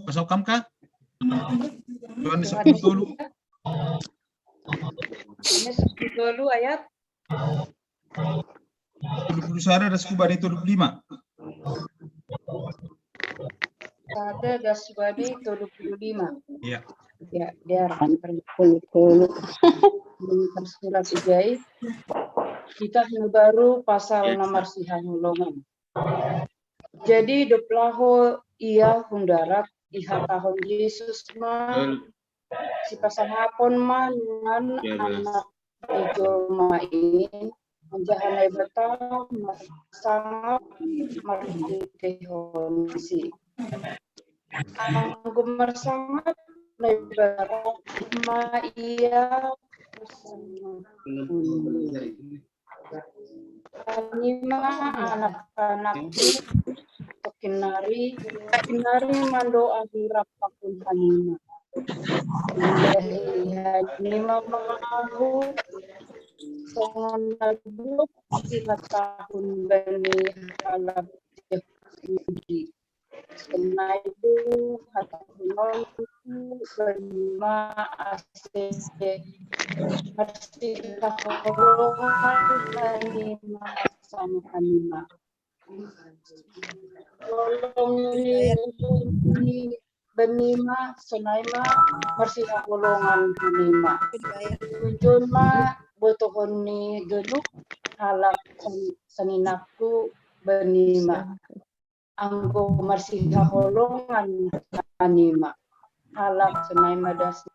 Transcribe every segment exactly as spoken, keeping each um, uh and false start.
Pasal kam kah? Yohanes sepuluh tolu. Yohanes sepuluh tolu ayat Tolu puluh sada das ku bani tolu puluh lima. Sada das ku bani tolu puluh lima. Iya. Ya, dia Tolu-tolu. Tersurat ijai. Kitab Hambaru pasal Iya. Nomor Siha Holongan. Jadi doplaho ia hundarat iha tahun Yesus ma Betul. si pasangapon ma nungan Iya, betul. anak jolma in menjahanai beta marsangap marhitehon si. Anggo marsangap Naibara ma ia hanima anak-anak tokin nari, tokin nari mando ahu rap pakun hanima. Jadi hanima ma ahu songon na lulup iha tahun bani halak Jahudi. Sonai do hatahononku banima ase marsihaholongan hanima sama hanima. Holong ni, ni banima sonai ma marsihaholongan hanima. Tujuan ma botohon ni ganup halak sanginakku banima. Anggo marsihaholongan hanima. Halak sonai ma das.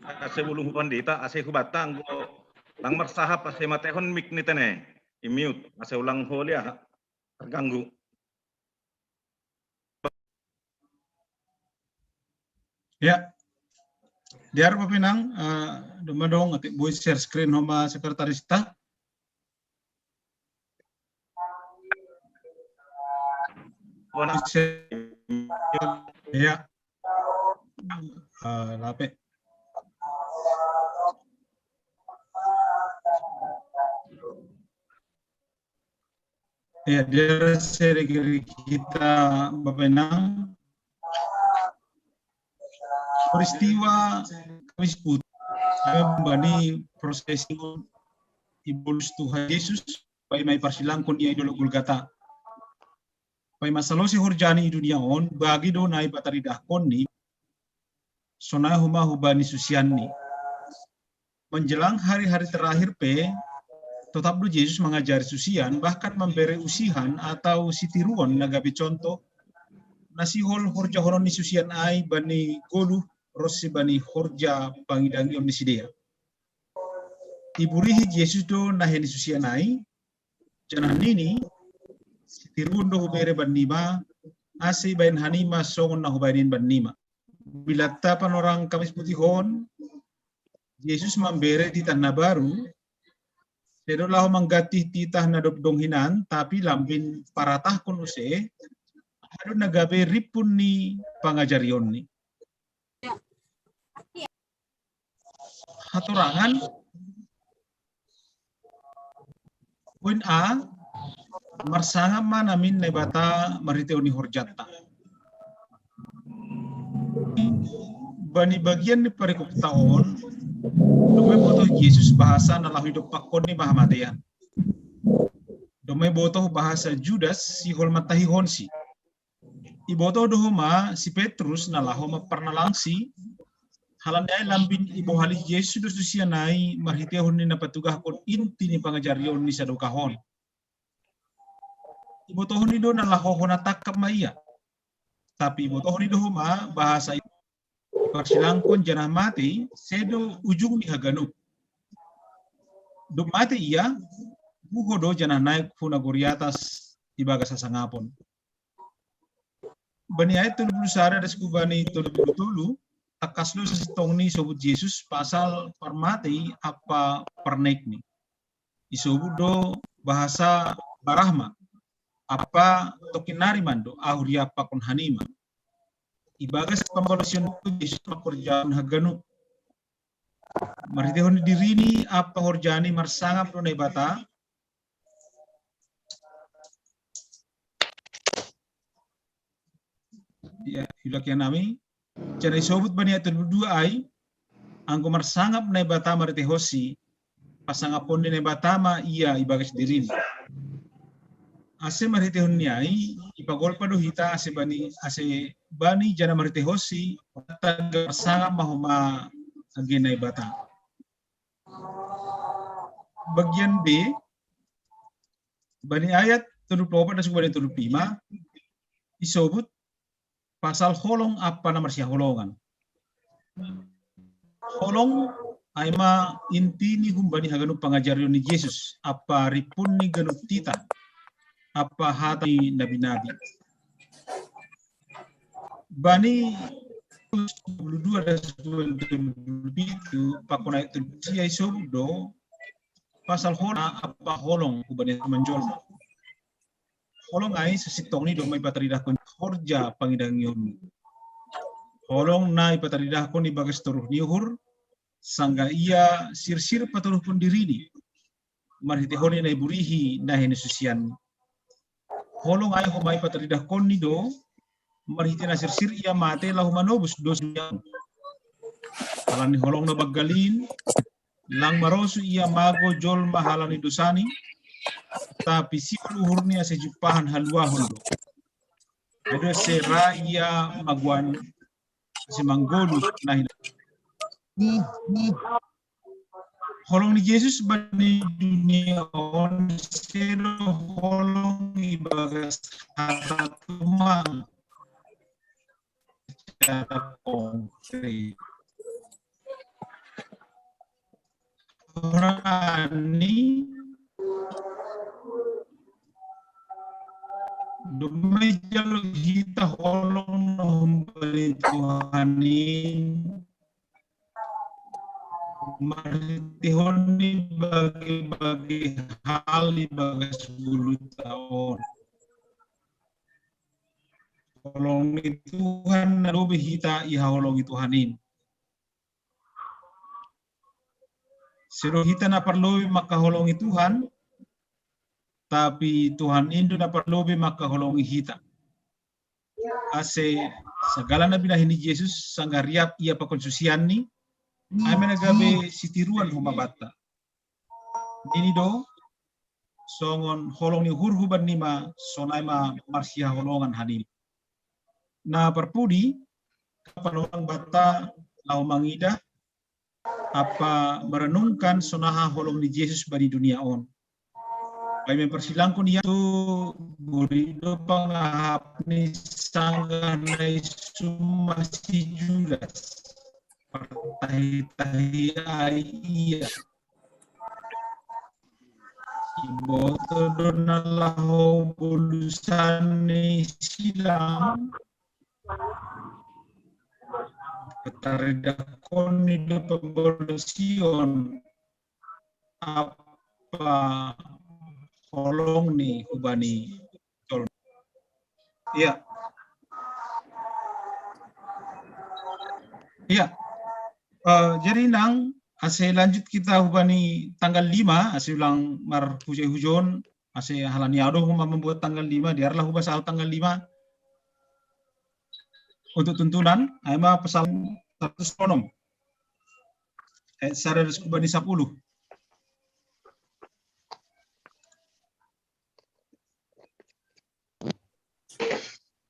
Ase bulung hu pandita, ase hu bata anggo lang marsahap ase matehon mik ni tene. I-mute, ase ulang holia terganggu. Ya. Diar Bapenang, uh, doma dong atik boi share screen homa sekretarista. Ya. Uh, lape. Ya, diar share geri hita Bapenang. Peristiwa Kamis Putih, bani prosesi ibolus Tuhan Yesus, paima iparsilangkon ia i dolok Golgata. Paima salose horjani i dunia on, bagi do na ipataridahkon ni sonai homa hubani susianni. Menjelang hari-hari terakhir pe, totap do Jesus mangajari susian, bahkan mambere usihan atau sitiruon na gabe contoh na sihol horjahonon ni susian ai bani goluh ronsi bani horja pangidangion ni sidea. Iburihi Jesus do na hea ni susian ai, janah nini, sitiruon do hubere bannima, ase ibahen hanima songon na hubahen in bannima. Bilanta panorang Kamis Putih on, Jesus mambere titah na baru, sedo laho mangganti titah na dob dong hinan, tapi lambin paratahkon use, aha do na gabe rimpun ni pangajarionni. Hatorangan, poin A, marsangap ma namin Naibata marhitehon ni horjanta. Bani bagian ni parikopta on, doma ibotoh Jesus bahasa na laho idompakkon ni ma hamatean. Doma ibotoh bahasa Judas sihol mantahihonsi. Ibotoh do homa si Petrus na laho mamparnalangsi, halani ai lambin ibohali Jesus do susian ai marhitehon ni na patugahkon inti ni pangajarion ni sadokah on. Ibotohon ni do na laho hona tangkap ma ia. Tapi ibotohon ni do homa bahasa iparsilangkon janah mate, sedo ujung ni haganup. Dob mate ia, buho do janah naek hu nagori atas ibagas hasangapon. Bani ayat tolu puluh sada das ku bani tolu puluh tolu, tangkas do sasintongni isobut Jesus pasal parmatei ampa parnaekni. Isobut do bahasa barahma, ampa tokin nari mando ahu riap pakon hanima. Ibagas pambalosion Jesus mangkorjahon haganup. Marhitehon ni dirini ampa horjani marsangap do Naibata. Ya, ulakian nami. Jadi sobut bani ayat tolu puluh dua ai, anggo marsangap Naibata marhitehonsi, pasangapon ni Naibata ma ia ibagas dirini. Ase marhitehon ni ai, ipagolpa do hita ase bani, ase bani jana marhitehonsi, taga marsangap ma homa age Naibata. Bagian B, bani ayat tolu puluh opat dasku bani tolu puluh lima, isobut pasal holong ampa na marsihaholongan. Holong ai ma inti ni humbani haganup pangajarion ni Jesus, ampa rimpun ni ganup titah, ampa hata ni nabi-nabi. Bani dua puluh dua dasku bani tolu puluh pitu, pakon ayat tolu puluh sia isobut do, pasal holong ampa holong hubani manjolma. Holong ai sasintongni do ma ipataridahkon horja pangidangion. Holong na ipataridahkon ibagas toruh ni uhur, sanggah ia sirsir patoruhkon dirini, marhitehon ni na iburihi na hinisusianni. Holong ai homa ipataridahkonni do, marhite na sirsir ia mate laho manobus dosa dunia on. Halani holong na banggal in, lang marosu ia mago jolma halani dosani, tapi sihol uhurni ase jumpahan haluahon do. Ai do ase ra ia magoan ase manggolu na hina. Holong ni Jesus bani dunia on sedo holong ibagas hata tumang secara konkret. Horani, domma ijalo hita holong na humbani Tuhan in, marhitehon ni bage-bage hal ibagas goluhta on. Holong ni Tuhan na lobei hita ihaholongi Tuhan in. Sedo hita na parlobei mangkaholongi Tuhan, tapi Tuhan in do na parlobei mangkaholongi hita. Ase sagala na binahen ni Jesus sanggah riap ia pakon susianni, ai ma na gabe sitiruan homa banta. Nini do, songon holong ni uhurhu bannima, sonai ma marsihaholongan hanima. Na parpudi, panorang banta laho mangidah ampa merenungkan sonaha holong ni Jesus bani dunia on. Paima parsilangkon ia tu buri do pangahapni sanggah na isuma si Judas, partahi-tahi ai ia. Iboto do na laho bolusan ni silang, pataridahkon ni do pambalosion ampa holong ni hubani jolma. Iya. Iya. Eh, jadi nang ase lanjut kita hubani tanggal lima, ase ulang marhujai-hujon, ase halani au do homa mambuat tanggal lima, diarlah hubasa au tanggal lima. Untuk tuntunan, ai ma pasal seratus onom. Ayat sada dasku bani sapuluh.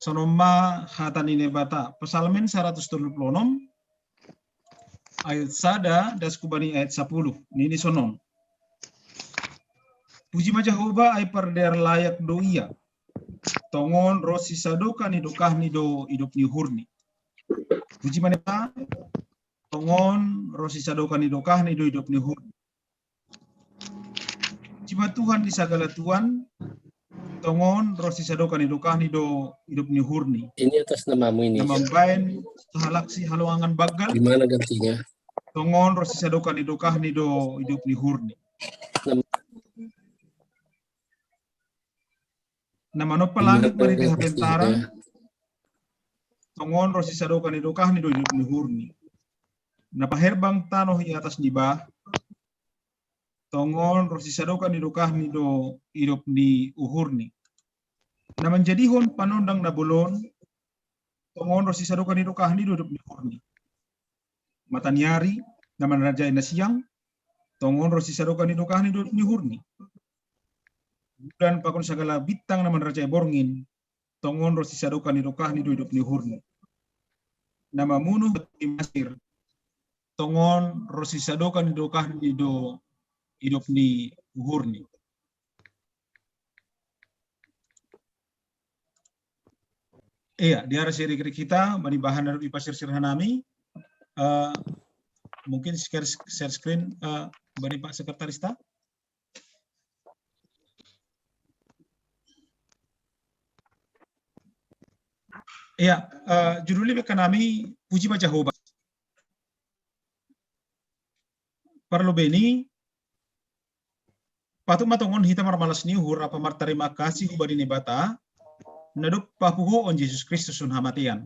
Songon ma hata ni Naibata, Psalmen saratus tolu pulu onom, ayat sada dasku bani ayat sapuluh. Nini songon on. Puji ma Jahowa, ai pardear layak do Ia. Tongon ro sisadokan ni dokahni do idop ni uhurni. Puji ma Naibata, tongon ro sisadokan ni dokahni do idop ni uhurni. Puji ma Tuhan di sagala tuan, tongon ro sisadokan ni dokahni do idop ni uhurni. Ini atas namamu ini. Na mambahen sahalak sihalongangan banggal. Di mana gantinya? Tongon ro sisadokan ni dokahni do idop ni uhurni. Nam- Na manompa langit marhite hapentaran, tongon ro sisadokan ni dokahni do idop ni uhurni. Na paherbang tanoh i atas ni bah, tongon ro sisadokan ni dokahni do idop ni uhurni. Na manjadihon panondang na bolon, tongon ro sisadokan ni dokahni do idop ni uhurni. Mataniari na manrajai na siang, tongon ro sisadokan ni dokahni do idop ni uhurni. Bulan pakon sagala bintang na manrajai borngin, tongon ro sisadokan ni dokahni do idop ni uhurni. Na mamunu di Masir, tongon ro sisadokan ni dokahni do idop ni uhurni. Iya, di arah seri kita, bani bahan na dok dipasirsir hanami, eh, mungkin share, share screen, eh, bani Pak Sekretarista. Iya, eh, judul ni bek hanami, Puji ma Jahowa. Parlobei ni, patut ma tongon hita marmalas ni uhur ampa martarima kasih hubani Naibata, na dok papuhoon Jesus Kristus hun hamatean.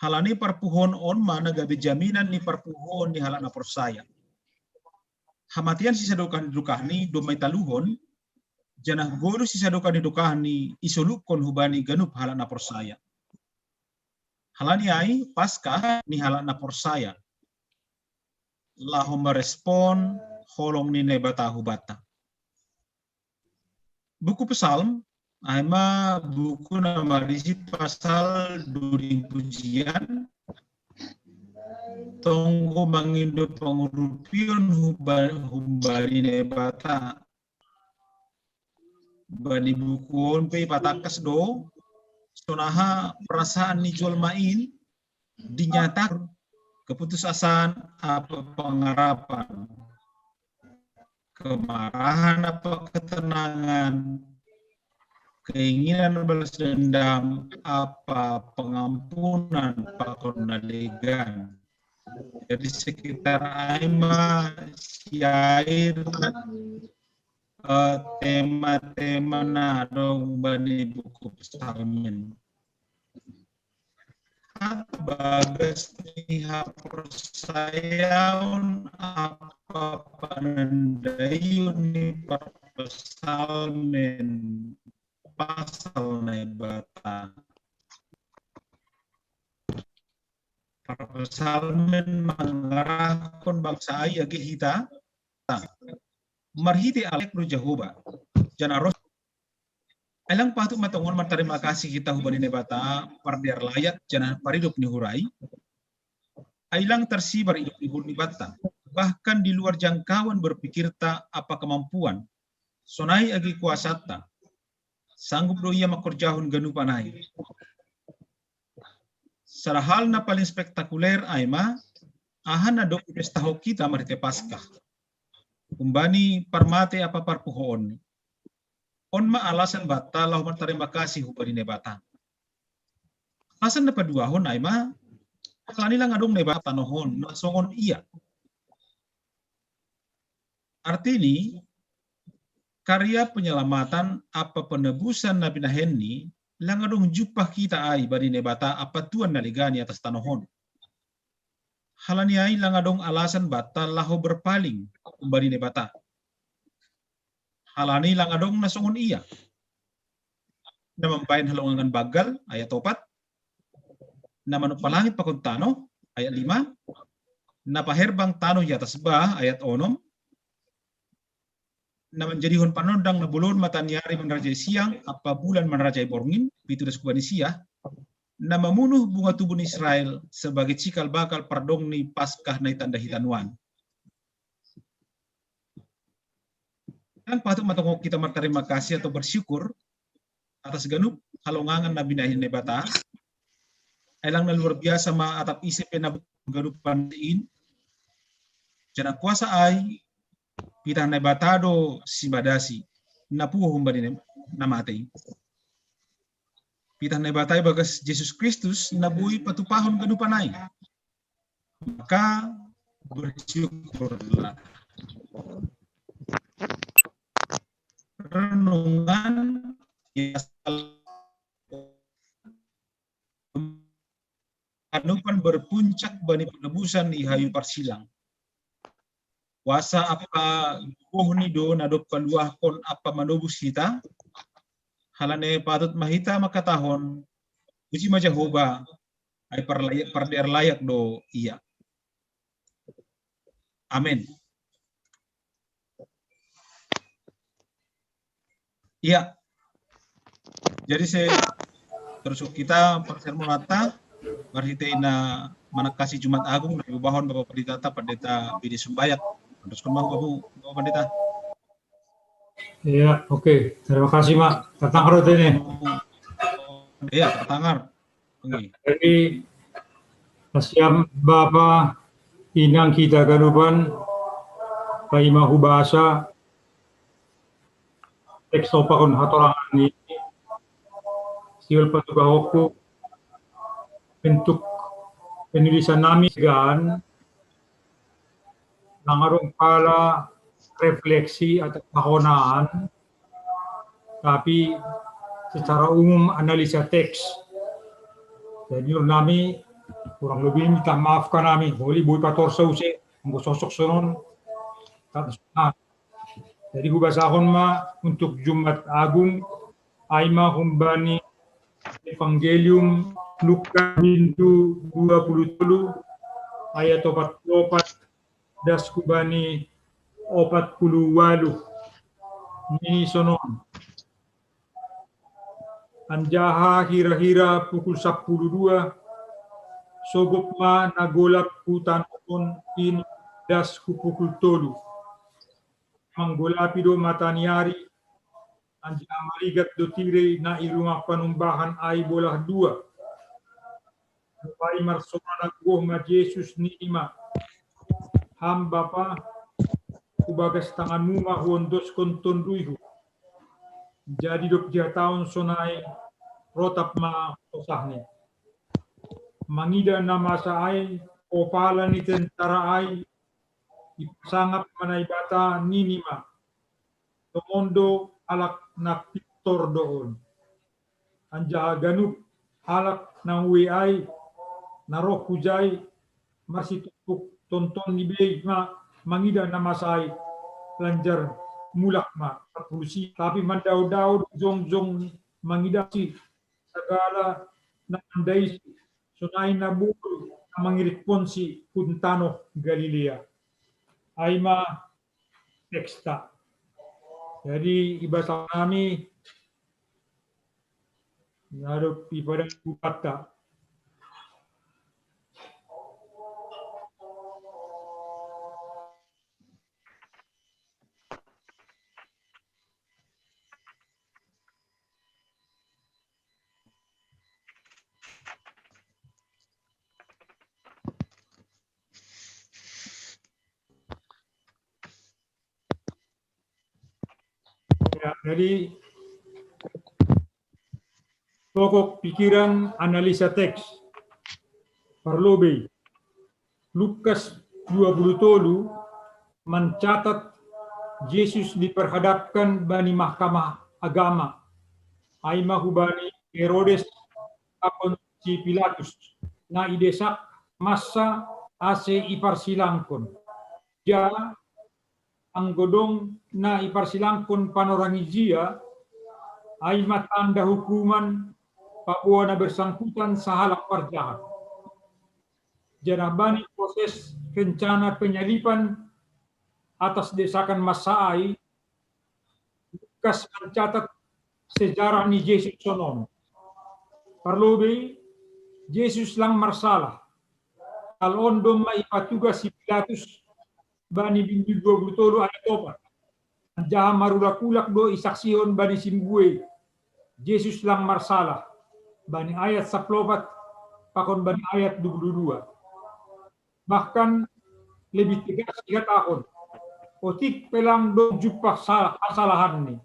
Halani parpuhoon on ma na gabe jaminan ni parpuhoon ni halak na porsaya. Hamatean sisadokan ni dokahni domma italuhon, janah goluh sisadokan ni dokahni isolukkon hubani ganup halak na porsaya. Halani ai Paskah ni halak na porsaya, laho marespon holong ni Naibata hubanta. Buku Psalm, ai ma buku na marisi pasal duding pujian, tonggo mangindo pangurupion huba-, humbani Naibata. Bani buku on pe ipatangkas do, sonaha perasaan ni jolma in dinyatakan, keputusasaan ampa pangarapan, kemarahan ampa ketenangan, keinginan balas dendam ampa pengampunan pakon na legan. Jadi sekitar ai ma siair, eh, tema-tema na adong bani buku Psalmen. Bagas ni haporsayaon ampa panandaion ni parpsalmen pasal Naibata. Parpsalmen mangarahkon bangsa ai age hita, marhite Allegro Jahowa, janah ros. Ai lang patut ma tongon martarima kasih hita hubani Naibata pardear layat janah paridop ni uhur ai? Ai lang tarsibar idop ni uhurni banta, bahkan di luar jangkauan berpikirta ampa kemampuan. Sonai age kuasanta, sanggup do Ia mangkorjahon ganupan ai. Sada hal na paling spektakuler ai ma aha na dok ipestahon hita marhite Paskah, humbani parmate ampa parpuhoonni. On ma alasan banta laho martarima kasih hubani Naibata. Alasan na paduahon ai ma, halani lang adong Naibata tanoh on na songon Ia. Artini, karya penyelamatan ampa penebusan na binahenNi, lang adong jumpah hita ai bani Naibata ampa Tuhan na legan i atas tanoh on. Halani ai lang adong alasan banta laho berpaling humbani Naibata. Halani lang adong na songon Ia, na mambahen halongangan banggal, ayat opat, na manumpa langit pakon tanoh, ayat lima, na paherbang tanoh i atas bah, ayat onom, na manjadihon panondang na bolon mataniari manrajai siang, ampa bulan manrajai borngin, pitu das hubani siah, na mamunuh bunga tubu ni Israel sebagai cikal bakal pardong ni Paskah na itanda hita nuan. Lang patut ma tongon hita martarima kasih atau bersyukur atas ganup halongangan na binahen Naibata. Ai lang na luar biasa ma atap ise pe na ganupan in. Janah kuasa ai pitah Naibata do simbadasi na puho humbani na mate i. Pitah Naibata i bagas Jesus Kristus na boi patupahon ganupan ai. Maka bersyukurlah. Renungan ya, ganupan berpuncak bani penebusan i hayu parsilang. Kuasa ampa gogohni do na dob paluahkon ampa manobus hita, halani patut ma hita mangkatahon, Puji ma Jahowa, ai parlayak, pardear layak do Ia. Amen. Iya. Jadi se terus kita parsermonanta marhitei na manangkasi Jumat Agung na diubahon Bapak Pendeta, Pendeta Bidi Sumbayak. Terus kan mau Bapak, Bapak Pendeta. Iya, oke. Terima kasih, Mak. Tertangar roti ini. Iya, tertangar. Oke. Jadi, kasihan Bapa, Inang kita ganupan, paima hubasa, teks opakon hatorangan ni, siul patugahonku, bentuk penulisan nami gan, lang adong pala refleksi atau pahonaan, tapi secara umum analisa teks. Jadi nami kurang lebih minta maaf kan nami, boli boi patorsa use, anggo sosok sonon. Jadi hubasahon ma untuk Jumat Agung, ai ma humbani Evangelium Lukas bindu dua puluh tolu ayat opat puluh opat das hubani opat puluh waluh. Nini sonon. Anjaha hira-hira pukul sapuluh dua, sogop ma na golap hu tanohon i das hu pukul tolu. Manggolapi do mata ni ari, anjaha marigat do tirei na i rumah panumbahan ai bolah dua. Rupai marsora na gogoh ma Jesus nini ma, "Ham Bapa, hu bagas tanganmu ma huondoskon tonduyhu." Jadi dob dihatahon sonai, rotap ma hosahni. Mangida na masa ai, kopala ni tentara ai, ipasangap ma Naibata nini ma, "Tongon do halak na pintor do on." Anjaha ganup halak na ue ai, na roh hujai, marsitumpuk tonton ni bei ma mangida na masa ai, lanjar mulak ma. Tapi mandao-dao do jongjong mangidasi, sagala na mandaisi, sonai na boi na mangirikkonsi hun tanoh Galilea. Ai ma teksta. Jadi ibasa nami na dob ipadang Tuhanta. Ya, jadi pokok pikiran analisa teks. Parlobei, Lukas dua puluh tolu mancatat Jesus diperhadapkan bani mahkamah agama, ai ma hubani Herodes pakon si Pilatus, na idesak massa ase iparsilangkon. Ja anggo dong na iparsilangkon panorangi jia, ai ma tanda hukuman paboa na bersangkutan sahalak parjahat. Janah bani proses rencana penyaliban atas desakan massa ai, Lukas mancatat sejarah ni Jesus sonon. Parlobei, Jesus lang marsalah. Hal on domma ipatugas si Pilatus bani bindu dua puluh tolu ayat opat. Anjaha marulak-ulak do isaksihon bani simbue, Jesus lang marsalah, bani ayat saplopat pakon bani ayat dua puluh dua. Bahkan lebih tegas ihatahon, otik pe lang dong jumpah hasalahanni.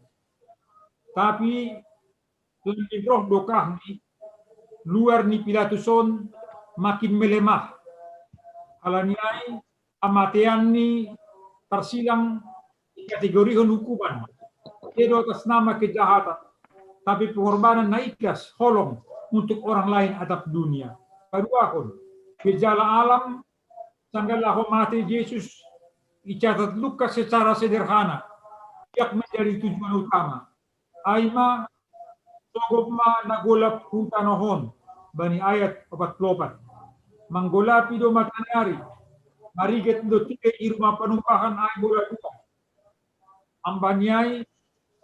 Tapi lambin roh dokahni, luar ni Pilatus on makin melemah. Halani ai hamateanni tarsilang ikategorihon hukuman, sedo atas nama kejahatan, tapi pengorbanan na ikhlas, holong untuk orang lain atap dunia. Paduahon, gejala alam sanggah laho mate Jesus icatat Lukas secara sederhana, yang menjadi tujuan utama. Ai ma, sogop ma na golap hu tanoh on. bani ayat opat pulu opat. Manggolapi do matanari, marigat do tire i ruma panumbahan ai bola dua. Ambaniai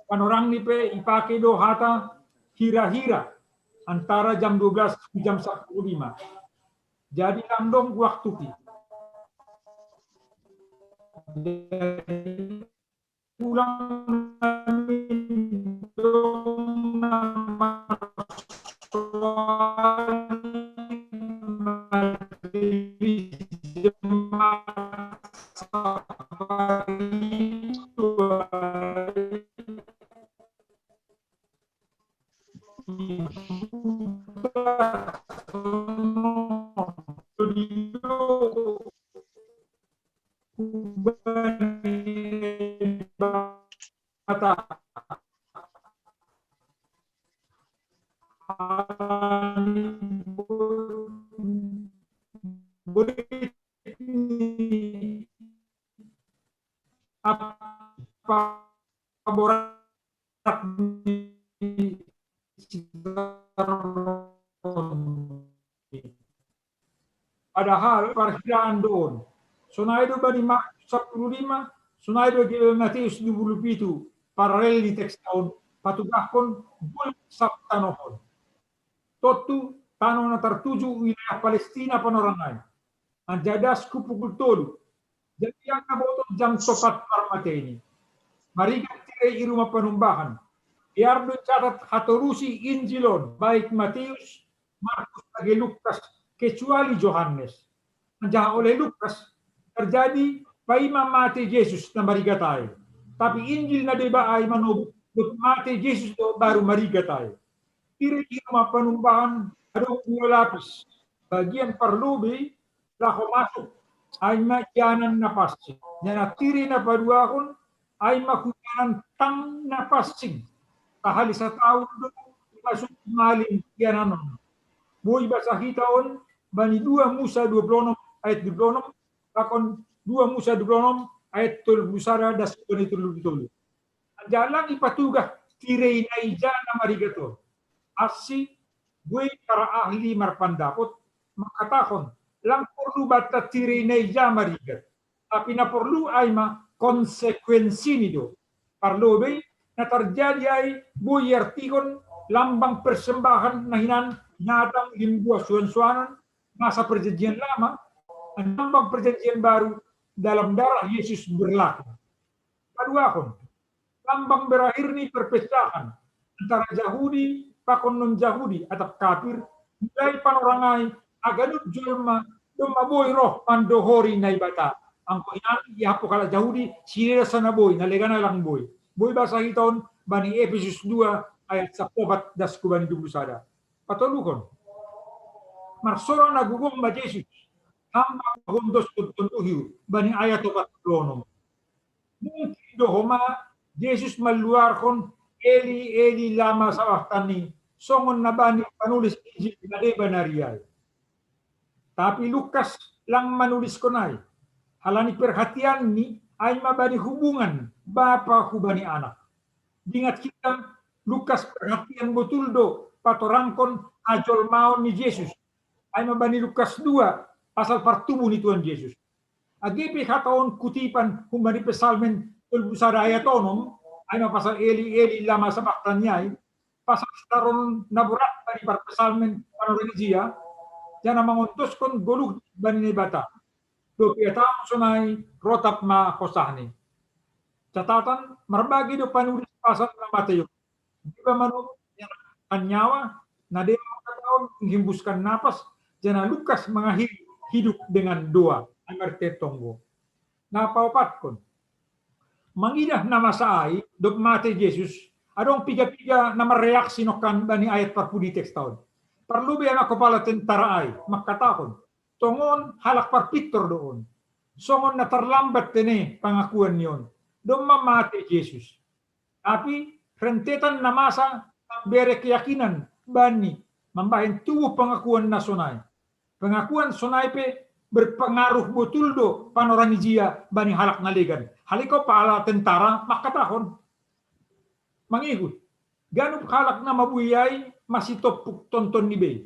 panorang ni pe ipake do hata hira-hira antara jam dua belas tu jam sapulu lima. Jadi lang dong waktu ki. Jadi ulang Apa borat ni Sitaron. Padahal parhiraan do on. Sonai do bani Markus sapulu lima, sonai do G B Mateus dua pulu pitu, paralel di teks on, patugahkon bola sab tanohon. Tontu tano na tartuju wilayah Palestina panorang ai. Anjadas ku pukul tolu. Jadi angka boto jam topat parmateni. Marigat tire i ruma panumbahan. Biar do catat hatorusi Injil on, baik Mateus, Markus, age Lukas, kecuali Johannes. Anjaha oleh Lukas, terjadi paima mate Jesus na marigat ai. Tapi Injil na deba ai manobut, dob mate Jesus do baru marigat ai. Tire i ruma panumbahan adong dua lapis. Bagian parlobei laho masuk, ai ma ianan na pansing. Jala tire na paduahon, ai ma hu ianan tang na pansing. Sahali sataon do masuk malim ianan on. Boi basa hita on bani dua Musa dua pulu onom ayat dua pulu onom, pakon dua Musa dua pulu onom ayat tolu pulu sada das bani tolu pulu tolu. Anjaha lang ipatugah tire i na ija na marigat on. Asi, boi para ahli marpandapot mangkatahon, lang porlu banta tire i na ija marigat. Tapi na porlu ai ma konsekuensini do. Parlobei, na tarjadi ai boi iartihon lambang persembahan na hinan binatang, limbuas, soan-soanan, masa Perjanjian Lama, lambang Perjanjian Baru dalam darah Yesus berlaku. Paduahon, lambang berakhir ni perpecahan antara Jahudi pakon non-Jahudi atap kafir, mulai panorang ai haganup jolma domma boi roh mandohori Naibata. Anggo hinan iahapon halak Jahudi, sineda sana boi, na legan ai lang boi. Boi basa hita on bani Epesus dua ayat sapopat das ku bani dua pulu sada. Patoluhon, marsora na gogo ma Jesus, hamba huondoskon tonduhi bani ayat opat pulu onom. Mungkin do homa Jesus malluarhon Eli, Eli, lama sabaktani, songon na bani panulis Injil na deba nari ai. Tapi Lukas lang manuliskon ai. Halani perhatianni ai ma bani hubungan bapa hubani anak. Diingat hita, Lukas perhatian botul do patorangkon hajolmaon ni Jesus. Ai ma bani Lukas dua, pasal partubu ni Tuhan Jesus. Age pe hata on kutipan humbani Psalmen tolu pulu sada ayat onom, ai ma pasal Eli, Eli, lama sabaktani ai, pasal sitaron na borat bani parpsalmen panorang ni jia, jala mangontoskon goluh bani Naibata. Dob ia taon sonai rotap ma hosahni. Catatan, marbagi do panulis pasal na mate on. Deba manurut nyawa, na deba mangkatahon menghembuskan napas, jala Lukas mengakhiri hidup dengan doa. Ai ma artina tonggo. Na paopathon, mangidah na masa ai, dob mate Jesus, adong piga-piga na marreaksi nongkan bani ayat parpudi teks on. Parlobei ama kopala tentara ai, mangkatahon, tongon halak parpintor do on. Songon na tarlambat tene pangakuan ni on. Domma mate Jesus. Tapi rentetan na masa mambere keyakinan bani mambahen tubuh pangakuan na sonai. Pangakuan sonai pe berpengaruh botul do panorang ni jia bani halak na legan. Halak i kopala tentara mangkatahon, mangihut, ganup halak na mabui ai masitompuk tonton ni bei.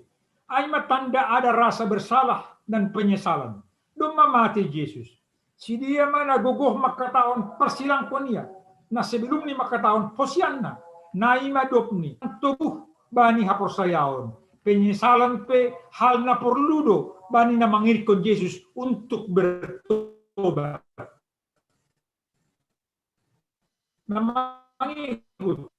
Ai ma tanda ada rasa bersalah dan penyesalan. Domma mate Jesus, sidea ma na gogoh mangkatahon parsilangkon ia, na sebelumni mangkatahon hosianna, na i ma dopni tobuh bani haporsayaon. Penyesalan pe hal na porlu do bani na mangirikkon Jesus untuk bertobat. Na mangihut,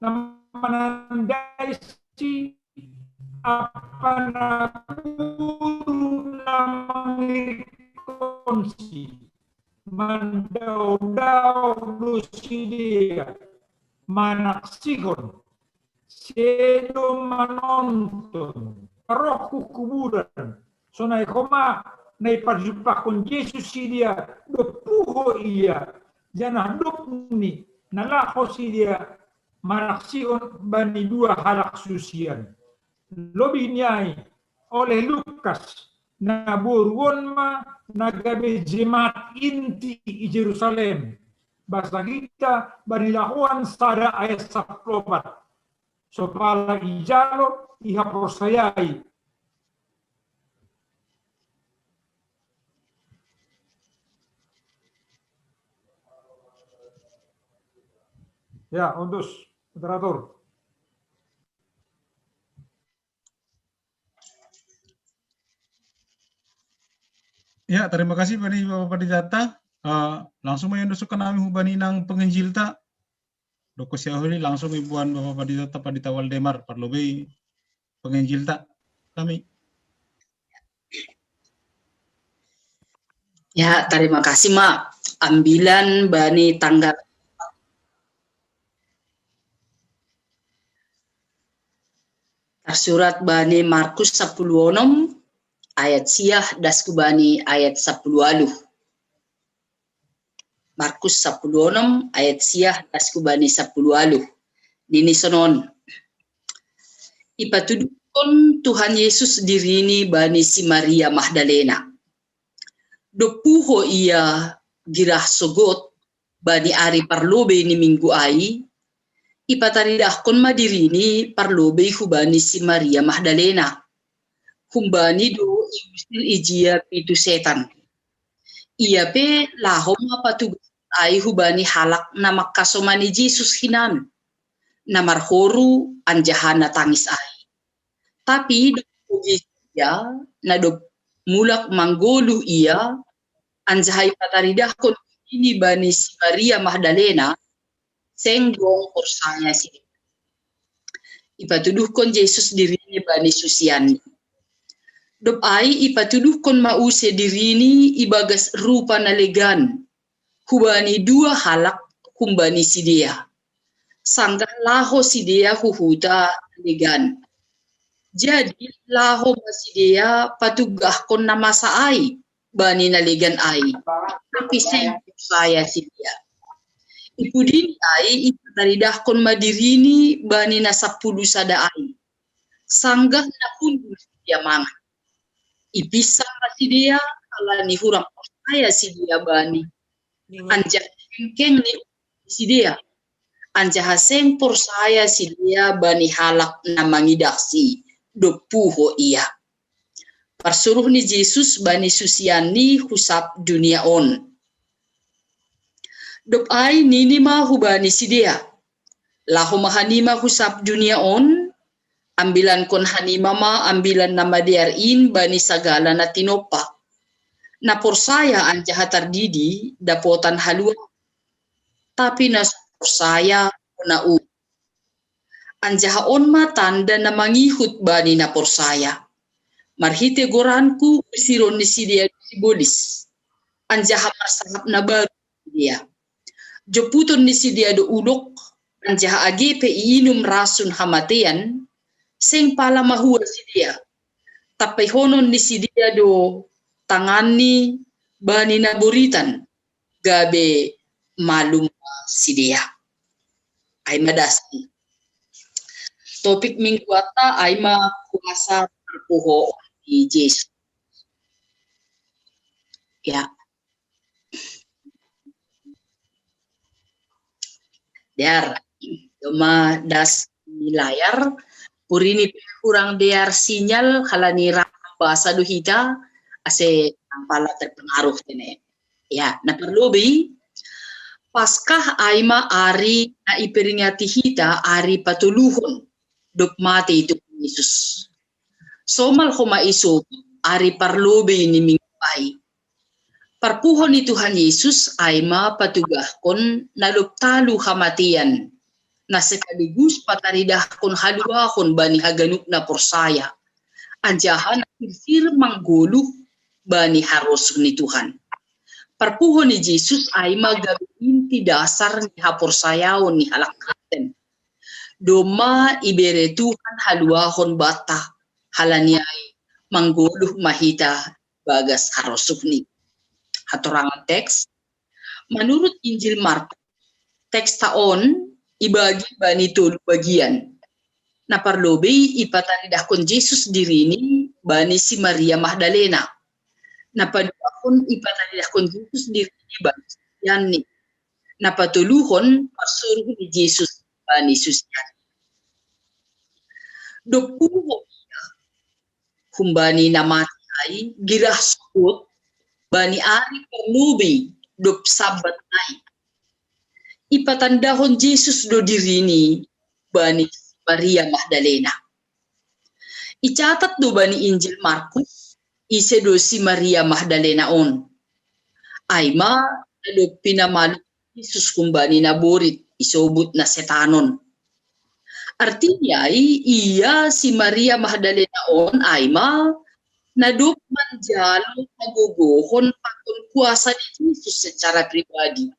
na manandai si apa na guru na mangirikkonsi, mandaodao do sidea, manaksihon, sedo manonton, roh hu kuburan, sonai homa na iparjumpahon Jesus sidea, dob puho ia, janah dopni na laho sidea manaksihon bani dua halak susian. Lobih ni ai, oleh Lukas, na boru on ma na gabe jemaat inti i Jerusalem, basa hita bani lahoan sada ayat sampulu opat. Sopala ijalo, ihaporsayai. Ya, Ontus, moderator. Ya, terima kasih bani Bapak Pandita. Eh, langsung ma iondoskan hami hu bani nang penginjilta. Dokon siahuli langsung iboan Bapak Pandita, Pandita Waldemar, parlobei penginjilta. Hami. Ya, terima kasih ma. Ambilan bani tanggal tarsurat bani Markus sampulu onom ayat sia das hu bani ayat sampulu ualuh. Markus sampulu onom ayat sia das hu bani sampulu ualuh. Nini sonon: Ipatuduhkon Tuhan Yesus dirini bani si Maria Magdalena. Dob puho ia girah sogot bani ari parlobei ni minggu ai, ipataridahkon ma dirini parlobei hu bani si Maria Magdalena. Humbani do iusir ijia pitu setan. Ia pe laho ma patugahon ai hu bani halak na mangkasomani Jesus hinan, na marhoru anjaha na tangis ai. Tapi dob pogei ia, na dob mulak manggoluh ia, anjaha ipataridahkon dirini bani si Maria Magdalena, seng dong porsaya sidea. Ipatuduhkon Jesus dirini bani susianni. Dob ai ipatuduhkon ma use dirini ibagas rupa na legan hu bani dua halak humbani sidea, sanggah laho sidea hu huta na legan. Jadi laho ma sidea patugahkon na masa ai bani na legan ai, tapi seng porsaya sidea. I pudi ni ai ipataridahkon ma dirini bani na sampulu sada ai, sanggah na hundul sidea mangan. Ipinsang ma sidea, halani hurang porsaya sidea bani. Anjaha hengkeng ni sidea. Anjaha seng porsaya sidea bani halak na mangidahsi dob puho ia. Parsuruh ni Jesus bani susianni hu sab dunia on. Dob ai nini ma hubani sidea: Laho ma hanima hu sab dunia on, ambilankon hanima ma ambilan na madear in bani sagala na tinompa. Na porsaya anjaha tardidi dapotan haluaon, tapi na so porsaya hona uhum. Anjaha on ma tanda na mangihut bani na porsaya: Marhitei goranku usiron ni sidea do sibolis, anjaha marsahap na baru sidea. Jomputon ni sidea do ulok, anjaha age pe iinum rasun hamatean, seng pala mahua sidea. Tampaihonon ni sidea do tanganni bani na boritan, gabe malum ma sidea. Ai ma dasni. Topik mingguanta ai ma kuasa parpuhoon ni Jesus. Ya. Dear, domma das ni layar, Puri ni pe kurang dear sinyal, halani ramba sadu hita, ase nampala terpengaruh tene. Ya, na parlobei, Paskah ai ma ari na iperingati hita ari patoluhon, dop mate i Tuhan Yesus. Somal homa isobut ari parlobei ni minggu ai. Parpuho ni Tuhan Yesus ai ma patugahkon na dop talu hamatean, na sekaligus pataridahkon haluahon bani haganup na porsaya. Anjaha na sirsir manggoluh bani harosuh ni Tuhan. Parpuho ni Jesus ai ma gabe inti dasar ni haporsayaon ni halak Kristen. Domma ibere Tuhan haluahon banta, halani ai manggoluh ma hita bagas harosuhni. Hatorangan teks, manurut Injil Markus, teks ta on ibagi bani tolu bagian. Na parlobei ipataridahkon Jesus dirini bani si Maria Magdalena. Na paduahon ipataridahkon Jesus dirini bani susianni. Na patoluhon parsuruh ni Jesus bani susianni. Dop puho ia humbani na mate ai, girah sogot bani ari parlobei dop Sabbat ai, ipatandahon Jesus do dirini bani Maria Magdalena. Icatat do bani Injil Markus ise do si Maria Magdalena on. Ai ma na dop pinamalum Jesus humbani na borit isobut na setanon. Artini ai, ia si Maria Magdalena on ai ma na dop manjalo hagogohon pakon kuasa ni Jesus secara pribadi.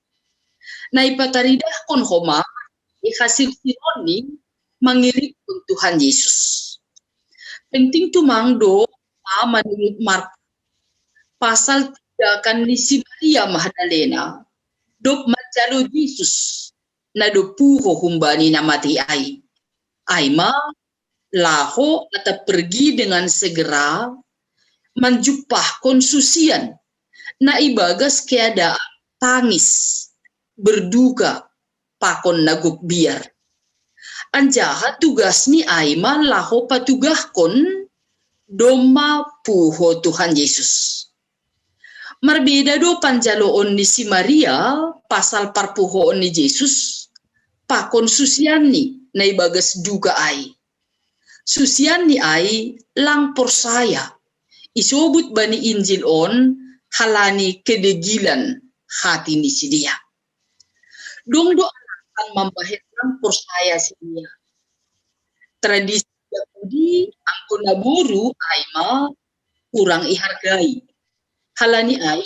Na ipataridahkon homa i hasirsironni mangirikkon Tuhan Jesus. Penting tumang do ma manurut Markus pasal tindakan ni si Maria Magdalena dop manjalo Jesus na dop puho humbani na mate ai. Ai ma laho atap pergi dengan segera manjumpahkon susian na ibagas keadaan tangis, berduka, pakon na gok biar. Anjaha tugasni ai ma laho patugahkon domma puho Tuhan Jesus. Marbeda do panjaloon ni si Maria pasal parpuhoon ni Jesus pakon susianni na ibagas duka ai. Susianni ai lang porsaya, isobut bani Injil on halani kedegilan hati ni sidea. Dong do alasan mambahen lang porsaya sidea. Tradisi Yahudi anggo naboru ai ma kurang ihargai. Halani ai,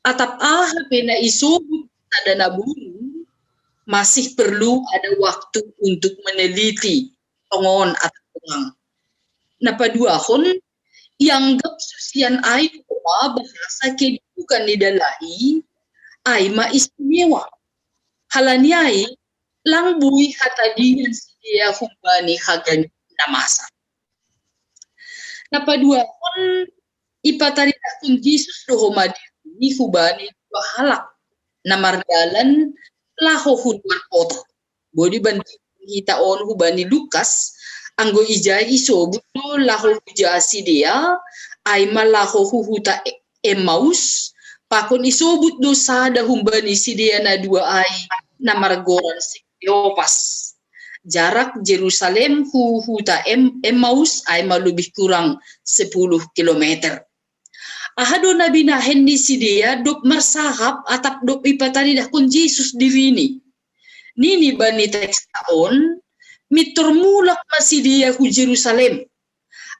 atap aha pe na isobut sada naboru, masih perlu ada waktu untuk meneliti tongon atap tongon. Na paduahon, ianggap susian ai ma bahasa kedudukan ni dalahi, ai ma istimewa. Halani ai, lang boi hatadingan sidea humbani haganup na masa. Na paduahon, ipataridahkon Jesus do homa dirini hubani dua halak na mardalan laho hu luar kota. Boi dibandingkon hita on hubani Lukas, anggo ijai isobut do laho huja sidea, ai ma laho hu huta Emmaus, pakon isobut do sada humbani sidea na dua ai na margoran si Kleopas. Jarak Jerusalem hu huta Em-, Emmaus ai ma lebih kurang sepuluh kilometer. Aha do na binahen ni sidea dop marsahap atap dop ipataridahkon Jesus dirini? Nini bani teks on, mintor mulak ma sidea hu Jerusalem.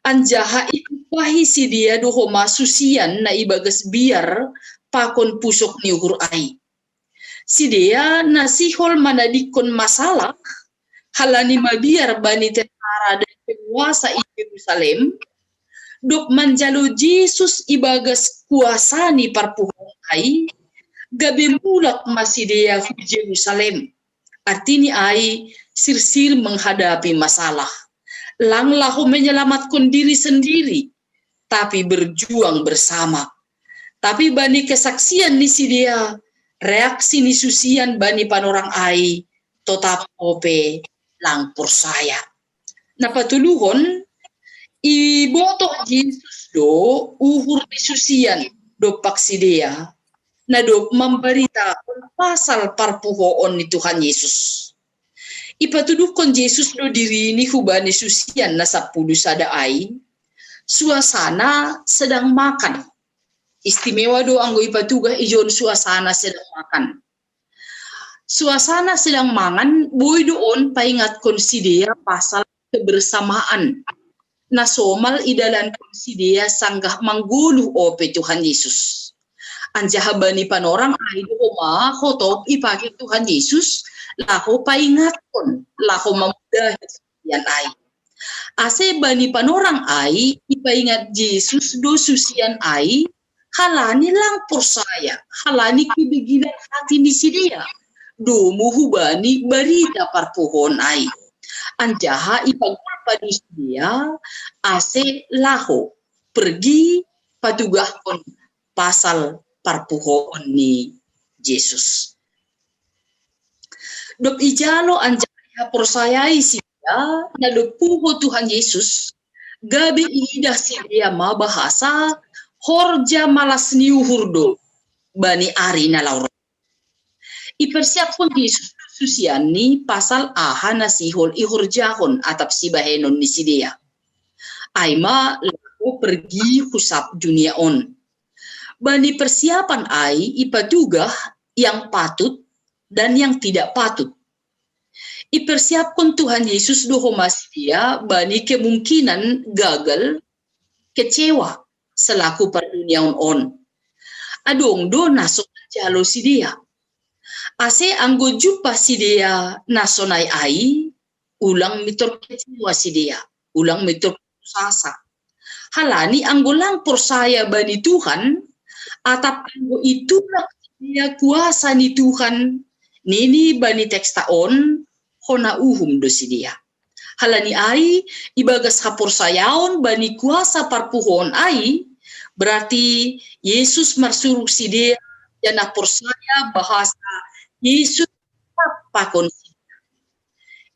Anjaha itumpahi sidea do homa susian na ibagas biar pakon pusok ni uhur ai. Sidea na sihol manadingkon masalah, halani mabiar bani tentara dan penguasa i Jerusalem, dop manjalo Jesus ibagas kuasa ni parpuhoon ai, gabe mulak ma sidea hu Jerusalem. Artini ai sirsir menghadapi masalah. Lang laho menyelamatkan diri sendiri, tapi berjuang bersama. Tapi bani kesaksian ni sidea, reaksi ni susian bani panorang ai, totap ope lang porsaya. Na patoluhon, ibotoh Jesus do uhur ni susian dompak sidea, na dob mambaritahon pasal parpuhoon ni Tuhan Jesus. Ipatuduhkon Jesus do dirini hubani susian na sapuluh sada ai, suasana sedang makan. Istimewa do anggo ipatugah ijon suasana sedang makan. Suasana sedang mangan, boi do on paingatkon sidea pasal kebersamaan na somal idalankon sidea sanggah manggoluh ope Tuhan Yesus. Anjaha bani panorang ai do homa hotop ipake Tuhan Yesus laho paingatkon, laho mamudahi susian ai. Ase bani panorang ai ipaingat Jesus do susian ai, halani lang porsaya, halani kebegilan hati ni sidea domu hubani barita parpuhoon ai. Anjaha ipagulpa do sidea ase laho pergi patugahkon pasal parpuhoon ni Jesus. Dob ijalo anjaha ihaporsayai sidea na dob puho Tuhan Jesus, gabe iidah sidea ma bahasa horja malas ni uhur do bani ari na laho ro. Ipersiapkon Jesus susianni pasal aha na sihol ihorjahon atap sibahenon ni sidea. Ai ma laho pergi hu sab dunia on. Bani persiapan ai ipatugah yang patut dan yang tidak patut. Ipersiapkon Tuhan Yesus do homa sidea bani kemungkinan gagal, kecewa, selaku parduniaon on. Adong do na so manjalo sidea. Ase anggo jumpa sidea na sonai ai, ulang mintor kecewa sidea, ulang mintor putus asa. Halani anggo lang porsaya bani Tuhan, atap anggo itulak sidea kuasa ni Tuhan, nini bani teksta on, hona uhum do sidea. Halani ai, ibagas haporsayaon bani kuasa parpuhoon ai, berarti Yesus marsurung sidea, janah porsaya bahasa Yesus pakon sidea.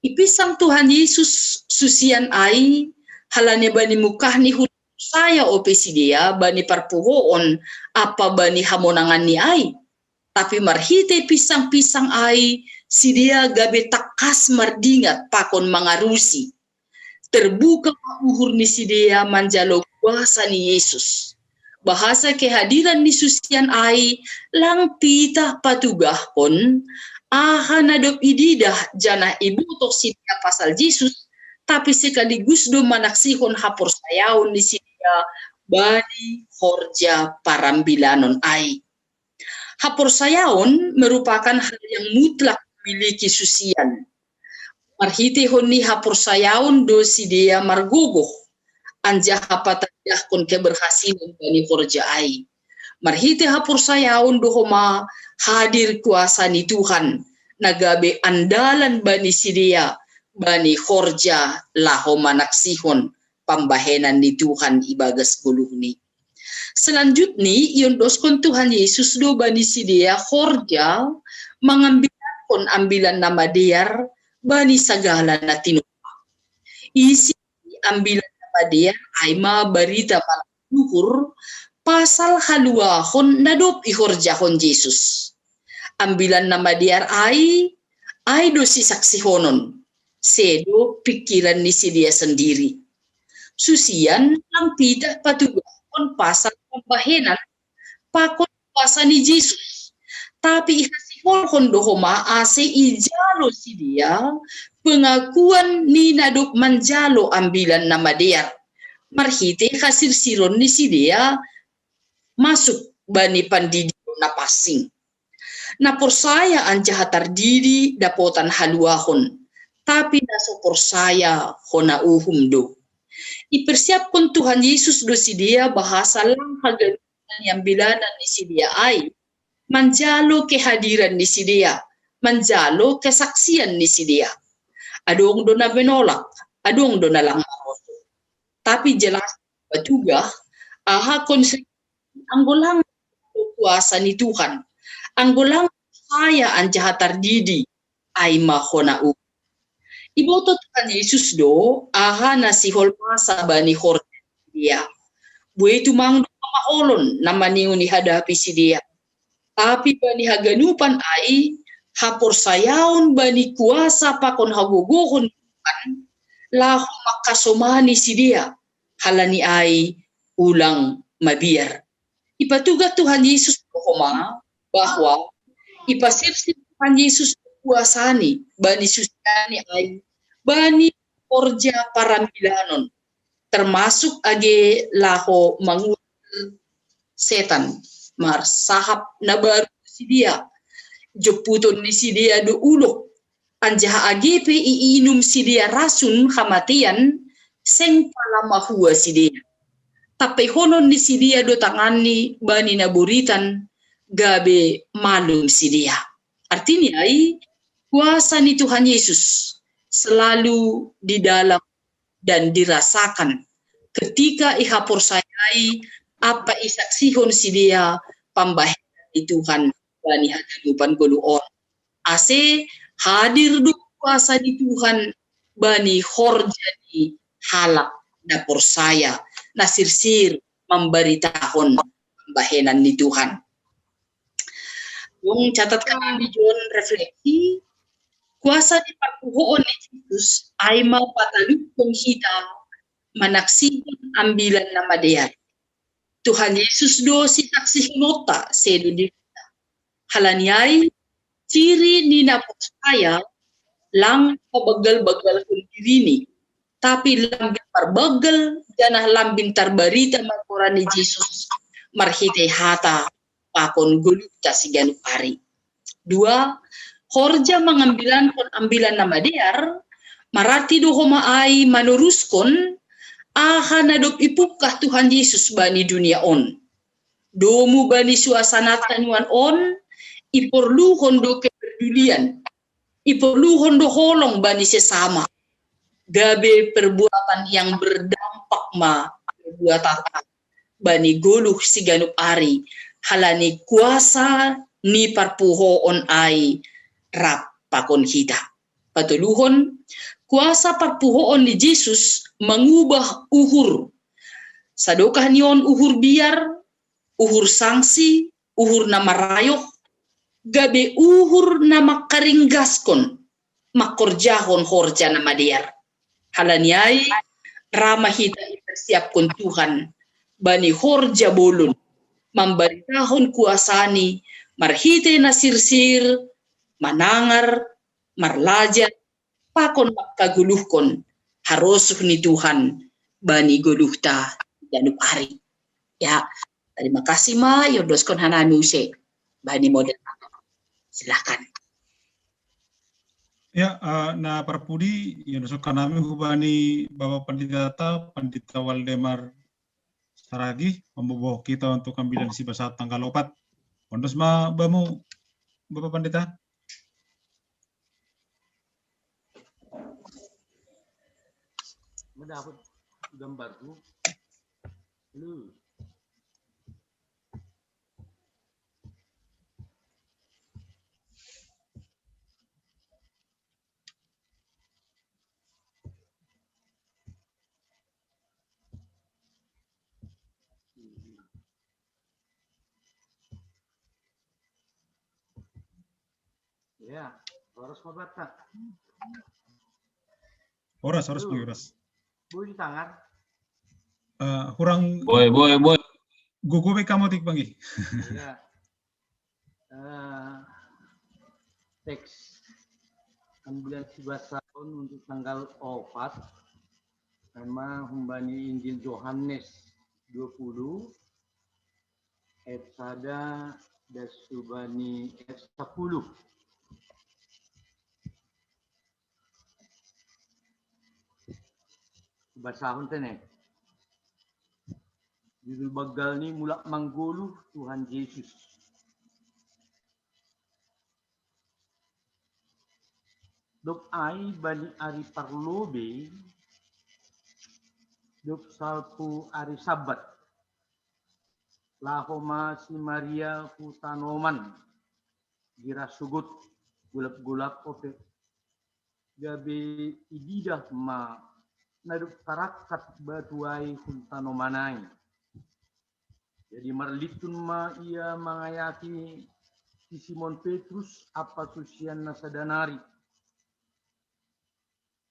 Ipinsang Tuhan Yesus susian ai, halani bani mungkahni hula porsaya ope sidea bani parpuhoon ampa bani hamonanganni ai. Tapi marhitei pinsang-pinsang ai, sidea gabe tangkas mardingat pakon mangarusi. Terbuka ma uhur ni sidea manjalo kuasa ni Yesus. Bahasa kehadiran ni susian ai lang pitah patugahkon aha na dob ididah janah ibotoh sidea pasal Jesus, tapi sekaligus do manaksihon haporsayaon ni sidea bani horja parambilanon ai. Haporsayaon merupakan hal yang mutlak dimiliki susian. Marhiteihon ni haporsayaon do sidea margogoh, anjaha patandahkon keberhasilan bani horja ai. Marhitei haporsayaon do homa hadir kuasa ni Tuhan, na gabe andalan bani sidea, bani horja laho manaksihon pambahenan ni Tuhan ibagas goluhni. Selanjutni, iondoskon Tuhan Yesus do bani sidea horja mangambilankon Ambilan Namadear bani sagala na tinompa. Isi Ambilan Namadear ai ma barita malas ni uhur pasal haluahon na dob ihorjahon Jesus. Ambilan Namadear ai, ai do sisangsihonon, sedo pingkiran ni sidea sendiri. Susian lang pitah patugahkon pasal pambahenan pakon kuasa ni Jesus. Tapi ihasiholhon do homa ase ijalo sidea pengakuan ni na dob manjalo Ambilan Namadear marhitei hasirsiron ni sidea masuk bani pandidion na pansing. Na porsaya anjaha tardidi dapotan haluahon, tapi na so porsaya hona uhum do. Ipersiapkon Tuhan Yesus do sidea bahasa lang haganupan ni ambilanan ni sidea ai, manjalo kehadiran ni sidea, manjalo kesaksian ni sidea. Adong do na menolak, adong do na lang marosuh. Tapi jelas patugah aha konsekuensi anggo lang kuasa ni Tuhan, anggo lang porsaya anjaha tardidi, ai ma hona uhum. Iboto Tuhan Yesus do aha na sihol masa bani horja ni sidea. Buei tumang do hamaolon na maningon ihadapi sidea. Tapi bani haganupan ai, haporsayaon bani kuasa pakon hagogohon ni Tuhan, laho mangkasomani sidea, halani ai ulang mabiar. Ipatuga Tuhan Yesus do homa bahwa ipasirsir Tuhan Yesus kuasani bani susianni ai bani horja parambilanon, termasuk age laho mangular setan, marsahap na baru sidea, jomputon ni sidea do ulo, anjaha age pe iinum sidea rasun hamatean, seng pala mahua sidea. Tampeihonon ni sidea do tanganni bani na boritan, gabe malum sidea. Artini ai, kuasa ni Tuhan Yesus selalu di dalam dan dirasakan ketika ihaporsayai ampa isaksihon sidea pambahenan ni Tuhan bani haganupan goluh on. Ase hadir do kuasa ni Tuhan bani horja ni halak na porsaya, na sirsir mambaritahon pambahenan ni Tuhan. Dung catatkan di John refleksi, kuasa ni parpuhoon ni Jesus ai ma pataluphon hita manaksihon ambilan na madear. Tuhan Yesus do sisaksihononta sedo di hita. Halani ai, ciri ni na porsaya lang pabaggal-baggalhon dirini, tapi lambin parbaggal janah lambin tarbarita ma goran ni Jesus marhitei hata pakon goluhta siganup ari. Dua, horja mangambilankon ambilan na madear, mararti do homa ai manoruskon aha na dob ipungkah Tuhan Jesus bani dunia on. Domu bani suasana tanuan on, iporluhon do keperdulian, iporluhon do holong bani sesama. Gabe perbuatan yang berdampak ma perbuatan bani goluh siganup ari, halani kuasa ni parpuhoon ai rap pakon hita. Patoluhon, kuasa parpuhoon ni Jesus mangubah uhur. Sadokah ni on uhur biar, uhur sangsi, uhur na marayoh, gabe uhur na mangkaringgaskon, mangkorjahon horja na madear. Halani ai, ra ma hita iparsiaphon Tuhan bani horja bolon, mambaritahon kuasani marhitei na sirsir, manangar, marlajar, pakon mangkagoluhkon harosuh ni Tuhan bani goluhta ganup ari. Ya, terima kasih ma, iondoskon hanami use bani moderator. Silakan. Ya, eh, na parpudi, iondoskon hanami hubani Bapak Panditata, Pandita Waldemar Saragih, mamboabohon hita untuk ambilan sibasaon tanggal opat. Ondos ma bamu, Bapak Pandita. Mendapat gambarku. Lu. Ya, horas ma banta. Horas, horas, Bung, horas. Bung tangan. Eh, hurang Boy, boy, boy. Gogo be hamu, Bung. Ya. Eh, teks ambilan sibasaon untuk tanggal opat, ai ma humbani Injil Yohanes dua puluh, ayat sada das hubani ayat sapuluh. Basahon hita ne. Judul banggalni, Mulak Manggoluh Tuhan Jesus. Dob ai bani ari parlobei, dob salpu ari Sabat, laho ma si Maria hu tanoman, gira sogot, golap-golap ope. gabe ididah ma na dob tarakkat batu ai hun tanoman ai. Jadi marlintun ma ia mangayaki si Simon Petrus ampa susianna sada nari.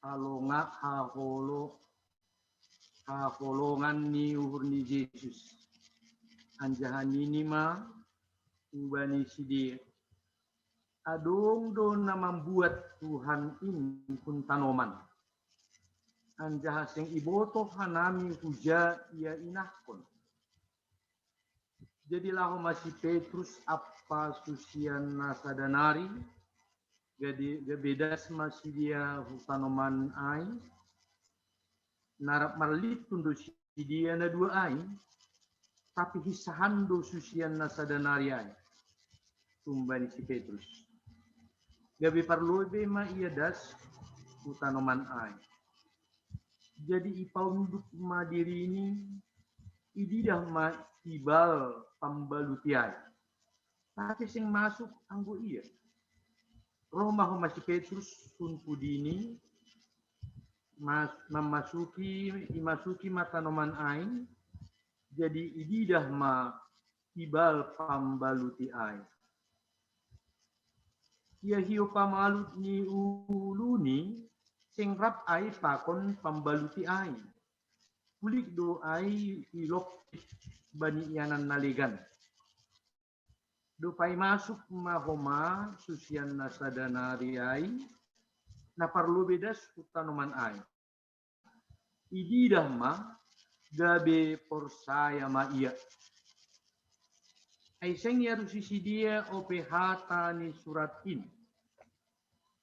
Halonga haholo haholongan ni uhur ni Jesus. Anjaha nini ma hubani sidea, adong do na mambuat Tuhan in hun tanoman. Anjaha seng iboto hanami huja ia inahkon. Jadi laho ma si Petrus ampa susianna sada nari, gabe das ma sidea hu tanoman ai, narap marlintun do sidea na dua ai, tapi hissahan do susianna sada nari ai tumbani si Petrus. Gabe parlobei ma ia das hu tanoman ai. Jadi ipaunduk ma dirini, ididah ma ibal pambaluti ai. Tapi seng masuk anggo ia. Roh ma homa si Petrus hun pudini, mas, mamasuki, imasuki ma tanoman ai, jadi ididah ma ibal pambaluti ai. Ia hio pamalut ni uluni, seng rap ai pakon pambaluti ai. Pulik do ai ilokkit bani ianan na legan. Dob ai masuk ma homa susianna sada nari ai, na parlobei das hu tanoman ai. Ididah ma, gabe porsaya ma ia. Ai seng iarusi sidea ope hata ni surat in,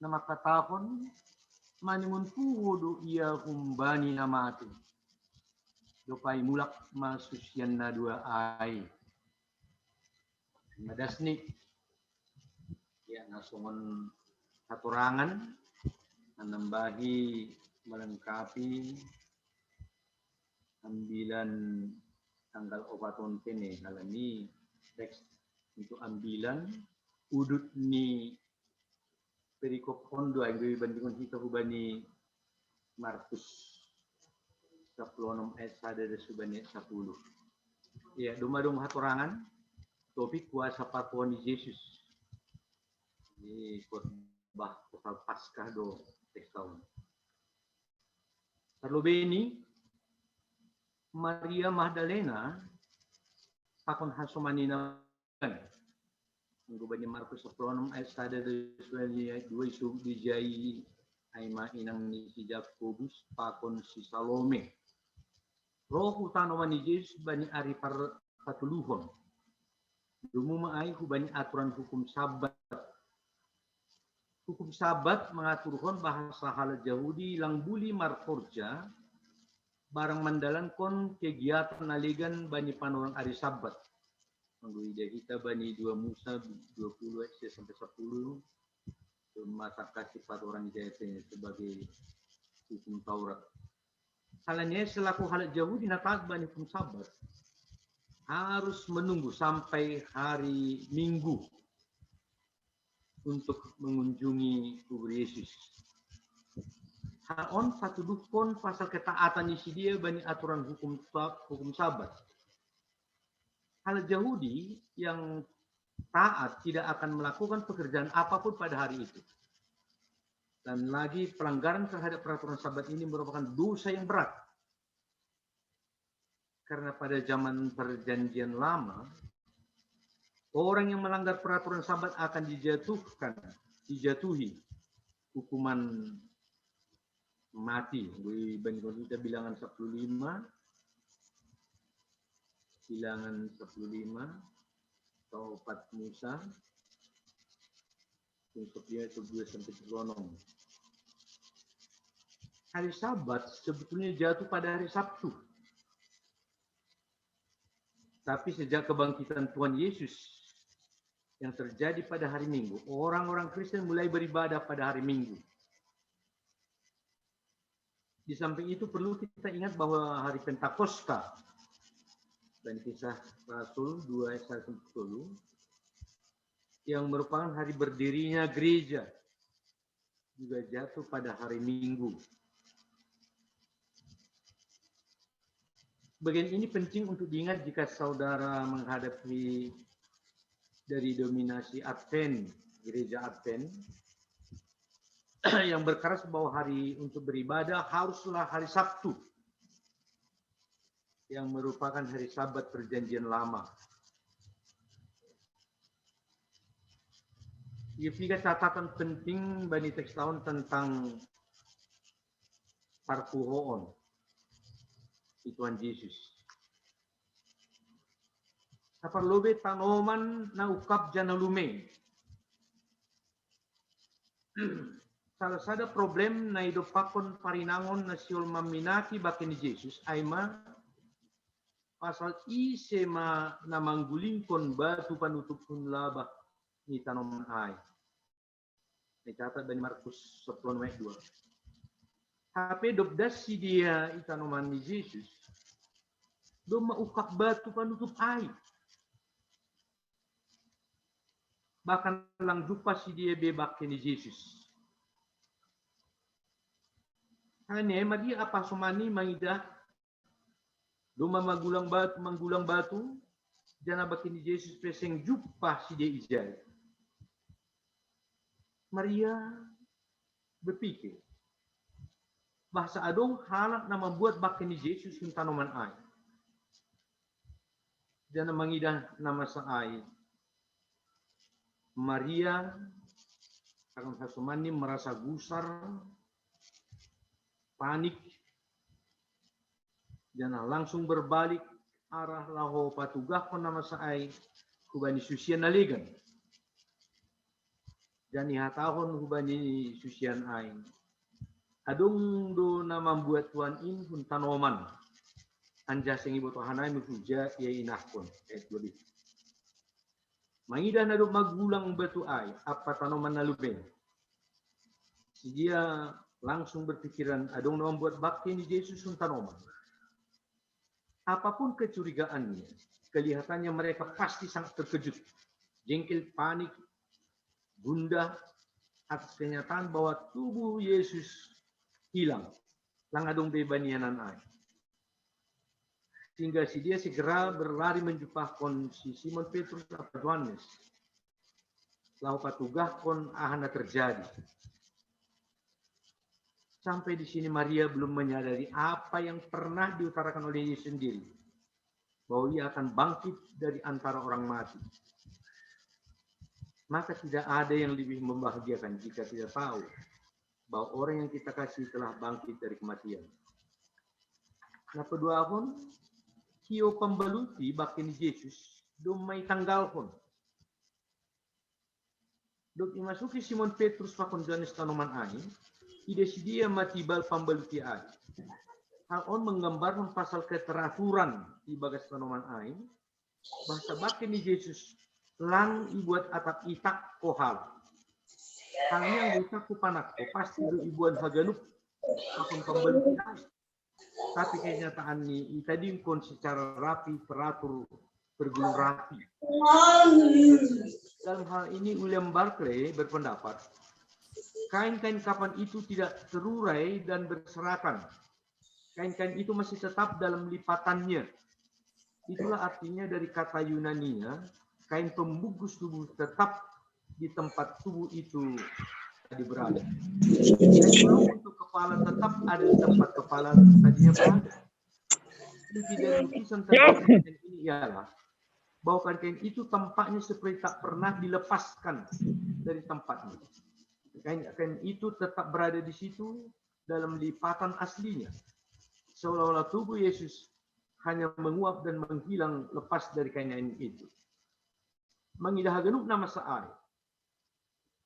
na mangkatahon, maningon puho do ia humbani na mate. Dob ai mulak ma susianna dua ai. Madas ni. Ya, na songon hatorangan, manambahi, melengkapi ambilan tanggal opat on tene, halani teks untuk ambilan udut ni perikop on do ai, bandingon hita hubani Markus sapuluh onom ayat sada das hubani ayat sapuluh. Ya, doma dong hatorangan, topik kuasa pakuan ni Jesus. Ini khotbah pasal Paskah do teks on. Parlobei ni, Maria Magdalena pakon hasomanina. Anggo bani Markus sapuluh onom ayat sada do suani ayat dua isuk dijai ai ma inang ni si Jakobus pakon si Salome. Roh hu tanoman ni Jesus bani ari par patuluhon. Domu ma ai hubani aturan hukum Sabat. Hukum Sabat mangaturhon bahasa halak Jahudi lang buli marhorja barang mandalankon kegiatan na legan bani panorang ari Sabat. Anggo ida hita bani dua Musa dua puluh ayat sampai sepuluh, masa kasih patorang ida sebagai hukum Taurat. Salahnya selaku halak Jahudi na taat bani hukum Sabat harus menunggu sampai hari Minggu untuk mengunjungi kubur Yesus. Hal on patuduhkon pasal ketaatan ni sidea bani aturan hukum hukum Sabat. Halak Jahudi yang taat tidak akan melakukan pekerjaan apapun pada hari itu. Dan lagi pelanggaran terhadap peraturan Sabat ini merupakan dosa yang berat. Karena pada zaman perjanjian lama, orang yang melanggar peraturan Sabat akan dijatuhkan, dijatuhi hukuman mati. Di bandingan kita bilangan sepuluh lima, bilangan sepuluh lima, atau empat Musa, ayat dua sampai sepuluh. Hari Sabat sebetulnya jatuh pada hari Sabtu. Tapi sejak kebangkitan Tuhan Yesus yang terjadi pada hari Minggu, orang-orang Kristen mulai beribadah pada hari Minggu. Di samping itu perlu kita ingat bahwa hari Pentakosta dan Kisah Rasul dua ayat satu yang merupakan hari berdirinya gereja. juga jatuh pada hari Minggu. Bagian ini penting untuk diingat jika saudara menghadapi dari dominasi Advent, gereja Advent, yang berkeras bahwa hari untuk beribadah haruslah hari Sabtu, yang merupakan hari Sabat Perjanjian Lama. Ia piga catatan penting bani teks tahun tentang parpuhoon i Tuhan Yesus. Saparlobe tanoman na ungkap jana lume. Salah sada problem na idompakkon parinangon na sihol mamminaki bangke ni Yesus ai ma pasal ise ma na manggulingkon batu panutup hun laba ni tanoman ai. Nacatat bani Markus sepuluh ayat dua. Hape dob das sidea i tanoman ni Yesus, domma ungkap batu panutup ai. Bahkan lang jumpa sidea be bangke ni Yesus. Ane Maria apa somani mangidah domma manggulang batu, manggulang batu, jana bangke ni Yesus pe seng jumpa sidea ijai. Maria berpikir, bahasa adong halak na mambuat bangke ni Yesus hun tanoman ai. Jana mangidah na masa ai. Maria, karena hasomani merasa gusar, panik, jana langsung berbalik arah laho patugahkon na masa ai hubani susian na legan. Jana ihatahon hubani susian ai, adong do na mambuat Tuhan in hun tanoman, anjaha seng iboto hanami huja ia inahkon. Ayat dua. Mangidah na dob manggulang batu ai ampa tanoman na lume, sidea langsung berpikiran adong na mambuat bangke ni Yesus hun tanoman. Apapun kecurigaannya, kelihatannya mereka pasti sangat terkejut, jengkel, panik, gundah atas kenyataan bahwa tubuh Yesus hilang, lang adong be banianan ai. Sehingga sidea segera berlari menjumpahkon si Simon Petrus ampa Yohanes, laho patugahkon aha na terjadi. Sampai di sini Maria belum menyadari apa yang pernah diutarakan oleh Yesus sendiri, bahwa ia akan bangkit dari antara orang mati. Maka tidak ada yang lebih membahagiakan jika tidak tahu bahwa orang yang kita kasih telah bangkit dari kematian. Na paduahon, hio pambaluti bangke ni Yesus domma itanggalhon. Dob imasuki Simon Petrus pakon Johannes tanoman ai, ida sidea ma tibal pambaluti ai. Hal on manggambarhon pasal keteraturan ibagas tanoman ai, bahasa bangke ni Yesus lang ibuat atap i tangko hal. Halani anggo i tangko panangko pasti do iboan haganup pakon pambaluti ai. Tapi kenyataanni itadingkon secara rapi, teratur, tergulung rapi. Dalam hal ini William Barclay berpendapat, kain-kain kafan itu tidak terurai dan berserakan. Kain-kain itu masih tetap dalam lipatannya. Itulah artinya dari kata Yunania, kain pembungkus tubuh tetap di tempat tubuh itu tadi berada. Kain untuk kepala tetap ada di tempat kepala tadinya berada. Inti dari lukisan tentang kain ini ialah bahwa kain itu tampaknya seperti tak pernah dilepaskan dari tempatnya. Kain, kain itu tetap berada di situ dalam lipatan aslinya. Seolah-olah tubuh Yesus hanya menguap dan menghilang lepas dari kain itu. Mangidah haganup na masa ai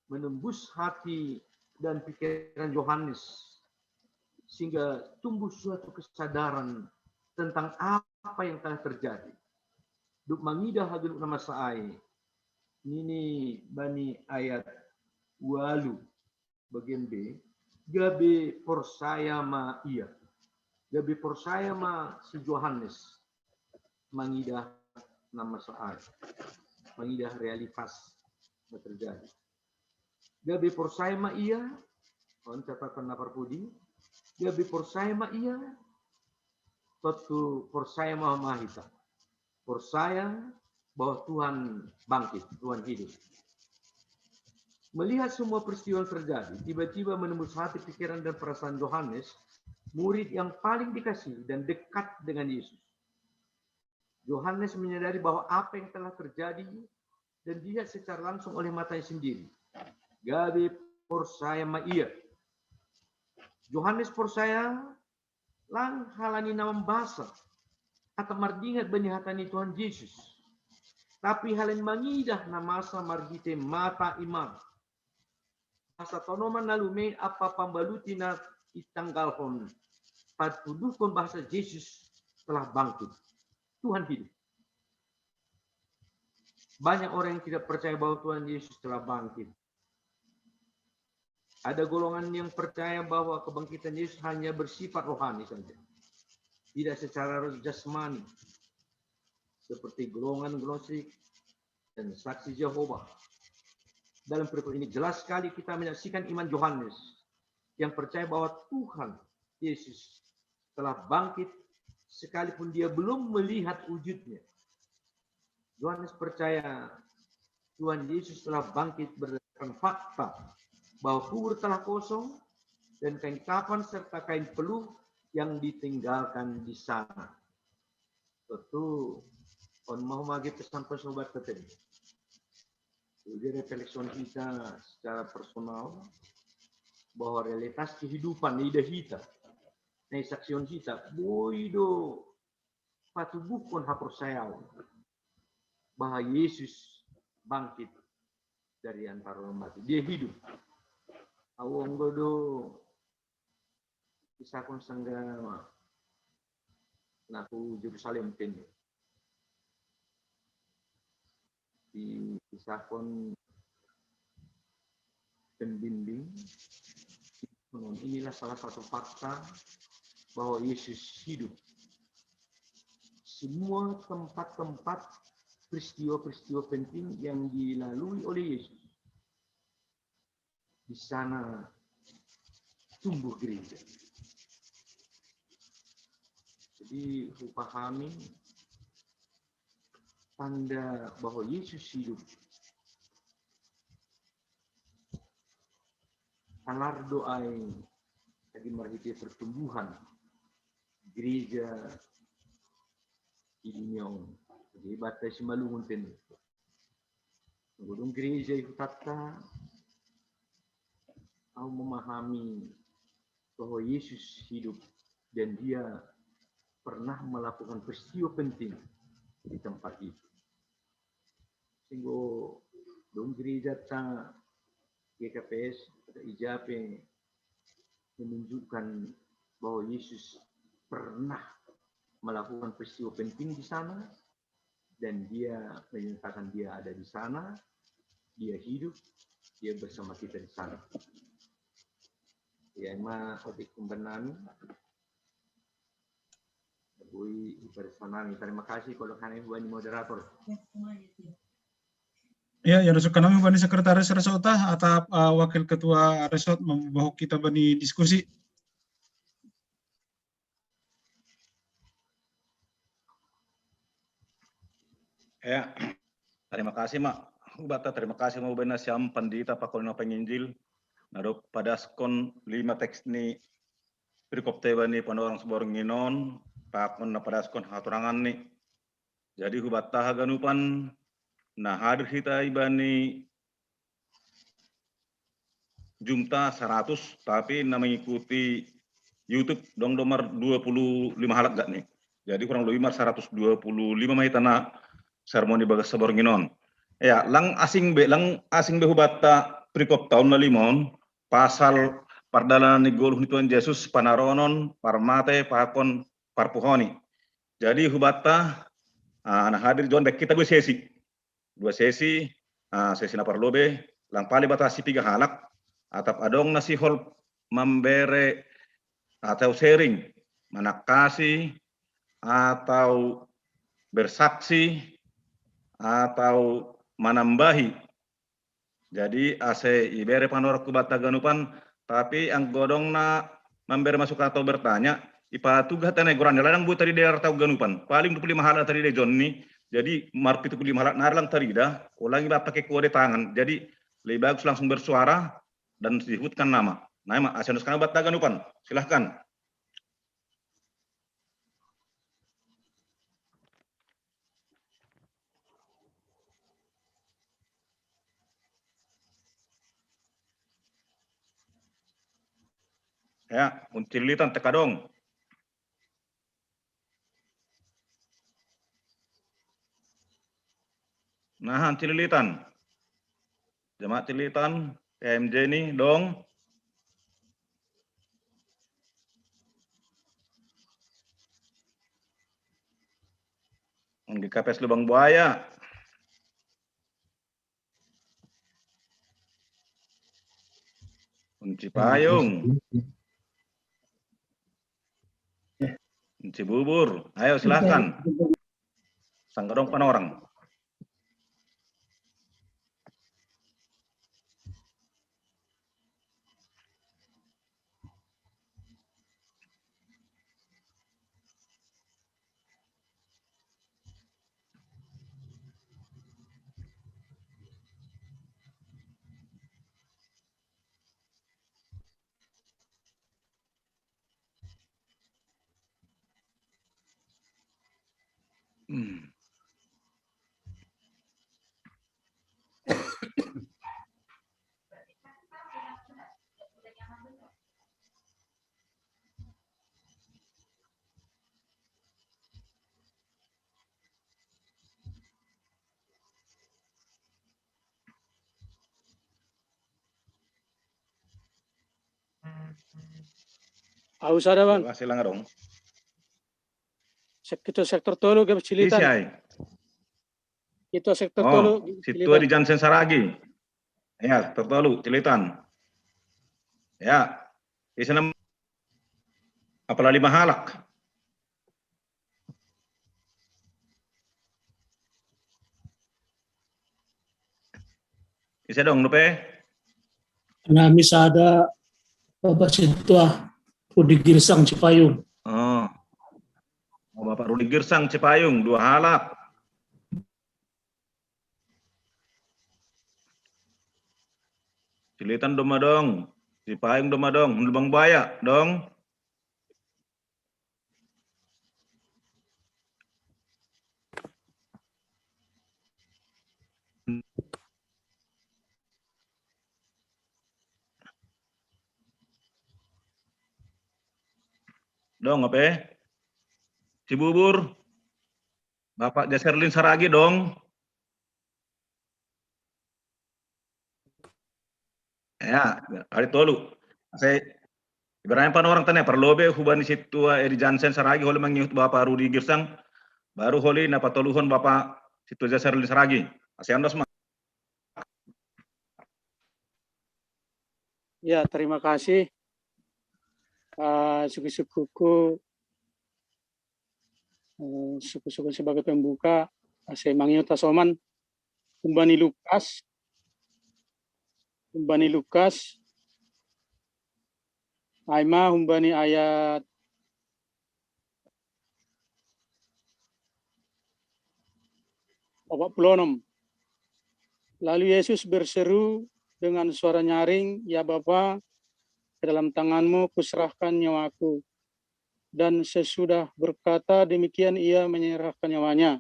menembus hati dan pikiran Yohanes, sehingga tumbuh suatu kesadaran tentang apa yang telah terjadi. Dob mangidah haganup na masa ai, nini bani ayat ualu bagian B, gabe porsaya ma ia. Gabe porsaya ma si Yohanes mangidah na masa ai. Mangidah realitas na terjadi. Gabe porsaya ma ia, On catatan na parpudi, gabe porsaya ma ia, tontu porsaya ma hita. Porsaya bahwa Tuhan bangkit, Tuhan hidup. Melihat semua peristiwa yang terjadi, tiba-tiba menembus hati, pikiran, dan perasaan Yohanes, murid yang paling dikasihi dan dekat dengan Yesus. Yohanes menyadari bahwa apa yang telah terjadi dan dilihat secara langsung oleh matanya sendiri. Gabe porsaya ma ia. Yohanes porsaya lang halani na mambasa atap mardingat bani hata ni Tuhan Jesus. Tapi halani mangidah na masa marhite mata iman. Bahasa tonoman na lumei ampa pambaluti na itanggalhon, patuduhkon bahasa Jesus telah bangkit. Tuhan hidup. Banyak orang yang tidak percaya bahwa Tuhan Yesus telah bangkit. Ada golongan yang percaya bahwa kebangkitan Yesus hanya bersifat rohani saja, tidak secara jasmani, seperti golongan gnostik dan saksi Jehovah. Dalam perikop ini jelas sekali kita menyaksikan iman Yohanes yang percaya bahwa Tuhan Yesus telah bangkit sekalipun dia belum melihat wujudnya. Yohanes percaya Tuhan Yesus telah bangkit berdasarkan fakta bahwa kubur telah kosong dan kain kapan serta kain peluh yang ditinggalkan di sana. Tentu, on mau magi pesan-pesan sobat tadi. Jadi refleksi kita secara personal bahwa realitas kehidupan ida hita, na saksi hita, boi do patubuhkon haporsayaon bahwa Yesus bangkit dari antara orang mati. Dia hidup. Au anggo do isakon sanggama na hu Jerusalem pen. Di isakon pembimbing. Inilah salah satu fakta bahwa Yesus hidup. Semua tempat-tempat, peristiwa-peristiwa penting yang dilalui oleh Yesus, di sana tumbuh gereja. Jadi, hupahami tanda bahwa Yesus hidup. Talar do ai lagi marhite pertumbuhan gereja di dunia on. Jadi, batas malungun ten. Gedung gereja itu tata, au memahami bahwa Yesus hidup dan dia pernah melakukan peristiwa penting di tempat itu. Singgo dong gereja ta G K P S atau I J A P menunjukkan bahwa Yesus pernah melakukan peristiwa penting di sana dan dia menyatakan dia ada di sana, dia hidup, dia bersama kita di sana. Ya, ma otik kumbanami. Bui ipersanami. Terima kasih kalau kami buat moderator. Ya, yang result kami bani sekretaris resort ta atau uh, wakil ketua resort membawa kita bani diskusi. Ya, terima kasih ma. Hubata, terima kasih ma bani siam pandita pakol na penginjil. Nado padaskon lima teks ni perikop teba ni panorang seborong nginon pakon na padaskon haturangan ni. Jadi hubata haganupan na hadir hita ibani jumta seratus, tapi na mengikuti YouTube dong domar dua puluh lima halak gak nih. Jadi kurang lebih mar seratus dua puluh lima mai tanah sermoni bagas sabornginon. Ya, lang asing be, lang asing be hubatta perikop tahun na limon pasal pardalanan ni goluh ni Tuhan Yesus panaronon parmate pakon parpuhoni. Jadi hubatta uh, na hadir John baik kita dua sesi. Dua sesi, uh, sesi na parlobe, lang pali batasi piga halak, atap adong na sihol mambere atau sharing, manakasi atau bersaksi atau manambahi. Jadi ase ibere panorku bata ganupan Tapi anggo adong na mambere masukan atau bertanya, ipatuga tene goran, ladang boi tarida i arta haganupan. Paling dua puluh lima halak tarida i Jonni. Jadi marpitu puluh lima halak na lang tarida, ulangi ba pakai kode tangan. Jadi lebih bagus langsung bersuara dan disebutkan nama. Nama, asa nuskan obat haganupan. Silahkan. Ya, Uncilitan tekadong. Nah, Uncilitan. Jemaat Cililitan, K M J ini dong. Di K P S Lubang Buaya. Kunci payung. Kunci bubur. Ayo, silahkan. Sanggadong panorang. Hmm. Au sada, Bang. Masih lang dong. Sek-, ketua sektor tolu, Gabus Cililitan. Isi ai. Ketua sektor tolu, Situa Cililitan. Di Jansen Saragi. Ya, sektor tolu, Cililitan. Ya. Isi nama apala lima halak. Isi dong, dope? Nami sada Bapak Situa Rudi Girsang Cipayung. Oh. Oh, Bapak Rudi Girsang Cipayung, dua halak. Cililitan doma dong, Cipayung doma dong, Lubang Buaya dong. Dong, apa? Cibubur. Bapak Jaserlin Saragi dong. Ya, ari tolu. Saya ibaratnya panorang tene, parlobei hubani Situa Edi Jansen Saragi, holi mangihut Bapak Rudi Girsang, baru holi na patoluhon Bapak Situa Jaserlin Saragi. Asa andos ma. Ya, terima kasih. Eh, suku-sukuku, eh, suku-suku sebagai pembuka, asa mangihut tasoman. Humbani Lukas, humbani Lukas, ai ma humbani ayat opat puluh enam. Lalu Yesus berseru dengan suara nyaring, "Ya Bapa, ke dalam tangan-Mu kuserahkan nyawaku." Dan sesudah berkata demikian, ia menyerahkan nyawanya.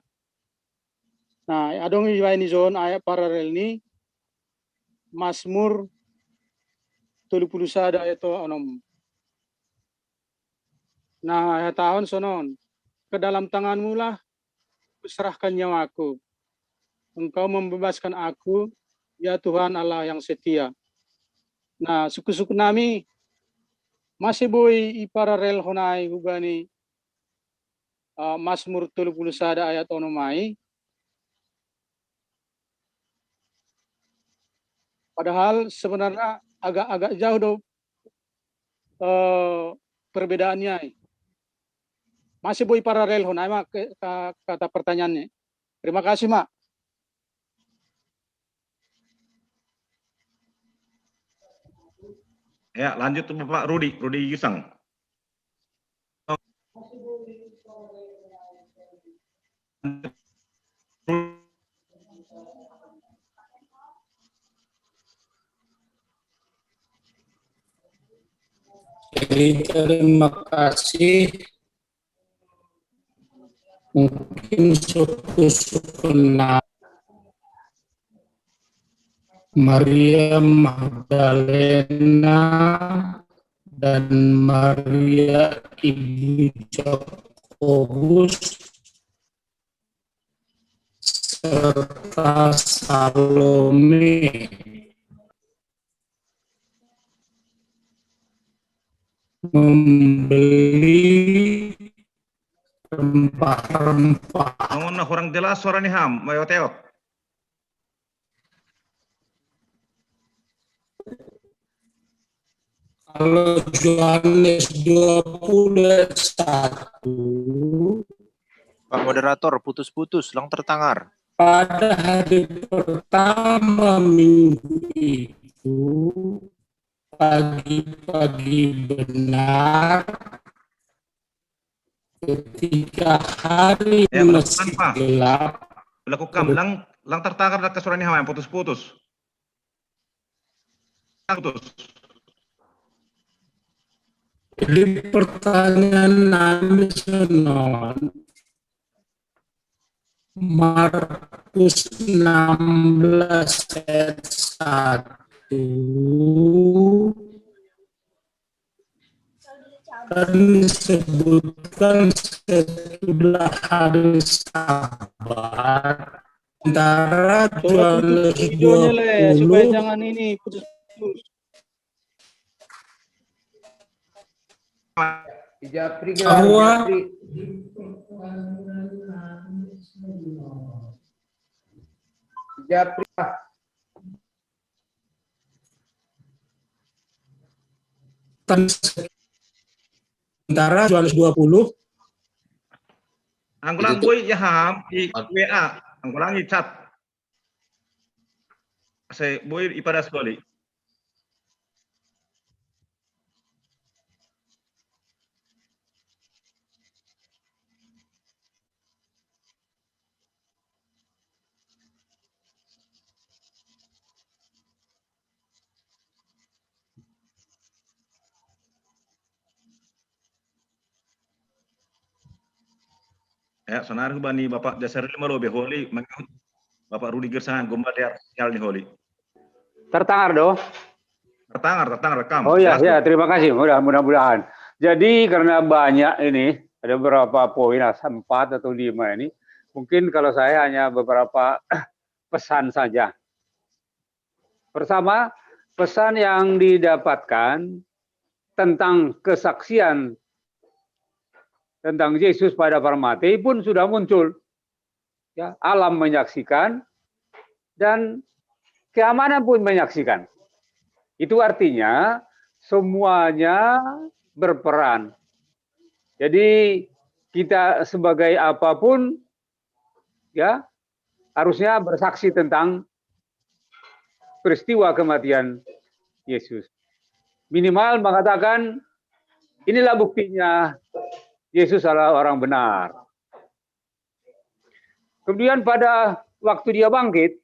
Nah, adong ibaen ison ayat paralel ni Mazmur tolu puluh sada ayat onom. Nah, ayat tahun sonon, "Ke dalam tangan-Mu lah kuserahkan nyawaku. Engkau membebaskan aku, ya Tuhan Allah yang setia." Nah, suku-suku nami, masih boi iparalel honai hubani, eh, Mazmur tolu puluh sada ayat onom ai. Padahal sebenarnya agak-agak jauh do, eh, perbedaannya. Masih boi paralel honai ma ke-, ka-, kata pertanyaannya. Terima kasih, Mak. Ya, lanjut Bapak Rudi, Rudi Gisang. Jadi terima kasih. Mungkin suku-suku Maria Magdalena dan Maria ibu Yakobus serta Salome membeli rempah-rempah. Namun kurang jelas suara nih Ham, mayo teot. Kalau Yohanes dua puluh ayat satu, Pak moderator, putus-putus, lang tertangar. Pada hari pertama minggu itu, pagi-pagi benar, ketika hari Ya, masih kenapa? Gelap. Lakukan lang lang tertangar dan kesuaranya yang putus-putus. Putus. Jadi pertanyaan nami senon, Markus enam belas ayat satu kan disebutkan sesudah hari Sabat, sementara Yohanes dua puluh supaya jangan ini putus-putus. Japri, Bahwa Japri. Japri. Sementara Yohanes dua puluh. Angkulang bui ya Ham, i W A, angkulang i chat. Saya bui ipada sekali. Ya, sanar bani Bapak Jasarli malo be holi, Bapak Rudi Gersangan, gomba dia sial ni holi. Tertangar do? Tertangar, tertangar rekam. Oh ya, Jelas, ya, Dok. Terima kasih. Mudah, mudah-mudahan. Jadi karena banyak ini, ada beberapa poin, ah, empat atau lima ini. Mungkin kalau saya hanya beberapa pesan saja. Pertama, pesan yang didapatkan tentang kesaksian tentang Yesus pada para mati pun sudah muncul. Ya, alam menyaksikan dan keamanan pun menyaksikan. Itu artinya semuanya berperan. Jadi kita sebagai apapun, ya, harusnya bersaksi tentang peristiwa kematian Yesus. Minimal mengatakan, "Inilah buktinya Yesus adalah orang benar." Kemudian pada waktu dia bangkit,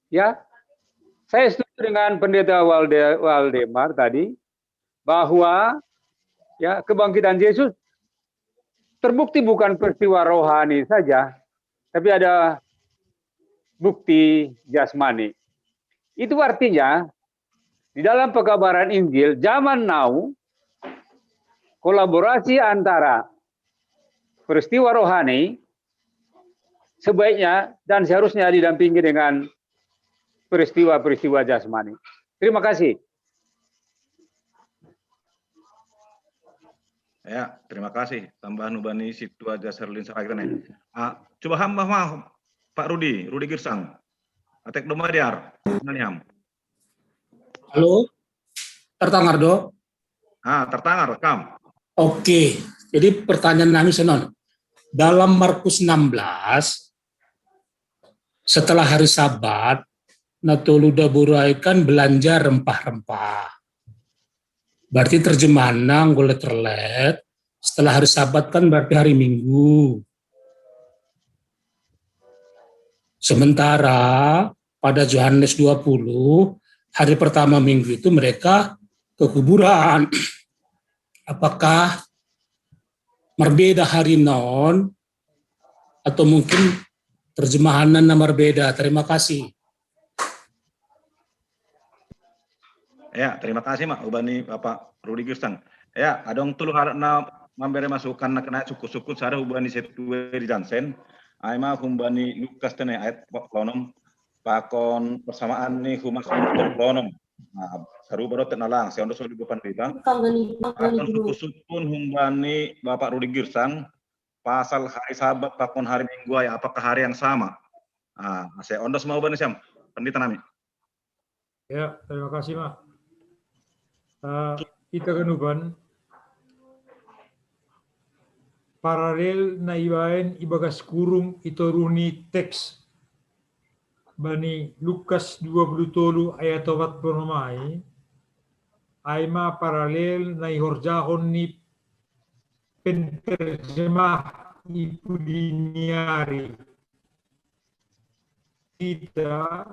ya, saya setuju dengan Pendeta Walde, Waldemar tadi, bahwa, ya, kebangkitan Yesus terbukti bukan peristiwa rohani saja, tapi ada bukti jasmani. Itu artinya di dalam pekabaran Injil zaman now, kolaborasi antara peristiwa rohani sebaiknya dan seharusnya didampingi dengan peristiwa-peristiwa jasmani. Terima kasih. Ya, terima kasih. Tambah nubani situa Jasarlin Saragane. Ah, coba hamba mah Pak Rudi, Rudi Girsang. Atek domadiar, naniam. Halo, tertangar do? Ah, tertangar rekam. Oke, jadi pertanyaan nami senon. Dalam Markus enam belas, setelah hari Sabat, natolu daburaikan belanja rempah-rempah. Berarti terjemahan nang boleh terlet setelah hari Sabat kan berarti hari Minggu. Sementara pada Yohanes dua puluh, hari pertama minggu itu mereka ke kuburan. Apakah berbeda hari non atau mungkin terjemahan nang berbeda? Terima kasih. Ya, terima kasih Mak hubani Bapak Rudi Girsang. Ya, adong tulu harap na mambere masukan na kena suku-suku sada hubani setue di Jansen. Ai ma hubani Lukas tene ayat lonom pakon persamaan ni humas lonom. Nah, saru baru tenalang, saya untuk soal pandita. Pakon suku-suku hubani Bapak Rudi Girsang pasal hari Sabat pakon hari Minggu ai, apakah hari yang sama? Ah, saya ondos mau bani siam, pendeta nami. Ya, terima kasih Mak. Uh, ita ganupan paralel na ibaen ibagas kurung itoruni teks bani Lukas dua puluh tolu ayat opat puluh mai, ai ma paralel na ihorjahon ni penterjemah i pudi ni ari. Kita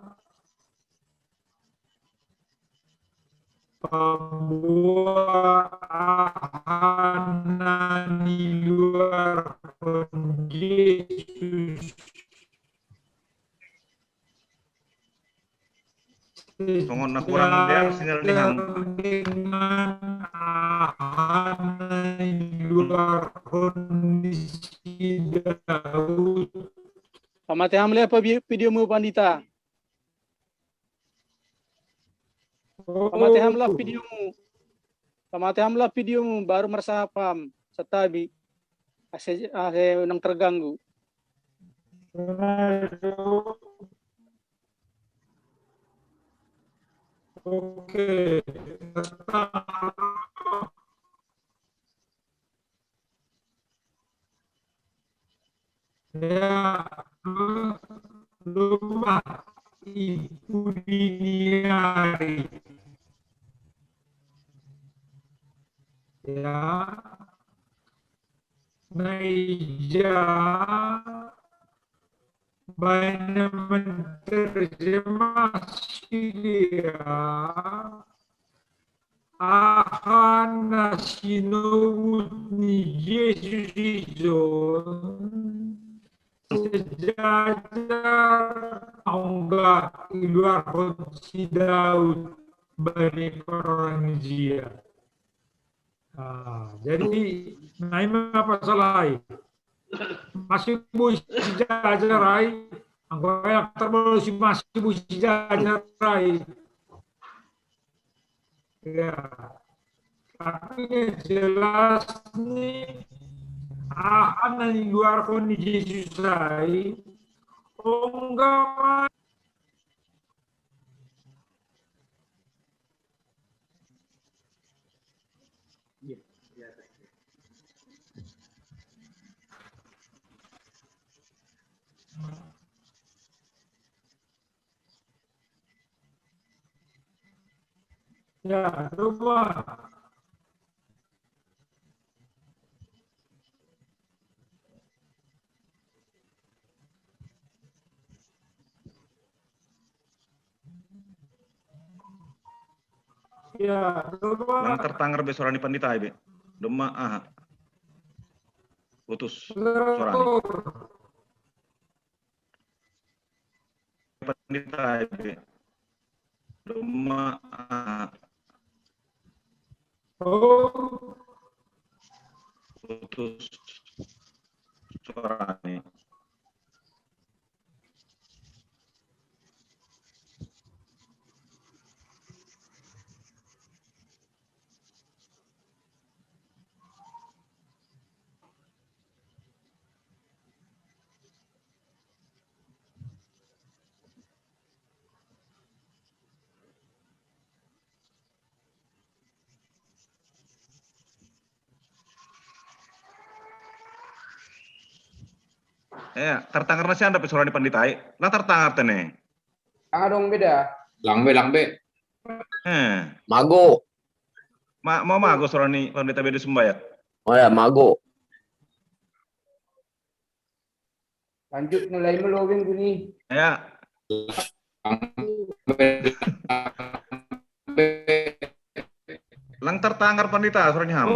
pamboa aha na niluarhon Jesus. Songon na kurang dia sinyal ni ham. Pamate ham le apa video mu pandita. Pamate ham lah video mu. Pamate ham lah video mu baru marsa pam satabi. Ase ase nang terganggu. Oke. Ya, rumah ibu diniari. Ya, meja baina menterjemah sidea aha na sinobut ni Jesus ijon sejajar anggo iluarhon si Daud bani parangejia. Nah, jadi na i ma pasalai. Masih boi sijajar ai. Anggo yang terbaru si masih boi sijajar ai. Ya. Tapi yang jelas ni aha na niluarhon ni Jesus ai. Ongga ma Ya, coba. Ya, coba. Nang tertangar be suara ni pandita be. Doma aha. Putus suara ni. Pandita be. Doma aha. Oh. Putus suara ni. Eh, tertangar nasi anda pesuara di pandita ai. Lah tertangar tene. Adong beda. Lang be, lang be. Eh. Mago. Ma, mau mago suara ni Pandita Bedi Sumba ya? Oh ya, mago. Lanjut nilai melowing gini. Ya. Lang tertangar Pandita suaranya ham.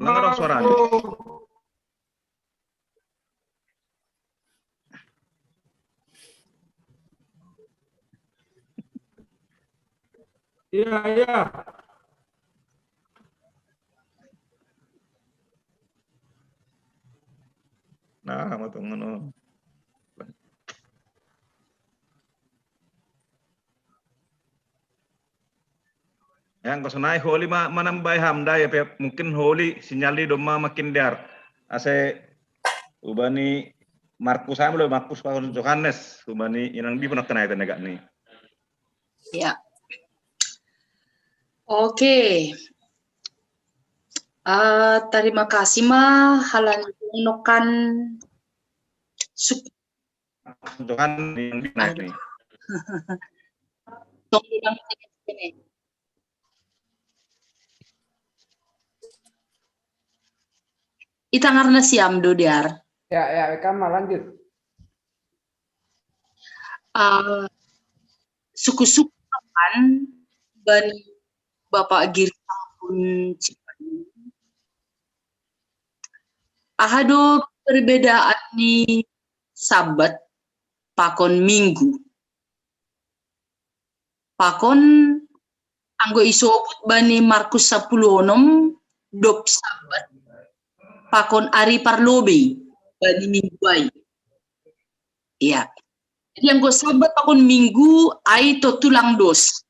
Lang ada suara. Iya, iya. Nah, matong ngono. Yang kosonai holi ma manambai ham dai pe mungkin holi sinyali domma makin diar. Ase ubani Markus ham lo Markus pakon Johannes ubani inang di pernah kenai tenegak ni. Ya. Oke. Ah, terima kasih ma halan nokan suk Johannes yang di naik nih. Tong bilang ini. Itangar na siam do diar. Ya, ya, Kama lanjut. Ah, suku-suku kan bani Bapak Giri pun Cipan. Aha do perbedaan ni Sabat pakon Minggu. Pakon anggo isobut bani Markus sapuluh onom dop Sabat pakon ari parlobei bani Minggu ai. Iya. Jadi anggo Sabat pakon Minggu ai to tulang dos.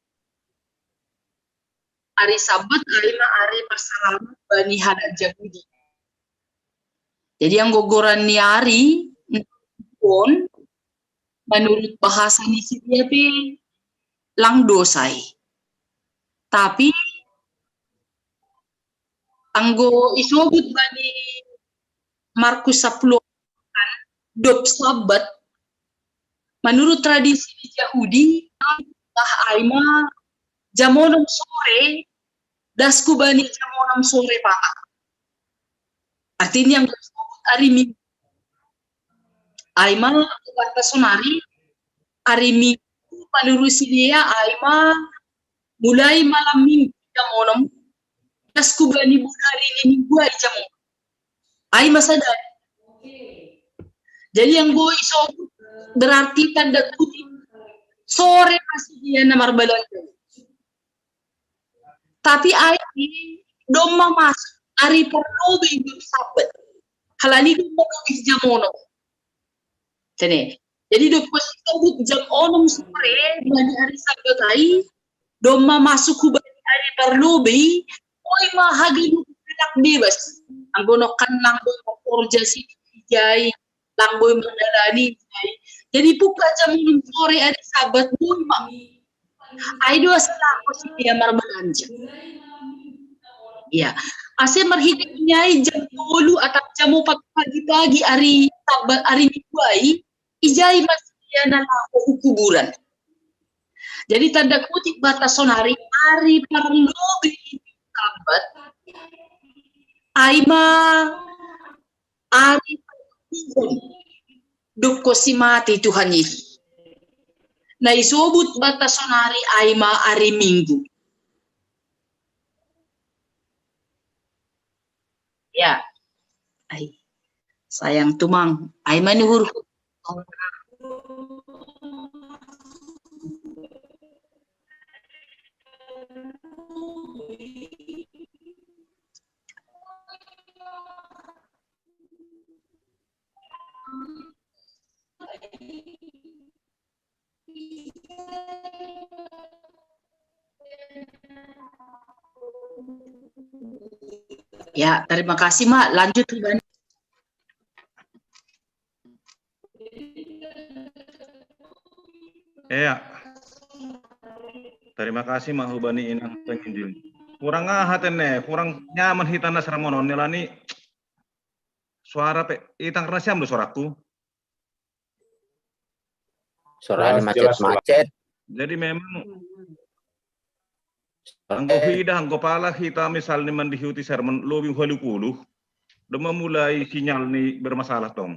Ari Sabat ai ma ari parsalamat bani halak Jahudi. Jadi anggo goran ni ari on menurut bahasa ni sidea pe lang dos ai. Tapi anggo isobut bani Markus sapuluh dop Sabat menurut tradisi di Jahudi bah ai ma jam onom sore dasku bani jam onom sore patak. Artinya anggo isobut ari Minggu ai ma ubat sonari ari Minggu panurusi dia ai ma mulai malam Minggu jam onom dasku bani budari ni Minggu ai jam onom ai ma sada. Jadi anggo isobut berarti tanda kutip sore masih dia na marbalanja. Tapi ai domma masuk ari parlobei dop Sabat. Halani domma lobei jam onom. Tene. Jadi dop isobut jam onom sore bani ari Sabat ai domma masuk hu bani ari parlobei. Oi ma haganup halak bebas. Anggo nokan lang boi makorja si jai lang boi mardalani jai. Jadi pukka jam onom sore ari Sabat boi ma ai do asa laho sidea marbalanja. Iya. Ase marhite ni ai jam tolu atau jam opat pagi-pagi ari Sabat ari Minggu ai ijai ma sidea na laho hu kuburan. Jadi tanda kutip batas sonari ari parlobei Sabat ai ma ari Tuhan. Dop si mati Tuhan Yesus. Na isobut batas sonari ai ma ari Minggu. Ya. Ai. Sayang tumang. Ai ma ni huruf. Ya, terima kasih, Mak. Lanjut, Ibu. Iya. Terima kasih, Mak, hubani inang penginjil. Kurang aha tene, kurang nyaman hita na saramonon nilani suara pe itang rasiam do suaraku. Suaranya macet-macet. Jadi memang Anggo hida, anggo pala hita misalni mandihuti sermon lobi hualu puluh, do ma mulai sinyal ni bermasalah tong.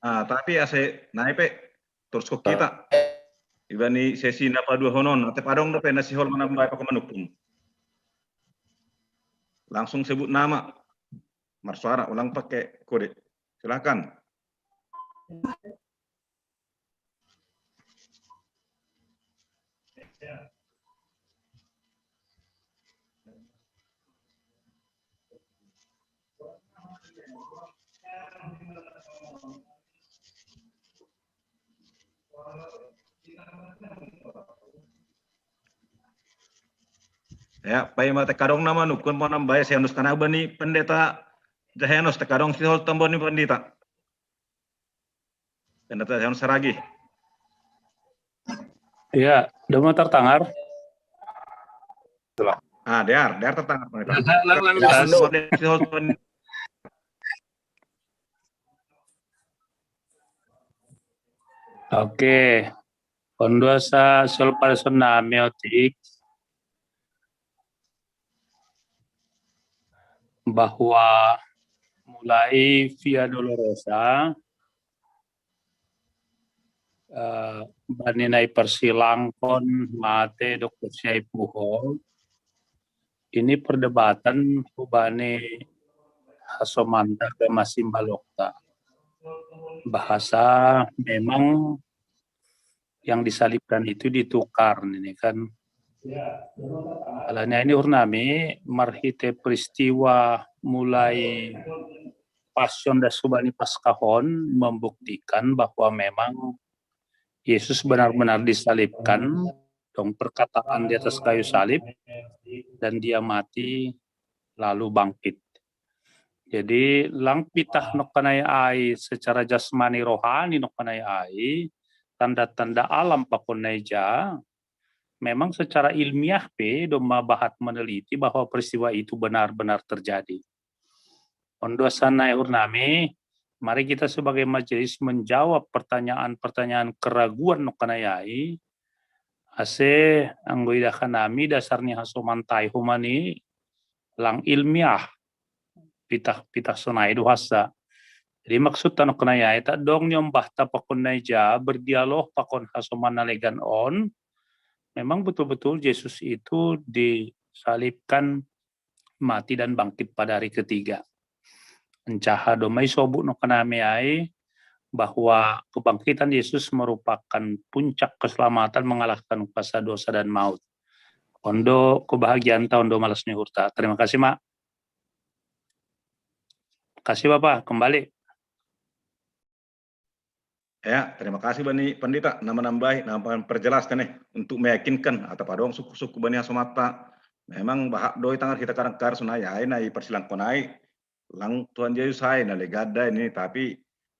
Ah, tapi ase nai pe terus ko kita. Ibani sesi na paduahon on, ate pe adong dope na sihol manambai pako manukung. Langsung sebut nama. Marsuara, ulang pakai kode. Silakan. Ya, pai ma te kadong nama nukun mau nambai, saya nus kana bani pendeta Jahenus, te kadong si hol tambah ni pendeta. Pendeta Jahenus Saragi. Iya, do ma tertangar. Ah, dear, dear tertangar pendeta. Lang, lang, lang. Oke. Kondua sa sol pada sona meotik bahwa mulai Via Dolorosa, eh, bani nai persilangkon mate dokter siai puho, ini perdebatan hubani hasomanta ke masimbalokta. Bahasa memang yang disalibkan itu ditukar ini kan. Alanya ini urnami marhite peristiwa mulai Pasion dan subani Paskahon membuktikan bahwa memang Yesus benar-benar disalibkan, dong perkataan di atas kayu salib, dan dia mati lalu bangkit. Jadi lang pitah nokkanai ai secara jasmani rohani nokkanai ai, tanda-tanda alam pakonnai ja, memang secara ilmiah pe domma bahat meneliti bahwa peristiwa itu benar-benar terjadi. Ondo sanai urnami, mari kita sebagai majelis menjawab pertanyaan-pertanyaan keraguan nokkanai ai, ase anggo idahanami dasar ni hasomantai humani lang ilmiah pitah-pitah sonai do hasa. Jadi maksud tano kenai ai tak dong nyombah tapakonnai ja berdialog pakon hasoman na legan on. Memang betul-betul Yesus itu disalibkan, mati dan bangkit pada hari ketiga. Encaha domai sobut nokkanami ai bahwa kebangkitan Yesus merupakan puncak keselamatan mengalahkan kuasa dosa dan maut. Ondo kebahagiaan ta ondo malas ni hurta. Terima kasih, Mak. Kasih Bapak, kembali. Ya, terima kasih bani pendeta nama nambahi nama perjelas kan eh untuk meyakinkan atau padong suku-suku bani asomata. Memang bahak doi tangan kita kadang kar sunai ai nai persilangkon ai lang Tuhan Yesus ai na legada ini, tapi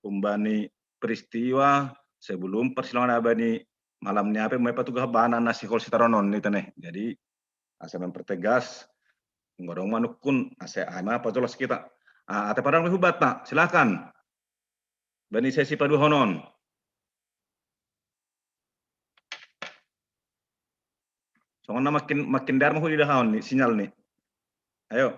umbani peristiwa sebelum persilangan abani malam ni apa mai patugah bana na sihol sitaronon ni teneh. Jadi asa mempertegas ngodong manukun asa ai ma pajolas kita. Ah, ate padang hubata, silakan. Bani sesi paduahonon. Songon na makin makin dar mahu di dahaon ni sinyal ni. Ayo.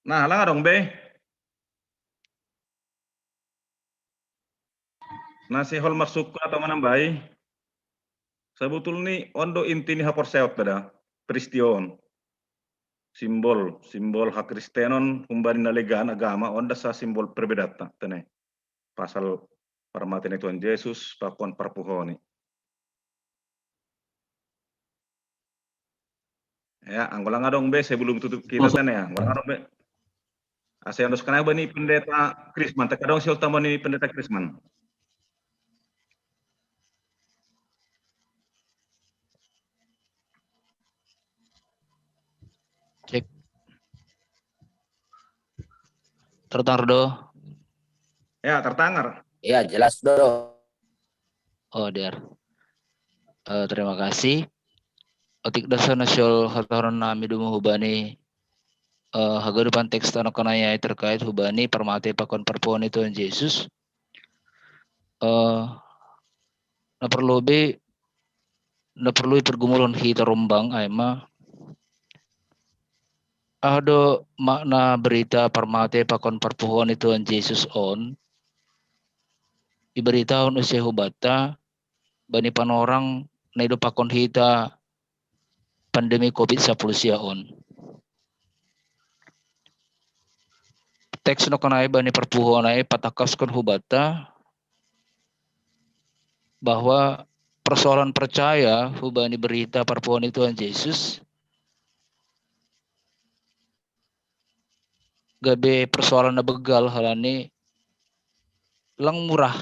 Nah, lang adong be. Na sihol marsukkun atau manambai. Sebetulni ondo inti ni haporseot pada peristiwa on. Simbol, simbol hakristenon humbani na legan agama onda sa simbol perbedatta tene. Pasal parmate ni Tuhan Yesus pakon parpuhoni. Ya, anggo lang adong be sebelum tutup kita sana ya. Anggo lang adong be. Asa yang dos kenapa ni pendeta Krisman? Teka dong siul tambah ni pendeta Krisman. Cek. Tertangar do. Ya, tertangar. Ya, jelas, Bro. Oh, dear. Uh, terima kasih. Otik dasar nasional hataron nami dumu hubani uh, hagadupan teks tano kanayai terkait hubani permate pakon perpuhon itu Yesus. Uh, na perlu be na perlu pergumulan kita rombang aima. Ado makna berita permate pakon perpuhon itu Yesus on. Iberita on usia hubata bani panorang na ido pakon hita pandemi covid sepuluh sia on. Teks no kanai bani perpuhon ai patakaskon hubata bahwa persoalan percaya hubani berita perpuhon itu Yesus gabe persoalan na begal halani lang murah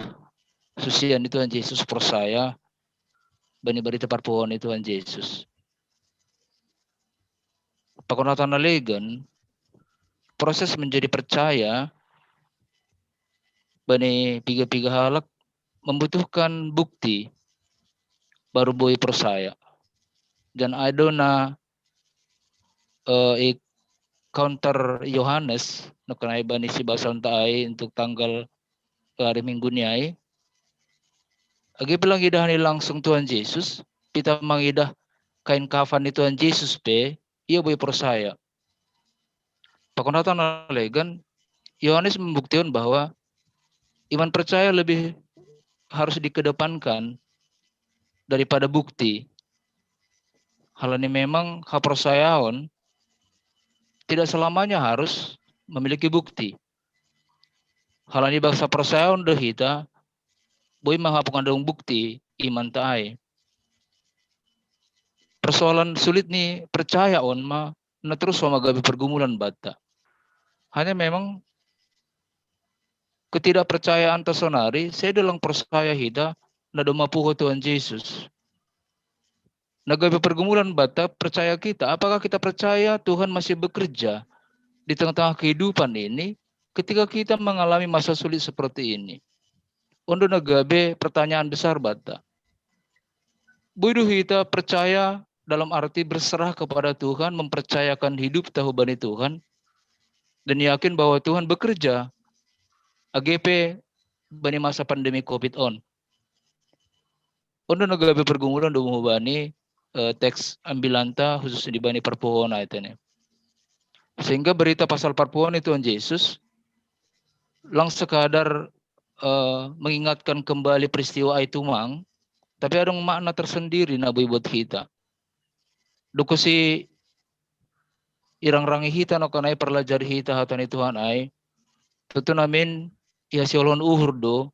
susian itu Yesus percaya bani berita perpuhon itu Yesus. Pakonatan na legan proses menjadi percaya bani piga-piga halak membutuhkan bukti baru boi percaya. Dan ado na uh, i counter Yohanes no kanai bani si basal taai untuk tanggal hari Minggu ni ai. Agi pelang idah ni langsung Tuhan Yesus, pita mangidah kain kafan ni Tuhan Yesus pe, ia boi percaya. Pakonatan na legan, Yohanes membuktikan bahwa iman percaya lebih harus dikedepankan daripada bukti. Halani memang hapercayaon tidak selamanya harus memiliki bukti. Halani bangsa percayaon do hita boi mangapung adong bukti iman taai. Persoalan sulit ni percaya on ma na terus sama gabi pergumulan bata. Hanya memang ketidakpercayaan ta sonari, saya dalam percaya hita na doma puho Tuhan Yesus. Na gabi pergumulan bata percaya kita. Apakah kita percaya Tuhan masih bekerja di tengah-tengah kehidupan ini ketika kita mengalami masa sulit seperti ini? Ondo na gabe pertanyaan besar bata. Boi do hita percaya dalam arti berserah kepada Tuhan, mempercayakan hidup ta hubani Tuhan, dan yakin bahwa Tuhan bekerja age pe bani masa pandemi covid on. Ondo na gabe pergumulan do hubani uh, teks ambilanta khusus di bani perpuhon ai tene. Sehingga berita pasal perpuhon itu Yesus lang sekadar uh, mengingatkan kembali peristiwa itu mang, tapi ada makna tersendiri na boi buat kita. Dukusi irang-rangi hita no kanai perlajari hita hata ni Tuhan ai. Tutu namin ia siolon uhur do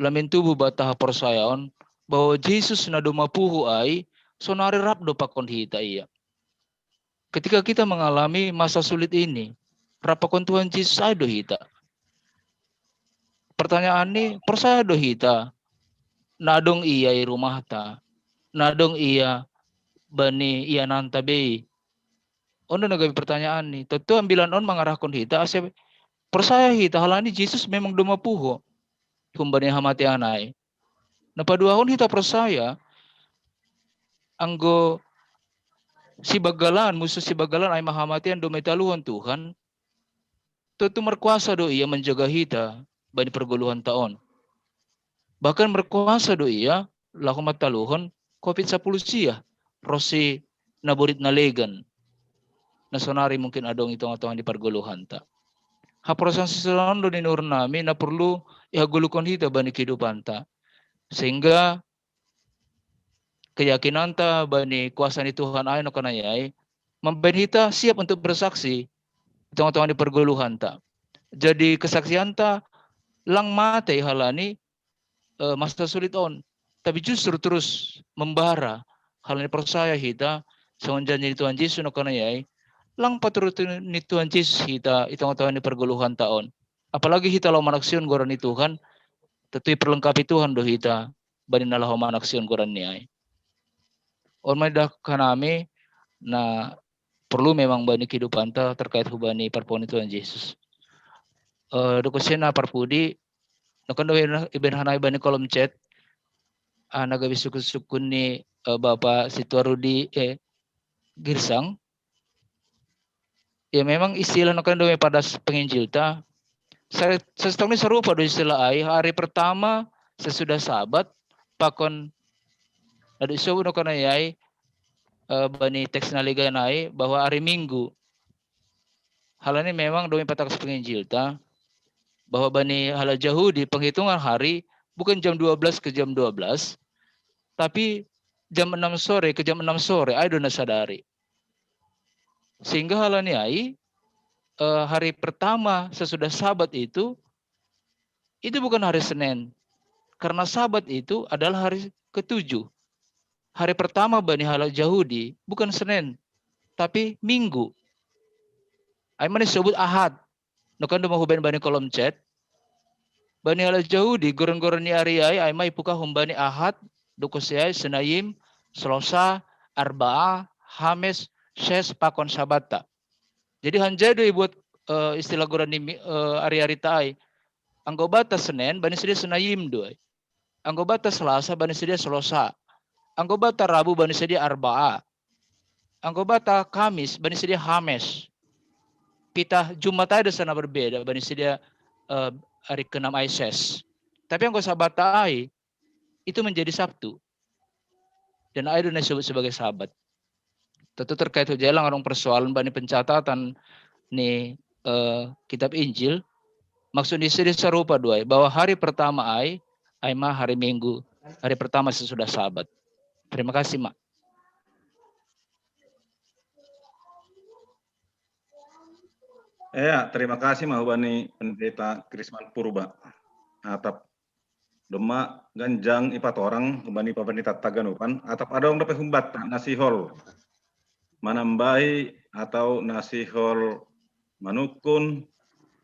lamin tubuh bataha persayaon bahwa Yesus na doma puhu ai sonari rap do pakon hita ia. Ketika kita mengalami masa sulit ini, rap pakon Tuhan Yesus ai do hita. Pertanyaan ni, percaya do hita nadong ia i rumah ta, nadong ia bani ia nanta bei. Ondo na gabi pertanyaan ni, tentu ambilan on mengarahkan hita ase percaya hita halani Yesus memang doma puho humbani hamati anai. Na paduahon hita percaya anggo si bagalan, musuh si bagalan ai mahamatian doma italuhon Tuhan, tentu merkuasa do ia menjaga hita bani pergoluhan taon. Bahkan merkuasa do ia laho mataluhon covid sepuluh sia rosi na borit na legan. Na sonari mungkin adong i tonga-tonga ni pargoluhanta. Haporsan sisaon do ni nurun nami na perlu ihagolukon hita bani kehidupanta. Sehingga keyakinanta bani kuasa ni Tuhan ai no kanai ai mambaen hita siap untuk bersaksi di tonga-tonga ni pargoluhanta. Jadi kesaksianta lang mate halani uh, masa sulit on, tapi justru terus membara halani percaya hita songon janji ni Tuhan Yesus no kanai ai lang paturut ni Tuhan Yesus hita i tonga-tonga ni pargoluhanta on. Apalagi hita laho manaksihon goran ni Tuhan, tentu perlengkapi Tuhan do hita bani na laho manaksihon goran ni ai. On ma idah hanami na perlu memang bani kehidupanta terkait hubani parpuhon ni Tuhan Yesus. Uh, do kosena parpudi Nokondo Iben Hanai bani kolom chat. Ana gawi sukun-sukun ni, eh, Bapak Situa Rudi, eh, Girsang. Ya, memang istilah nokondo pada penginjil ta. Saya, saya ni serupa do istilah ai. Hari pertama sesudah Sabat, pakon adu isobu nokondo ai, eh, bani teks naliga nai bahwa hari Minggu. Hal ini memang domi patakas penginjil ta, bahwa bani hala Yahudi penghitungan hari bukan jam dua belas ke jam dua belas, tapi jam enam sore ke jam enam sore, ai do nasadari. Sehingga hal ini ai, eh, hari pertama sesudah Sabat itu, itu bukan hari Senin. Karena Sabat itu adalah hari ketujuh. Hari pertama bani hala Yahudi bukan Senin, tapi Minggu. Ai mani sebut Ahad. Nokondo mahuben bani kolom chat. Bani hala Yahudi goron-goron ni ari ai, ai mai puka humbani Ahad, do kosea ai Senayim, Selosa, Arbaa, Hames, Ses, pakon Sabata. Jadi hanjai do ibuat, eh, istilah goron ni, eh, ari-ari ta ai. Anggo bata Senin bani sedia Senayim do ai. Anggo bata Selasa bani sedia Selosa. Anggo bata Rabu bani sedia Arbaa. Anggo bata Kamis bani sedia Hames. Pita Jumat ai do sana berbeda bani sedia, eh, hari keenam ai Ses. Tapi anggo Sabata ai itu menjadi Sabtu. Dan ai do naisebut sebagai Sabat. Tentu terkait tu jalang arung persoalan bani pencatatan ni, eh, kitab Injil. Maksud di sini serupa do ai, bahwa hari pertama ai, ai ma hari Minggu, hari pertama sesudah Sabat. Terima kasih, Mak. Ya, terima kasih, Mak, bani Pendeta Krisman Purba. Atap dema ganjang ipat orang bani papan itat taganupan, atap adong dope humbat nasihol manambahi atau nasihol manukun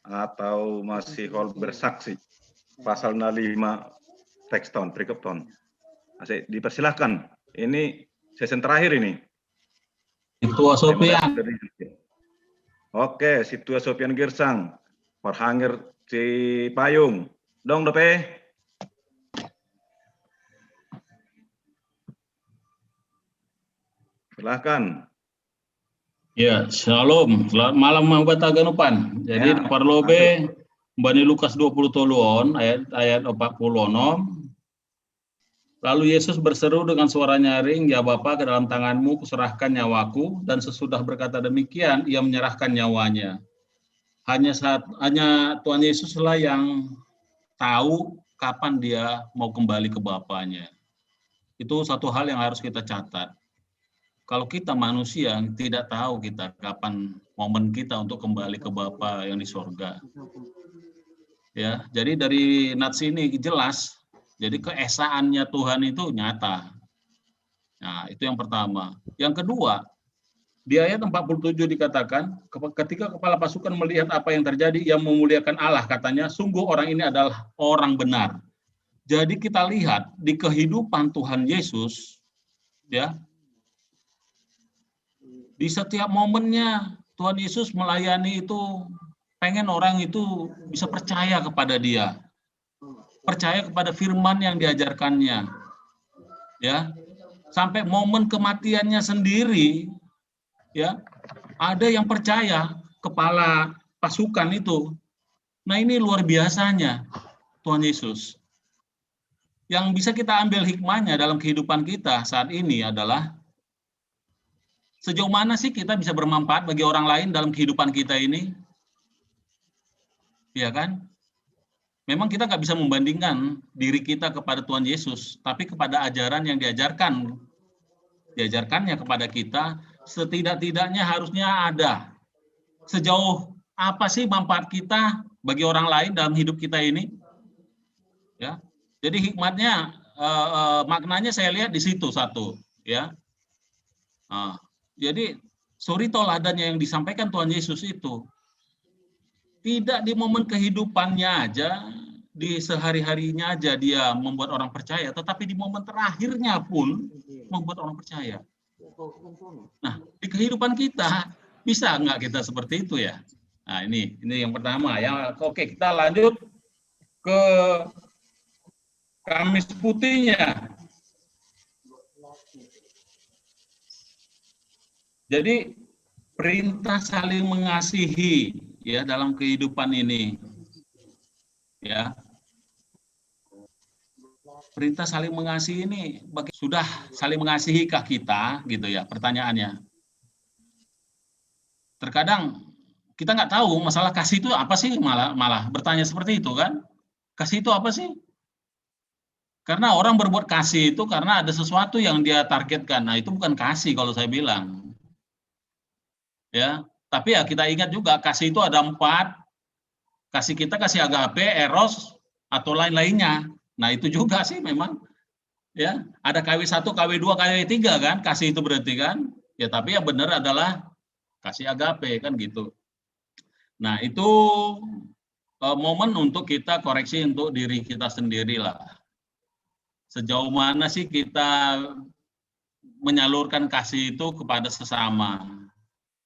atau masihol bersaksi pasal na lima teks ton, perikop ton. Asik, dipersilahkan. Ini sesi terakhir ini. Situa Sopian. Oke, Situa Sopian Girsang. Parhangir Cipayung. Dong dope. Silahkan. Ya, shalom. Selamat malam, Mang Bata Ganupan. Jadi, ya, parlobe, Bani Lukas dua puluh tolu on, ayat, ayat empat puluh enam. Lalu Yesus berseru dengan suara nyaring, "Ya Bapa, ke dalam tanganmu kuserahkan nyawaku." Dan sesudah berkata demikian, ia menyerahkan nyawanya. Hanya saat, hanya Tuhan Yesuslah yang tahu kapan dia mau kembali ke Bapanya. Itu satu hal yang harus kita catat. Kalau kita manusia, tidak tahu kita kapan momen kita untuk kembali ke Bapa yang di sorga. Ya, jadi dari nats ini jelas, jadi keesaannya Tuhan itu nyata. Nah, itu yang pertama. Yang kedua, di ayat empat puluh tujuh dikatakan, ketika kepala pasukan melihat apa yang terjadi, ia memuliakan Allah, katanya, "Sungguh orang ini adalah orang benar." Jadi kita lihat di kehidupan Tuhan Yesus, ya, di setiap momennya Tuhan Yesus melayani itu pengen orang itu bisa percaya kepada Dia, percaya kepada firman yang diajarkannya, ya, sampai momen kematiannya sendiri, ya, ada yang percaya, kepala pasukan itu. Nah, ini luar biasanya Tuhan Yesus. Yang bisa kita ambil hikmahnya dalam kehidupan kita saat ini adalah sejauh mana sih kita bisa bermanfaat bagi orang lain dalam kehidupan kita ini? Ya kan? Memang kita nggak bisa membandingkan diri kita kepada Tuhan Yesus, tapi kepada ajaran yang diajarkan, diajarkannya kepada kita, setidak-tidaknya harusnya ada. Sejauh apa sih manfaat kita bagi orang lain dalam hidup kita ini? Ya, jadi hikmatnya, eh, eh, maknanya saya lihat di situ satu, ya. Nah, jadi suri toladannya yang disampaikan Tuhan Yesus itu tidak di momen kehidupannya aja, di sehari-harinya aja dia membuat orang percaya, tetapi di momen terakhirnya pun membuat orang percaya. Nah, di kehidupan kita bisa nggak kita seperti itu ya? Nah, ini ini yang pertama ya. Oke, kita lanjut. ke Kamis putihnya. Jadi perintah saling mengasihi ya dalam kehidupan ini. Ya. Perintah saling mengasihi ini bagi, sudah saling mengasihikah kita gitu ya pertanyaannya. Terkadang kita nggak tahu masalah kasih itu apa sih, malah malah bertanya seperti itu kan. Kasih itu apa sih? Karena orang berbuat kasih itu karena ada sesuatu yang dia targetkan. Nah, itu bukan kasih kalau saya bilang. Ya, tapi ya kita ingat juga kasih itu ada empat. Kasih kita kasih agape, eros, atau lain-lainnya. Nah, itu juga sih memang ya ada K W satu, K W dua, K W tiga kan, kasih itu berarti kan. Ya, tapi yang benar adalah kasih agape kan gitu. Nah, itu eh, momen untuk kita koreksi untuk diri kita sendiri lah. Sejauh mana sih kita menyalurkan kasih itu kepada sesama?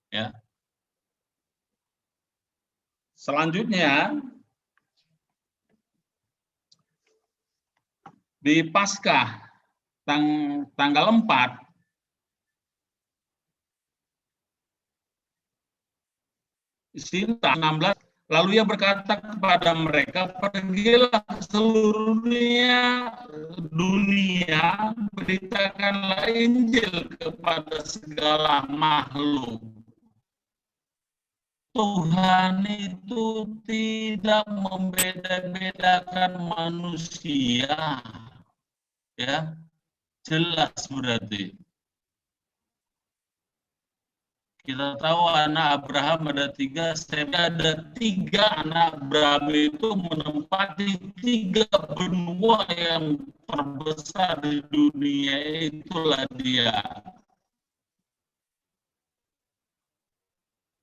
Ya. Selanjutnya, di Paskah tang tanggal empat, Sinta enam belas, lalu ia berkata kepada mereka, "Pergilah ke seluruh dunia, dunia, beritakanlah Injil kepada segala makhluk." Tuhan itu tidak membeda-bedakan manusia. Ya, jelas berarti. Kita tahu anak Abraham ada tiga, saya ada tiga anak Abraham itu menempati tiga benua yang terbesar di dunia, itulah dia.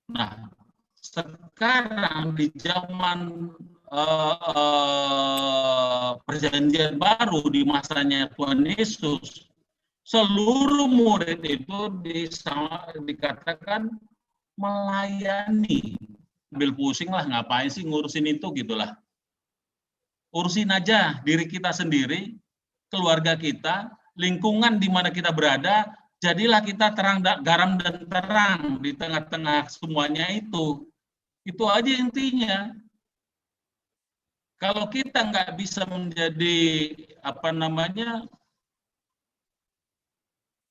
Nah, sekarang di zaman eh, eh, perjanjian baru di masanya Tuhan Yesus, seluruh murid itu dikatakan melayani. Ambil pusing lah, ngapain sih ngurusin itu gitulah. Urusin aja diri kita sendiri, keluarga kita, lingkungan di mana kita berada, jadilah kita terang, garam dan terang di tengah-tengah semuanya itu. Itu aja intinya. Kalau kita nggak bisa menjadi apa namanya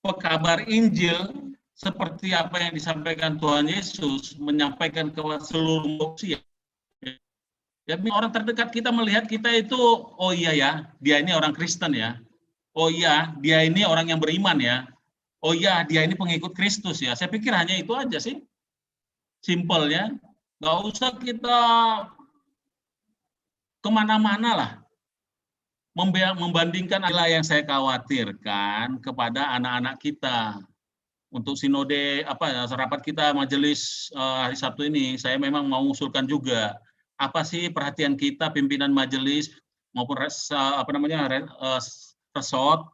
pekabar Injil seperti apa yang disampaikan Tuhan Yesus, menyampaikan ke seluruh manusia. Ya, orang terdekat kita melihat kita itu, oh iya ya, dia ini orang Kristen ya. Oh iya, dia ini orang yang beriman ya. Oh iya, dia ini pengikut Kristus ya. Saya pikir hanya itu aja sih. Simpelnya, nggak usah kita kemana-mana lah. Membandingkan adalah yang saya khawatirkan kepada anak-anak kita. Untuk sinode apa ya, rapat kita majelis uh, hari Sabtu ini, saya memang mau mengusulkan juga apa sih perhatian kita pimpinan majelis maupun res, uh, apa namanya uh, resort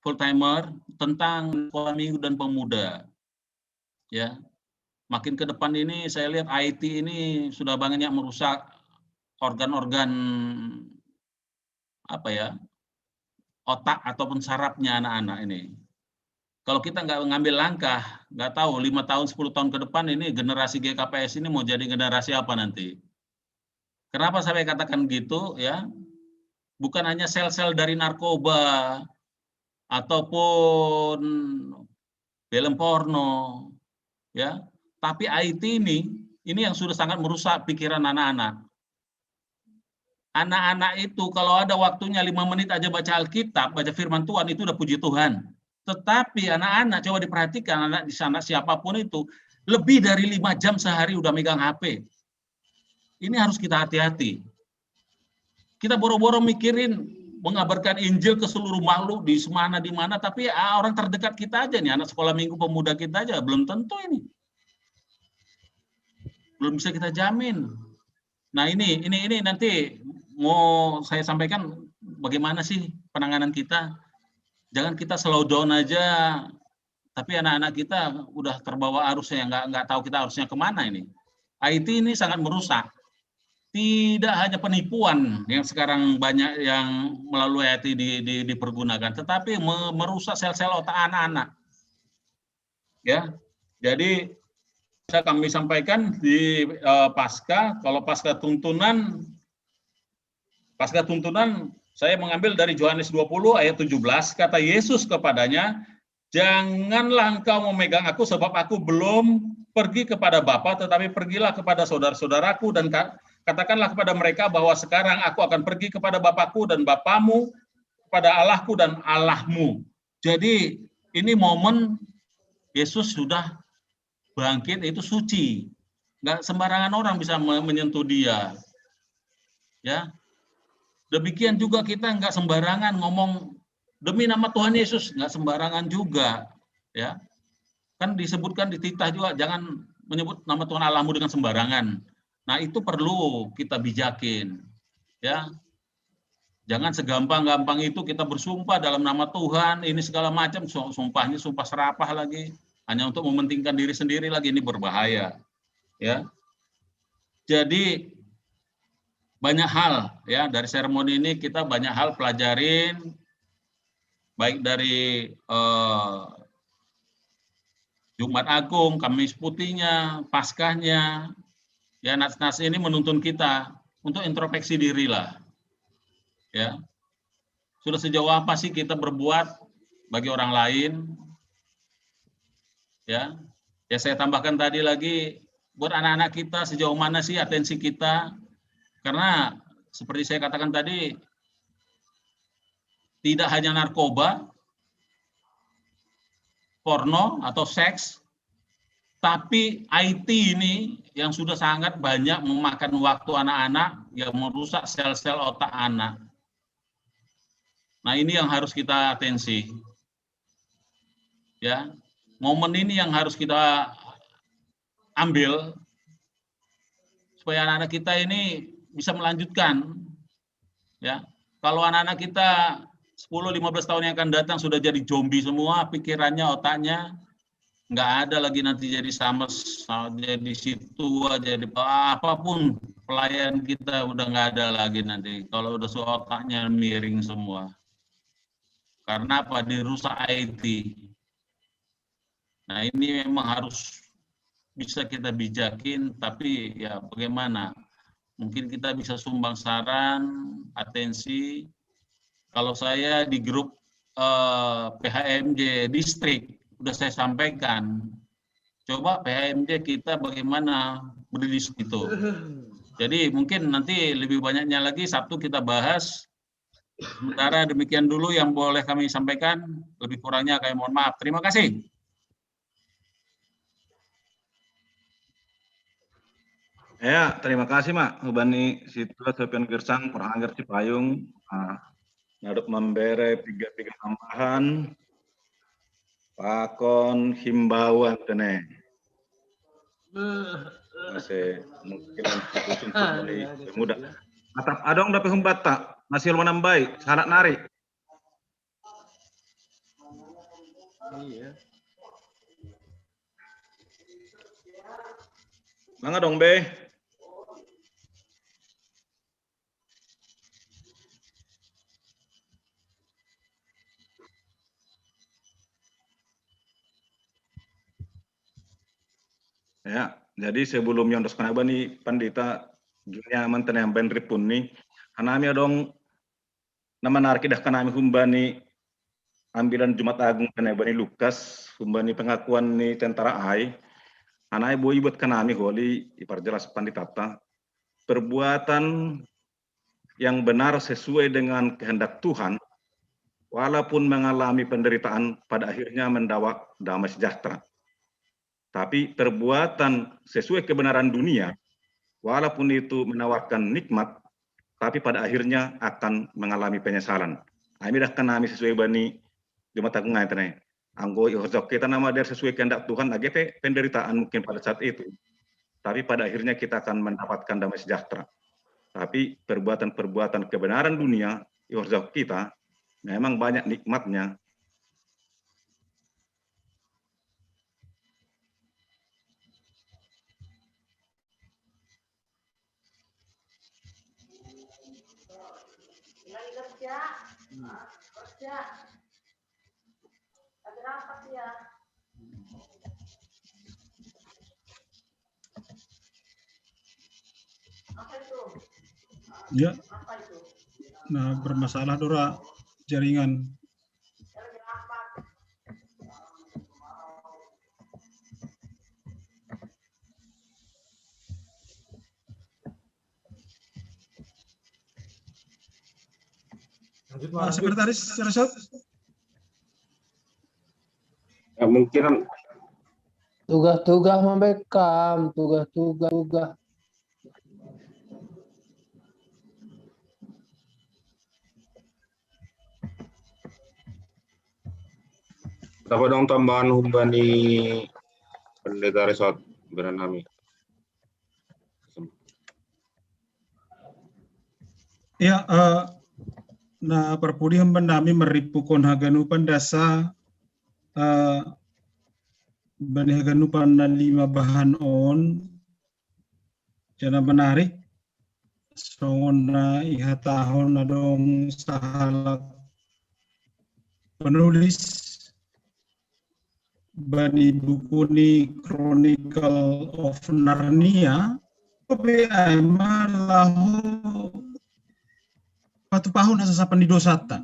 full timer tentang sekolah minggu dan pemuda. Ya, makin ke depan ini saya lihat I T ini sudah banyak merusak organ-organ apa ya, otak ataupun sarafnya anak-anak ini. Kalau kita nggak ngambil langkah, nggak tahu lima tahun, sepuluh tahun ke depan ini generasi G K P S ini mau jadi generasi apa nanti. Kenapa saya katakan gitu ya? Bukan hanya sel-sel dari narkoba ataupun film porno, ya, tapi I T ini, ini yang sudah sangat merusak pikiran anak-anak. Anak-anak itu kalau ada waktunya lima menit aja baca Alkitab, baca firman Tuhan, itu udah puji Tuhan. Tetapi anak-anak, coba diperhatikan anak di sana siapapun itu, lebih dari lima jam sehari udah megang H P. Ini harus kita hati-hati. Kita boro-boro mikirin mengabarkan Injil ke seluruh makhluk di mana di mana, tapi ah, orang terdekat kita aja nih, anak sekolah minggu pemuda kita aja belum tentu ini. Belum bisa kita jamin. Nah, ini ini ini nanti mau saya sampaikan bagaimana sih penanganan kita. Jangan kita slow down aja, tapi anak-anak kita udah terbawa arusnya, nggak nggak tahu kita harusnya kemana ini. I T ini sangat merusak. tidak hanya penipuan yang sekarang banyak yang melalui I T di, di, dipergunakan, tetapi merusak sel-sel otak anak-anak. Ya, jadi saya kami sampaikan di uh, pasca, kalau pasca tuntunan, pasca tuntunan saya mengambil dari Yohanes dua puluh ayat tujuh belas, kata Yesus kepadanya, "Janganlah engkau memegang aku, sebab aku belum pergi kepada Bapa, tetapi pergilah kepada saudara-saudaraku dan katakanlah kepada mereka bahwa sekarang aku akan pergi kepada Bapakku dan Bapamu, kepada Allahku dan Allahmu." Jadi ini momen Yesus sudah bangkit, itu suci. Nggak sembarangan orang bisa menyentuh dia. Ya. Demikian juga kita nggak sembarangan ngomong demi nama Tuhan Yesus, nggak sembarangan juga. Ya. Kan disebutkan di titah juga, jangan menyebut nama Tuhan Allahmu dengan sembarangan. Nah, itu perlu kita bijakin. Ya. Jangan segampang-gampang itu kita bersumpah dalam nama Tuhan, ini segala macam, sumpahnya sumpah serapah lagi, hanya untuk mementingkan diri sendiri lagi, ini berbahaya. Ya. Jadi banyak hal ya dari sermon ini kita banyak hal pelajarin, baik dari eh, Jumat Agung, Kamis Putihnya, Paskahnya. Ya, nas-nas ini menuntun kita untuk introspeksi dirilah. Ya. Sudah sejauh apa sih kita berbuat bagi orang lain? Ya. Ya, saya tambahkan tadi lagi, buat anak-anak kita, sejauh mana sih atensi kita? Karena seperti saya katakan tadi, tidak hanya narkoba, porno atau seks, tapi I T ini yang sudah sangat banyak memakan waktu anak-anak, yang merusak sel-sel otak anak. Nah, ini yang harus kita atensi. Ya, momen ini yang harus kita ambil supaya anak-anak kita ini bisa melanjutkan. Ya, kalau anak-anak kita sepuluh lima belas tahun yang akan datang sudah jadi zombie semua, pikirannya, otaknya nggak ada lagi nanti jadi sames, jadi situa, jadi apapun pelayan kita udah nggak ada lagi nanti kalau udah otaknya miring semua. Karena apa? Dirusak I T. Nah, ini memang harus bisa kita bijakin, tapi ya bagaimana? Mungkin kita bisa sumbang saran, atensi. Kalau saya di grup eh, P H M J distrik udah saya sampaikan. Coba P H M J kita bagaimana berdiskusi itu. Jadi mungkin nanti lebih banyaknya lagi Sabtu kita bahas. Sementara demikian dulu yang boleh kami sampaikan. Lebih kurangnya kami mohon maaf. Terima kasih. Ya, terima kasih, Mak. Ubani situ Sopian Gersang, Perhangger Cipayung. Nah, naduk membere tiga-tiga tambahan. Pakon himbauan tene. Masih mungkin muda. Atap adong dapat humbat tak? Masih lu nambai, salat nari. Iya. Mangga dong, Be. Ya, jadi sebelum nyontos kenapa nih pandita dunia mantan yang ben ripun nih, anami dong nama narki dah kanami humbani ambilan Jumat Agung kena bani Lukas, humbani pengakuan ni tentara ai, anai boi buat kanami holi iparjelas panditata, perbuatan yang benar sesuai dengan kehendak Tuhan, walaupun mengalami penderitaan, pada akhirnya mendapat damai sejahtera. Tapi perbuatan sesuai kebenaran dunia, walaupun itu menawarkan nikmat, tapi pada akhirnya akan mengalami penyesalan. Ami dah kena ami sesuai bani Jumat Agung ngai tenai. Anggo ihorjok kita nama der sesuai kehendak Tuhan, agete penderitaan mungkin pada saat itu. Tapi pada akhirnya kita akan mendapatkan damai sejahtera. Tapi perbuatan-perbuatan kebenaran dunia, ihorjok kita, memang banyak nikmatnya. Ya. Nah, bermasalah dora jaringan. Pak Sekretaris Resort? Ya, mungkin tugas-tugas membekam, tugas-tugas, tugas. Dapat dong tambahan humbani pendeta resort beranami. Ya, uh, na parpudi hamban nami maripukon haganupan dasa uh, bani haganupan na lima bahan on jana menarik songon na ihatahon na dong sahalak penulis bani buku ni Chronicle of Narnia, pe ai ma laho patupahon hasasapan ni dosanta.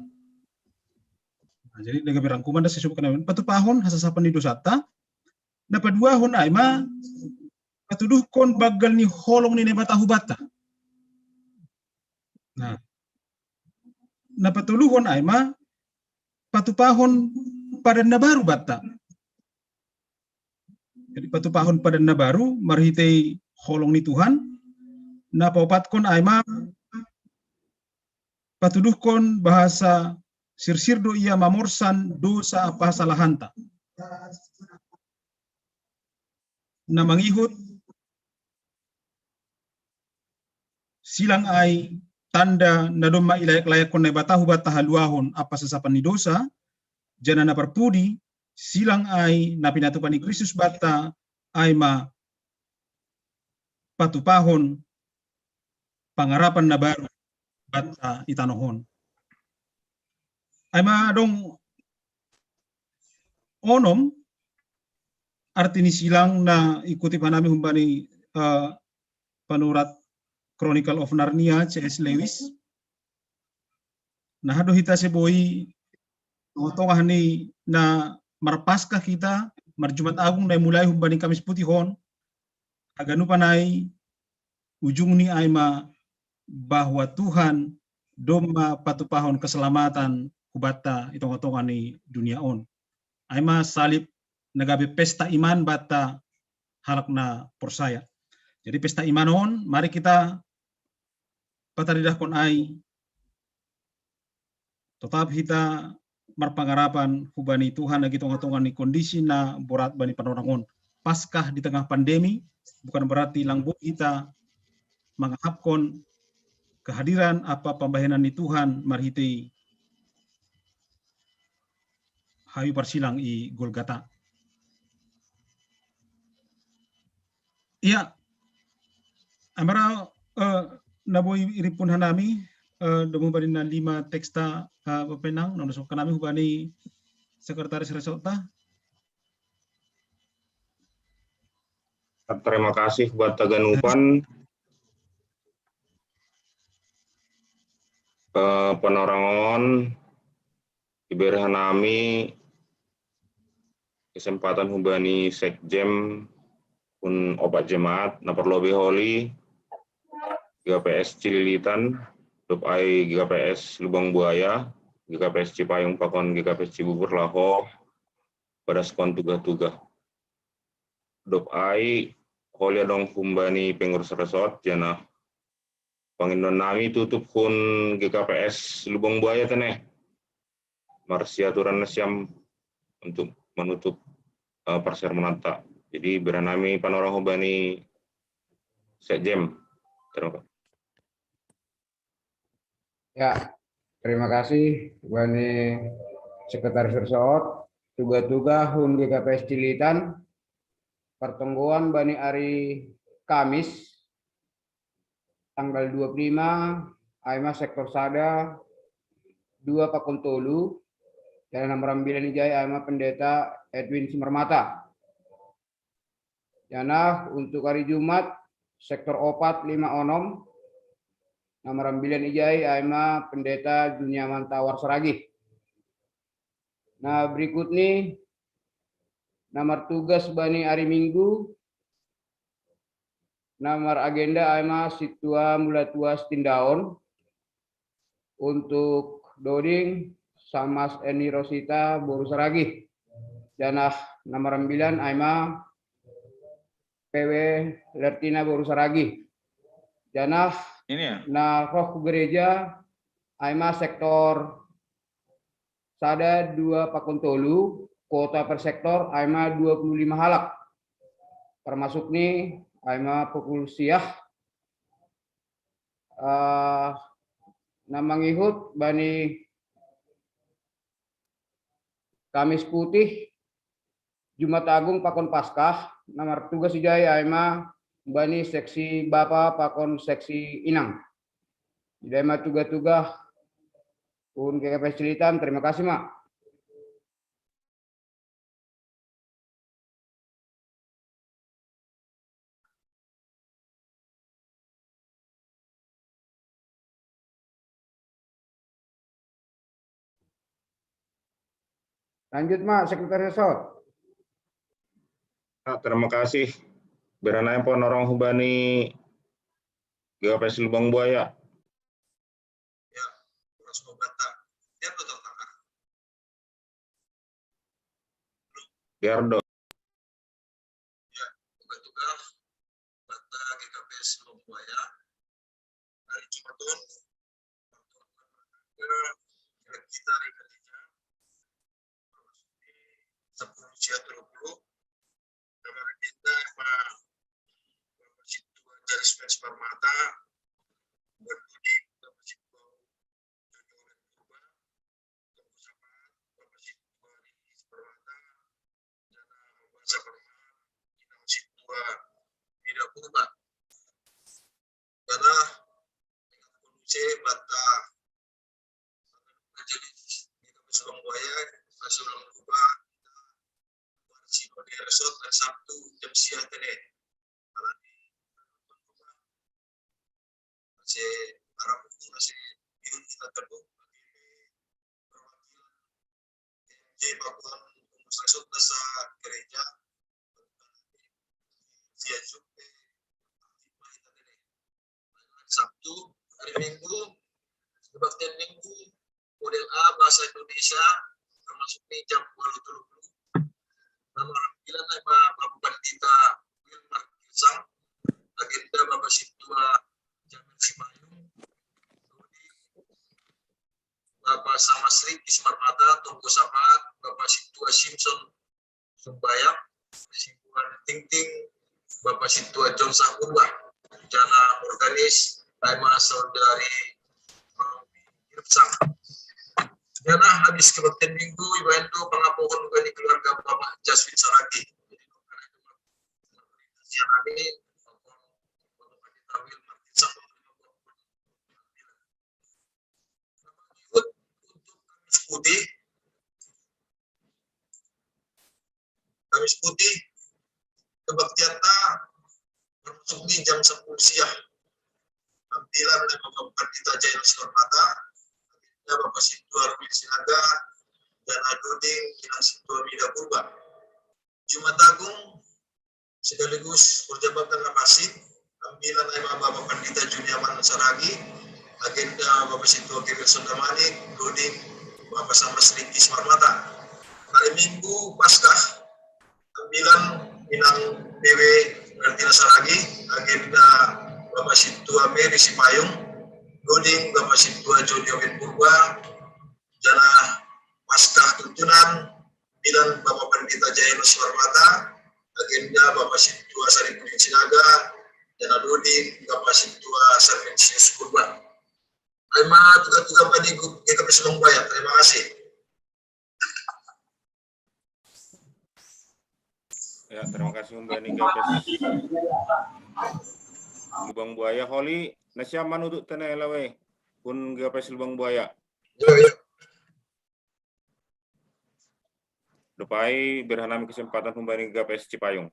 Nah, jadi daga berangkuman da sesubukan patupahon hasasapan ni dosanta. Na paduahon ai ma patuduhkon banggal ni holong ni Naibata hubanta. Nah, na patoluhon ai ma patupahon padan na baru banta. Jadi patupahon padan na baru marhitei holong ni Tuhan. Na paopatkon ai ma patuduhkon bahasa sirsir do ia mamorsan dosa pasalahanta. Na mangihut silang ai tanda na domma ilayak-layakkon Naibata hubanta haluahon ampa sasapan ni dosa, jana na parpudi silang ai na pinatupa ni Kristus banta ai ma patupahon pangarapan na baru banta i tanoh on. Ai ma dong onom arti ni silang na ikutip hanami humbani uh, panurat Chronicle of Narnia C S Lewis. Nah, do hita seboi tongah-tongah ni na marpaskah hita marjumat agung na mulai humbani Kamis Putih on, haganupan ai ujung ni ai ma bahwa Tuhan domma patupahon keselamatan hubanta i tongah-tongah ni dunia on. Ai ma salib na gabe pesta iman banta halak na porsaya. Jadi pesta iman on mari kita pataridahkon ai totap hita marpangarapan hubani Tuhan lagi tongah-tongah ni kondisi na borat bani panorang on. Paskah di tengah pandemi bukan berarti lang boi hita mangahapkon kehadiran apa pambahenan ni Tuhan marhitei hayu parsilang i Golgata. Ia amara uh, na boi iripun hanami uh, domu bani na lima teksta uh, pepenang na nusuk kanami hubani sekretaris resorta. Terima kasih buat taganupan uh, panorangon iberhanami kesempatan hubani sekjem un opat jemaat na parlobi holi G K P S Cililitan, dop ai G K P S Lubang Buaya, G K P S Cipayung pakon G K P S Cibubur laho padaskon tuga-tuga. Dop ai holi adong humbani pengurus resort jana panginon nami tutup hun G K P S Lubang Buaya tene. Marsiaturan nasiam untuk menutup uh, parsermonanta. Jadi beranami panorang hubani sekjem. Terima kasih. Ya, terima kasih Bani Sekretaris Resort, tuga-tuga hun G K P S Cililitan, pertengguan Bani Ari Kamis tanggal dua puluh lima ai ma sektor sada dua Pakon tolu, dan nomor ambilan ijai aima Pendeta Edwin Simarmata. Janah untuk hari Jumat, sektor opat lima onom, nomor ambilan ijai aima Pendeta Juniaman Tawar Saragih. Nah, berikut ni nomor tugas bani hari Minggu, nomor agenda aima Situa Mula Tua Sitindaon, untuk Doding Samas Eni Rosita Boru Saragih. Janah nomor ambilan aima P W Lertina Boru Saragih. Janah ini ya, nah roh ku gereja aima sektor sada dua Pakon tolu, kuota per sektor aima dua puluh lima halak. Termasuk ni aima pukul siah, eh, nah mangihut bani Kamis Putih, Jumat Agung Pakon Paskah, nomor tugas ijai aima bani seksi bapa pakon seksi inang. Ijai ma tugas-tugas un G K P S Cililitan. Terima kasih, Mak. Lanjut, Mak, Sekretaris Resort. Ah, terima kasih. Beranai ponorong hubani G K P S Lubang Buaya. Ya, Mas Bata. Dia tuh tantangan. Gerdo. Ya, tugas-tugas Bata G K P S Lubang Buaya. Hari Jumat tuh, kita di gereja, sepuluh siang dua puluh, sama agenda sama Bapak Situa Jaris Pens Permata, buat Budi, Bapak Situa Jojo Purba, Bapak Situa Rizky Permata, dan Bapak Situa Ida Purba. Karena kondisi Bata jadi Surabaya, Surabaya, si Bodi Resort, hari Sabtu, jam siang tene. Kalau di masih arah masih biun kita terbuka. Jadi, Pak Tuan, Resort Desa Gereja, siang Jumat, Sabtu, hari Minggu, kebaktian Minggu, model A, bahasa Indonesia, termasuk di jam dua puluh. Nama panggilan Bapak Pandita Wilmar Girsang, agenda Bapak Situa Jamal Simayung, Bapak Samasri Kismarmata, Tunggu Sapaat, Bapak Situa Simpson Sumbayang, Situa Tingting, Bapak Situa John Sakurba, rencana organis, Taima Saudari Sang. Karena habis kebaktian minggu, Ibu Endo, pengapungan bagi keluarga Bapak Jaswin Saragi. Yang kami, Bapak Sang. Ikut untuk Kamis Putih. Kamis Putih, kebaktian ta termasuk di jam sepuluh siang. Tampilan dari Bapak Pandita Jainus Permata, ada Bapak Situa Rumi Sinaga, dan Aduding, Inang Situa Mida Purba. Jumat Agung, sekaligus perjabatan lokasi, tampilan Imam Bapak Pandita Juniaman Saragi, agenda Bapak Situa Kemil Sundamani, Doding Bapak Sama Sedikis Marmata. Hari Minggu Paskah, tampilan Inang Dewi Martina Saragi, agenda Bapak Situa Mary Sipayung, Doding Bapak Situa Joni Owin Purba, jana Paskah tuntunan, bilan Bapak Pandita Jainus Marmata, agenda Bapak Situa Saripudin Sinaga, dan Adudin Bapak Situa Sarmensius Kurban. Terima tugas-tugas Pak Digu, kita bersama bayar. Terima kasih. Ya, terima kasih Mbak Nika Pes. Lubang Buaya, Holi, nasiaman untuk tanah lawe pun Gapes Lubang Buaya. Ya, ya. Dopai, bérhan ami kesempatan humbani G P S Cipayung.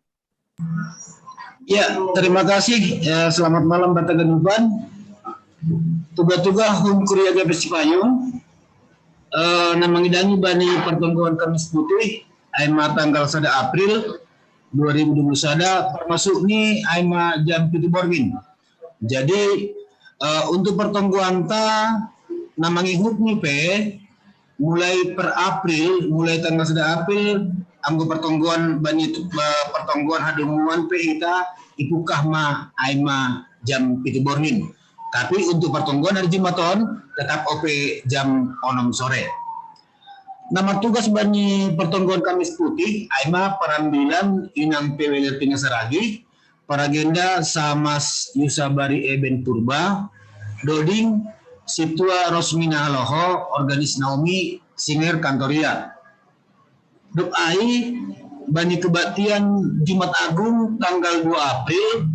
Ya, terima kasih. Ya, selamat malam Batagan Uban. Tuga-tuga hum kuria G P S Cipayung. Eh, na mangidangi bani pertonggoan Kamis Putih, ai ma tanggal sada April dua ribu dua puluh sada, termasuk ni ai ma jam pitu borngin. Jadi, eh, untuk pertonggoan ta na mangihut ni pe, mulai per April, mulai tanggal sada April, anggo pertonggoan bani, eh, pertonggoan hadumuan pe hita ipukah ma ai ma jam pitu borngin. Tapi untuk pertonggoan hari Jumat on tetap ope jam onom sore. Na martugas bani pertonggoan Kamis Putih, ai ma parambilan inang P W L R T na saragi, paragenda Samas Yusabari Eben Purba, Doding, Situa Rosmina Haloho, Organis Naomi, Singer Kantoria. Dop ai, bani kebaktian Jumat Agung tanggal dua April,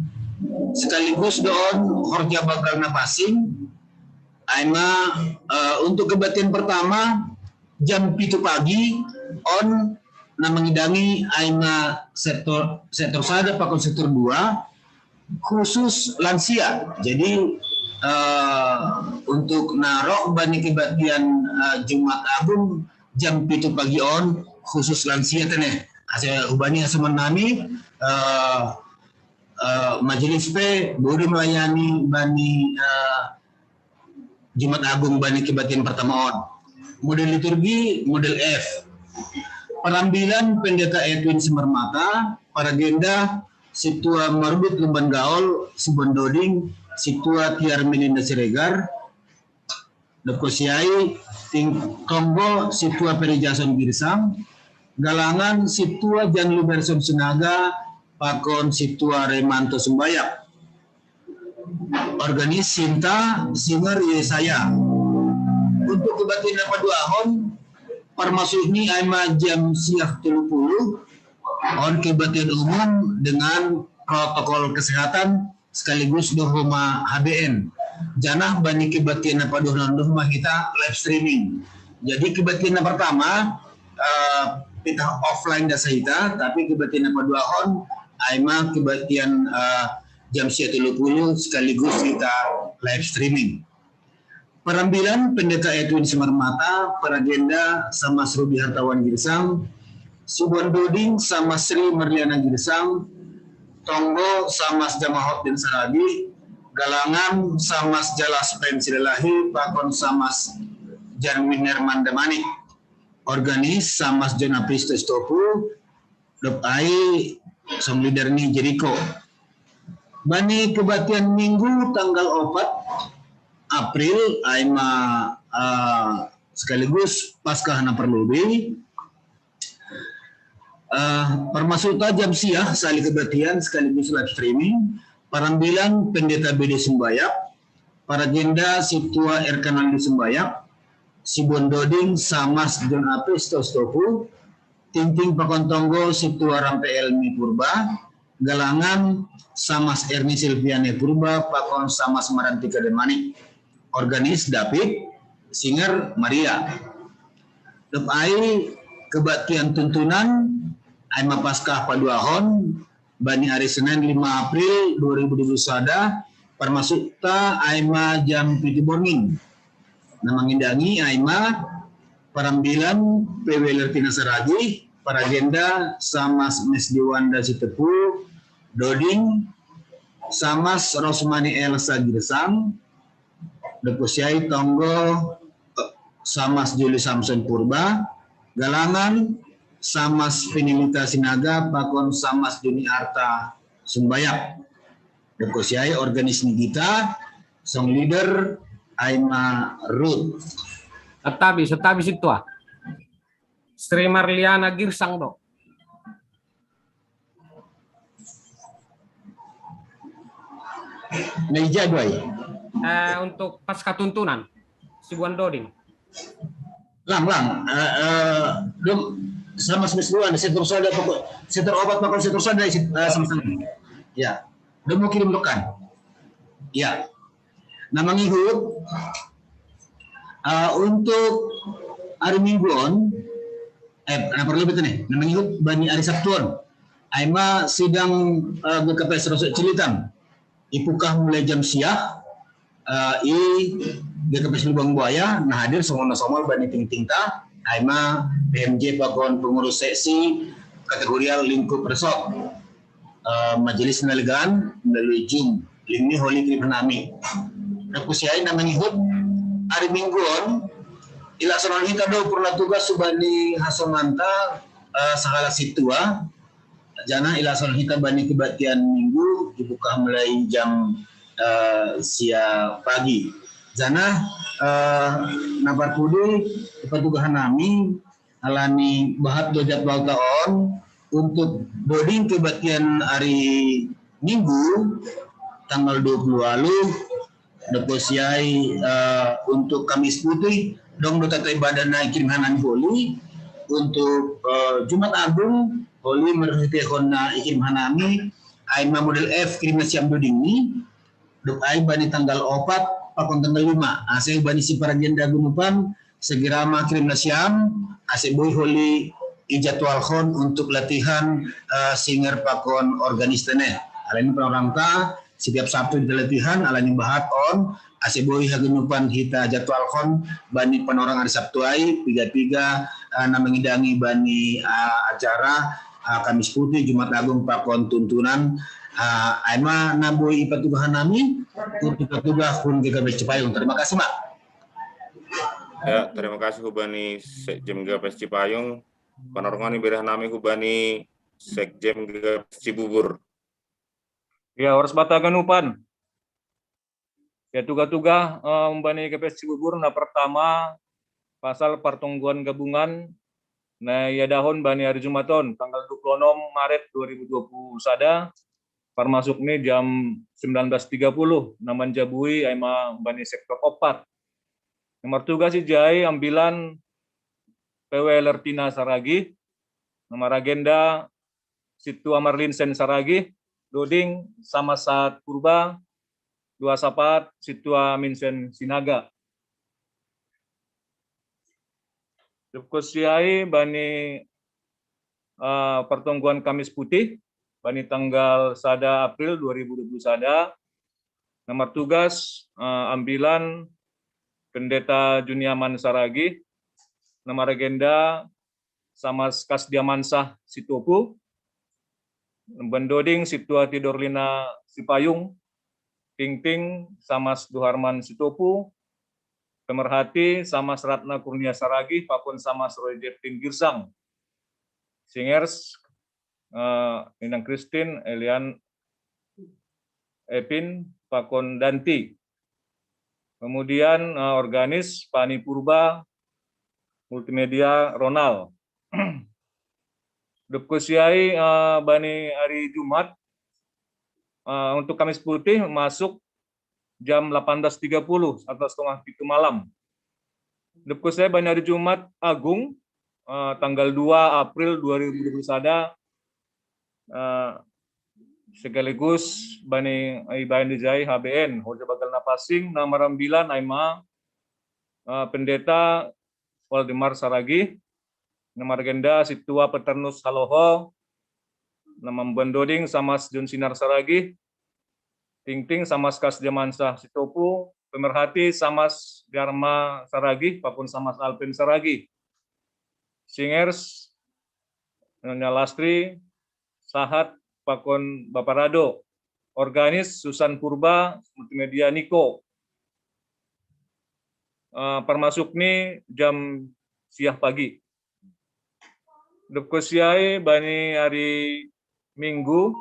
sekaligus do on horja bagal na pansing, ai ma, eh, untuk kebaktian pertama, jam pitu pagi, on na mangidangi ai ma sektor, sektor sada pakon sektor dua, khusus lansia. Jadi, eh, untuk na ro bani kebaktian, eh, Jumat Agung jam pitu pagi on khusus lansia tene. Asa hubani asa manami, eh, eh, majelis pe boi do melayani bani, eh, Jumat Agung bani kebaktian pertama on. Model liturgi, model F. Parambilan Pendeta Edwin Semermata, paragenda Situa Marudut Lumban Gaol, Sibuan Doding, Situa Tiar Melinda Siregar, dop kosiai, ting-, tonggo Situa Peri Jason Girsang, galangan Situa Jan Luberson Sinaga, pakon Situa Remanto Sumbayak. Organis Sinta, Singer Yesaya. Untuk kebaktian na paduahon, parmasuk ni ai ma jam siah tolu puluh, on kebaktian umum dengan protokol kesehatan sekaligus do homa H B N. Janah bani kebaktian na paduahon do homa hita live streaming. Jadi kebaktian na pertama, eh, hita offline da asa hita, tapi kebaktian na paduahon, ai ma kebaktian, eh, jam siah tolu puluh sekaligus hita live streaming. Parambilan Pendeta Edwin Simarmata, paragenda Samas Rudi Hartawan Girsang, Sibuan Doding Samas Sri Marliana Girsang, tonggo Samas Jamahot dan Saragi, galangan Samas Jalas Pen Silalahi, pakon Samas Jarwin Herman Damanik, organis Samas John Apristus Topu, dop ai song leader ni Jeriko. Bani kebaktian Minggu tanggal opat April, ai ma, ah, sekaligus Paskah na parlobei. Ah, parmasuk ta jam siah sali kebaktian sekaligus live streaming, parambilan Pendeta B D Sumbayak, paragenda Situa Erkanaldi Sumbayak, Sibuan Doding Samas John Apristus Topu, tingting pakon tonggo Situa Rampe Elmi Purba, galangan Samas Erni Silviane Purba, pakon Samas Marantika Damanik, organis David, singer Maria. Dop ai kebaktian tuntunan, ai ma Paskah paduahon, bani ari Senen lima April dua ribu dua puluh sada, parmasuk ta ai ma jam pitu borngin. Na mangidangi ai ma parambilan P W L R T na saragi, paragenda Samas Mesdiwanda Sitepu, Doding, Samas Rosmani Elsa Girsang, dop kosiai tonggo, eh, Samas Juli Samson Purba, galangan Samas Pinilita Sinaga, pakon Samas Juni Arta Sumbayak. Dop kosiai organis ni hita, song leader ai ma Ruth. Santabi, santabi Situa. Sri Marliana Girsang do. Na ija do ai? Eh, untuk Paskah tuntunan, Sibuan Doding. Lang, lang. Eh, eh, dong, Samas Mesdiwanda, sektor sada pakon, sektor opat pakon sektor sada, eh, sama-sama. Ya. Dong mau kirim dokan. Ya. Na mangihut, eh, untuk ari Minggu on, Eh, na parlu beta ni, na mangihut bani ari Sabtuon. Ai ma sidang, eh, G K P S Rosok Cililitan. Ipukah mulai jam sia, eh, i G K P S Lubang Buaya, na hadir songon na somol bani tingting ta, ai ma P M J pakon pengurus seksi kategorial lingkup resort, eh, majelis na legan melalui Zoom. Lingni holi kirim hanami. Dob tusi ai na mangihut ari Minggu on, ilaksanaon hita do purna tugas hubani hasonanta, eh, sahalak sintua, janah ilaksanaon hita bani kebaktian Minggu, dibuka mulai jam, eh, sia pagi. Janah, eh, na parpudi ipatugah hanami, alani bahat do jadwalta on, untuk doding kebaktian ari Minggu, tanggal dua puluh walu, dob tusi ai, eh, untuk Kamis Putih, dong do tata ibadah na ikirim hanami holi, untuk, eh, Jumat Agung, holi marhiteihon na ikirim hanami, ai ma model F kirim nasiam doding ni, dob ai bani tanggal opat pakon tanggal lima, ase bani sipara genda haganupan, segera ma kirim nasiam, ase boi holi ijadwalhon untuk latihan, eh, singer pakon organis tene. Alani panorangta, setiap Sabtu hita latihan, alani bahat on, ase boi haganupan hita jadwalhon bani panorang ari Sabtu ai, piga-piga, eh, na mangidangi bani, eh, acara, eh, Kamis Putih, Jumat Agung pakon tuntunan, eh, ai ma na boi ipatugah hanami, untuk ipatugah hun G K P S Cipayung. Terima kasih, Pak. Ya, terima kasih hubani Sekjen G K P S Cipayung. Panorang ni bere hanami hubani Sekjen G K P S Cibubur. Ya, horas banta haganupan. Ya, tugah-tugah, eh, hubani G K P S Cibubur, na pertama, pasal partonggoan gabungan, na iadahon bani ari Jumat on, tanggal dua puluh enam Maret dua ribu dua puluh sada, parmasuk ni jam sembilan belas tiga puluh, na manjabui ai ma bani sektor opat. Na martugas ijai ambilan P W Lertina Saragih, na maragenda Sintua Marlinsen Saragih, doding Samas Sahat Purba, dua sapat Sintua Minsen Sinaga. Dob tusi ai bani, eh, partonggoan Kamis Putih, bani tanggal sada April dua ribu dua puluh sada, na martugas, eh, ambilan Pendeta Juniaman Saragih, na maragenda Samas Kasdiamansyah Sitopu, na mandoding Sintua Tidorlina Sipayung, tingting Samas Duharman Sitopu, pemerhati Samas Ratna Kurnia Saragih, pakon Samas Roy Jeptin Girsang. Singers, eh, Inang Christine, Elian, Epin, pakon Danti. Kemudian, eh, organis Pani Purba, multimedia Ronald. Dob tusi ai, eh, bani ari Jumat, eh, untuk Kamis Putih masuk jam delapan belas tiga puluh atau setengah pitu malam. Dob tusi ai bani ari Jumat Agung, eh, tanggal dua April dua ribu dua puluh sada, eh, sekaligus bani ibaen dijai H B N, Hoja Bagal Napasing, na marambilan ai ma, eh, Pendeta Waldemar Saragih, na maragenda Sintua Peternus Haloho, na mambandoding Samas John Sinar Saragih, tingting Samas Kasdiamansyah Sitopu, pemerhati Samas Dharma Saragih, pakon Samas Alpen Saragih. Singers, Nyonya Lastri, Sahat, pakon Baparado. Organis Susan Purba, multimedia Niko. Eh, parmasuk ni jam sia pagi. Dob tusi ai bani ari Minggu,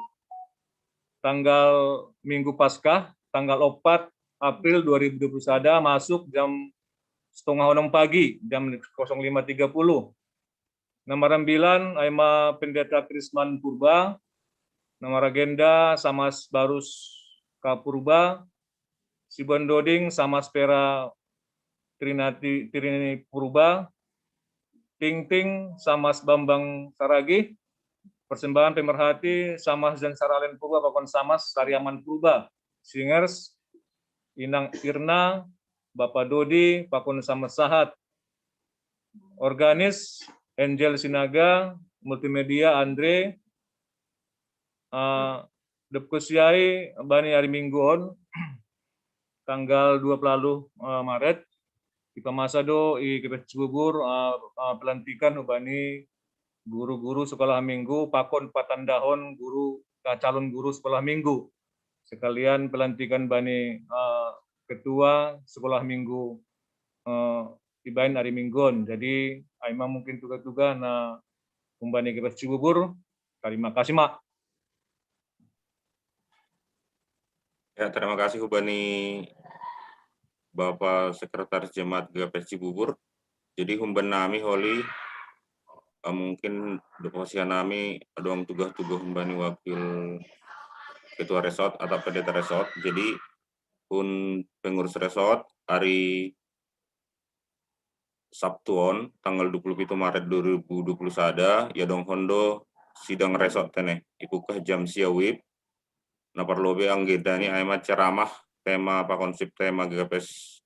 tanggal Minggu Paskah, tanggal opat April dua ribu dua puluh sada, masuk jam setengah onom pagi, jam kosong lima tiga puluh. Na marambilan ai ma Pendeta Krisman Purba, na maragenda Samas Barus K Purba, sibandoding Samas Pera Trinati, Trini Purba, tingting Samas Bambang Saragih, persembahan pemerhati Samas Jan Saralen Purba pakon Samas Sariaman Purba, singers Inang Irna, Bapa Dodi, pakon Samas Sahat, organis Angel Sinaga, Multimedia Andre, eh, dep kusiai bani hari Minggu on, tanggal dua puluh eh, Maret, di pamasa do i G P S Cibubur eh, eh, pelantikan hubani guru-guru sekolah minggu pakon patandahon guru eh, calon guru sekolah minggu, sekalian pelantikan bani eh, ketua sekolah minggu eh, ibaen hari Minggu on. Jadi ai ma mungkin tuga-tuga na humbani G P S Cibubur. Terima kasih, Mak. Ya, terima kasih hubani Bapak Sekretaris Jemaat G P S Cibubur. Jadi humban nami holi eh, mungkin dokosia nami adong tuga-tuga humbani wakil ketua resort atau pendeta resort. Jadi hun pengurus resort hari Sabtu on tanggal dua puluh pitu Maret dua ribu dua puluh sada, ya dong hondo sidang resort tene. Ipukah jam sia wib, na parlobe anggedani aima ceramah tema pakonsip tema G P S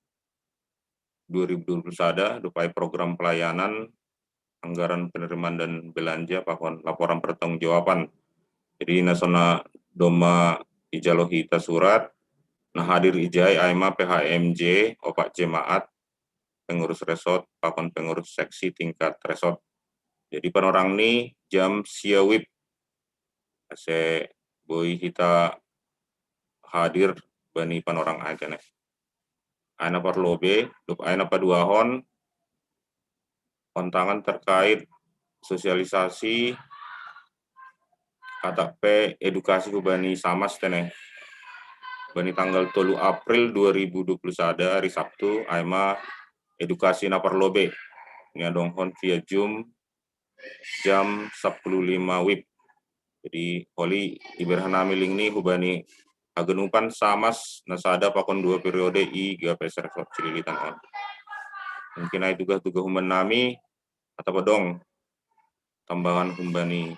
dua ribu dua puluh sada, dupai program pelayanan, anggaran penerimaan dan belanja, pakon laporan pertanggungjawaban. Jadi nasona doma ijalo hita surat, nah hadir ijai aima P H M J, opak jemaat, pengurus resort, pakon pengurus seksi tingkat resort. Jadi panorang ni jam sia wib, ase boi hita hadir bani panorang ai kene. Aina parlobe, duk aina paduahon, ontangan terkait sosialisasi atau pe edukasi hubani samas tene. Bani tanggal tolu April dua ribu dua puluh sada hari Sabtu, aima edukasi na parlobe. Ni adonghon via Zoom jam sepuluh lima wib. Jadi holi iberhanami link ni hubani haganupan samas na sada pakon dua periode i G P S Resort Cililitan on. Mungkin ai tuga-tuga humban nami atau pedong tambahan humbani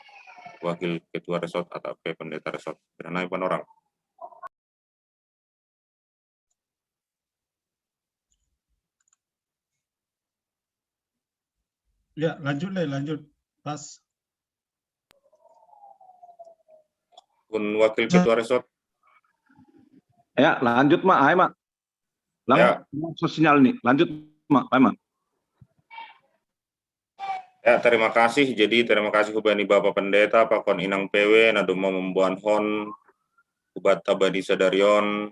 wakil ketua resort atau ke pendeta resort. Iberhanami panorang. Ya, lanjut le, lanjut. Pas. Kun wakil ketua resort. Ya, lanjut Mak, hai Mak. Lang Ya. Putus sinyal nih. Lanjut Mak, hai Mak. Ya, terima kasih. Jadi terima kasih hubani Bapak Pendeta, pakon inang P W, na doma mamboanhon ubat tabadi sadarion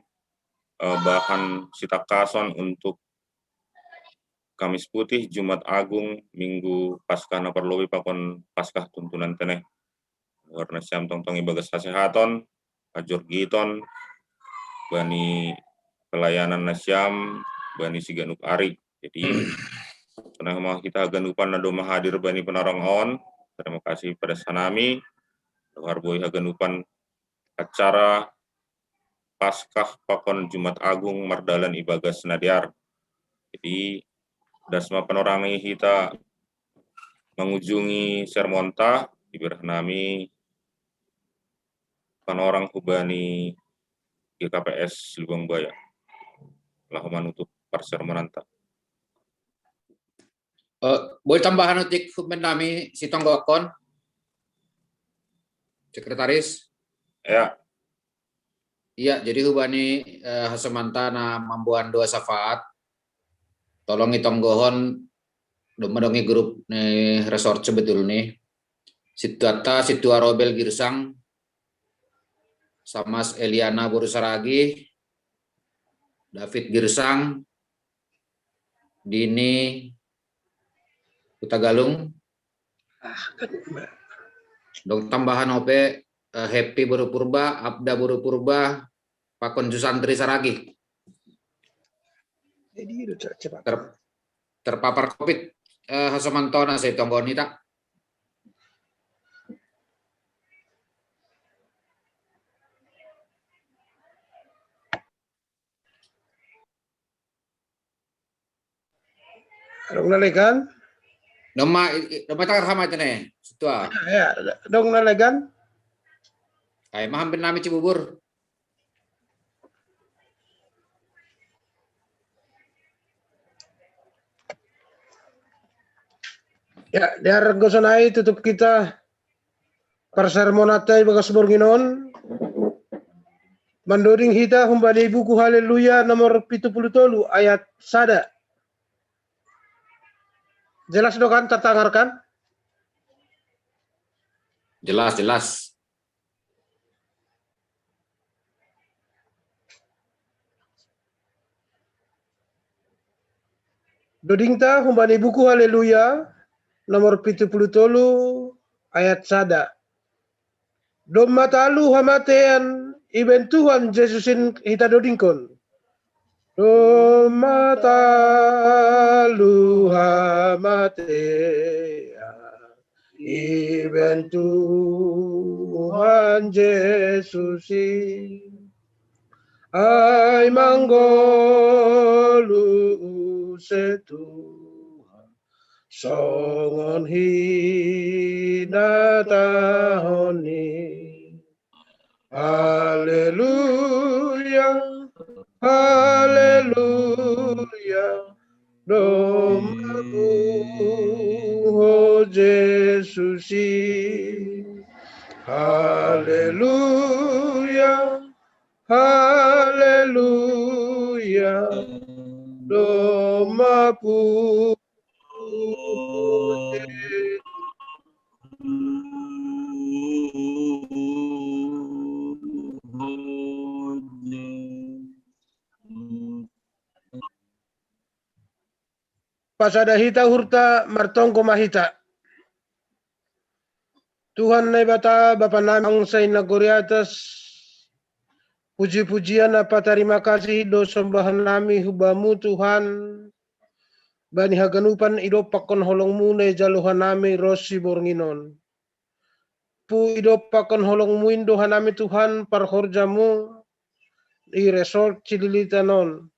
eh, bahan sitakason untuk Kamis Putih, Jumat Agung, Minggu Paskah na parlobi pakon Paskah tuntunan tene. Warna siam tongtong ibagas hasehaton, kajorgiton, bani pelayanan na siam, bani siganup ari. Jadi, karena mau kita haganupan na doma hadir bani panorang on, terima kasih pada sanami, dohar boi haganupan acara Paskah pakon Jumat Agung mardalan ibagas na dear. Jadi, dasma panorangi hita mangujungi sermonta, iberhanami panorang hubani G K P S Lubang Buaya. Laho manutup parsermonanta. Uh, boleh tambahan utik hubani nami si Tonggokon, Sekretaris? Ya. Iya, jadi hubani uh, hasamanta na mamboan doa syafaat. Tolong itonggohon doma dong i grup ni resort sebetulni. Situata, situa Robel Girsang, Samas Eliana Boru Saragi, David Girsang, Dini Hutagalung, dong tambahan ope uh, Happy Boru Purba, Abda Boru Purba, pakon Jusantri Saragi. Jadi terpapar COVID uh, hasamanta na si Tonggokon hita. Dong nalegan? Doma, doma takar hama tene, situa. Ya, dong nalegan? Ai maham bin nami Cibubur. Ya, di arah gosanai tutup kita parsermonanta ibagas borngin on. Mandoding hita humbani buku Haleluya nomor pitu puluh tolu ayat sada. Jelas do kan, tertangar kan? Jelas, jelas. Dodingta humbani buku Haleluya nomor pitu puluh tolu ayat sada. Domma talu hamatean, ibaen Tuhan Jesus in hita dodingkon. Domma talu hamatean, ibaen Tuhan Jesus in. Ai manggoluh use Tuhan, songon hinatahon i. Haleluya, haleluya, domma puho Jesus i. Haleluya, haleluya, domma puho Jesus. Pasada hita uhurta, martonggo ma hita. Tuhan Naibata, Bapa nami, angsa i nagori atas, puji-pujian ampa tarima kasih do sombahan nami hu Bamu Tuhan, bani haganupan idompakkon holongMu na ijalo hanami ronsi borngin on. Pu idompakkon holongMu in do hanami Tuhan parhorjaMu i resort Cililitan on.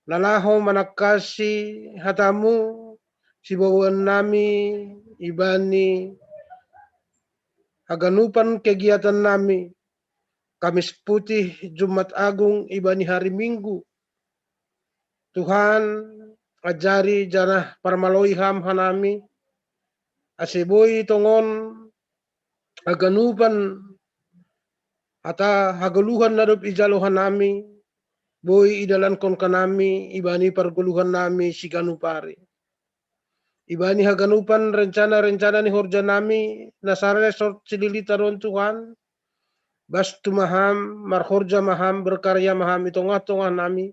Na laho manangkasi hataMu, siboan nami ibani haganupan kegiatan nami, Kamis Putih, Jumat Agung, ibani hari Minggu. Tuhan, ajari janah parmaloi Ham hanami, ase boi tongon haganupan hata hagoluhan na dob ijalo hanami, boi idalankon hanami ibani pargoluhan nami siganup ari. Ibani haganupan rencana-rencana ni horja nami, na sa resort Cililitan on Tuhan, bastu ma Ham, marhorja ma Ham, berkarya ma Ham i tongah-tongah nami,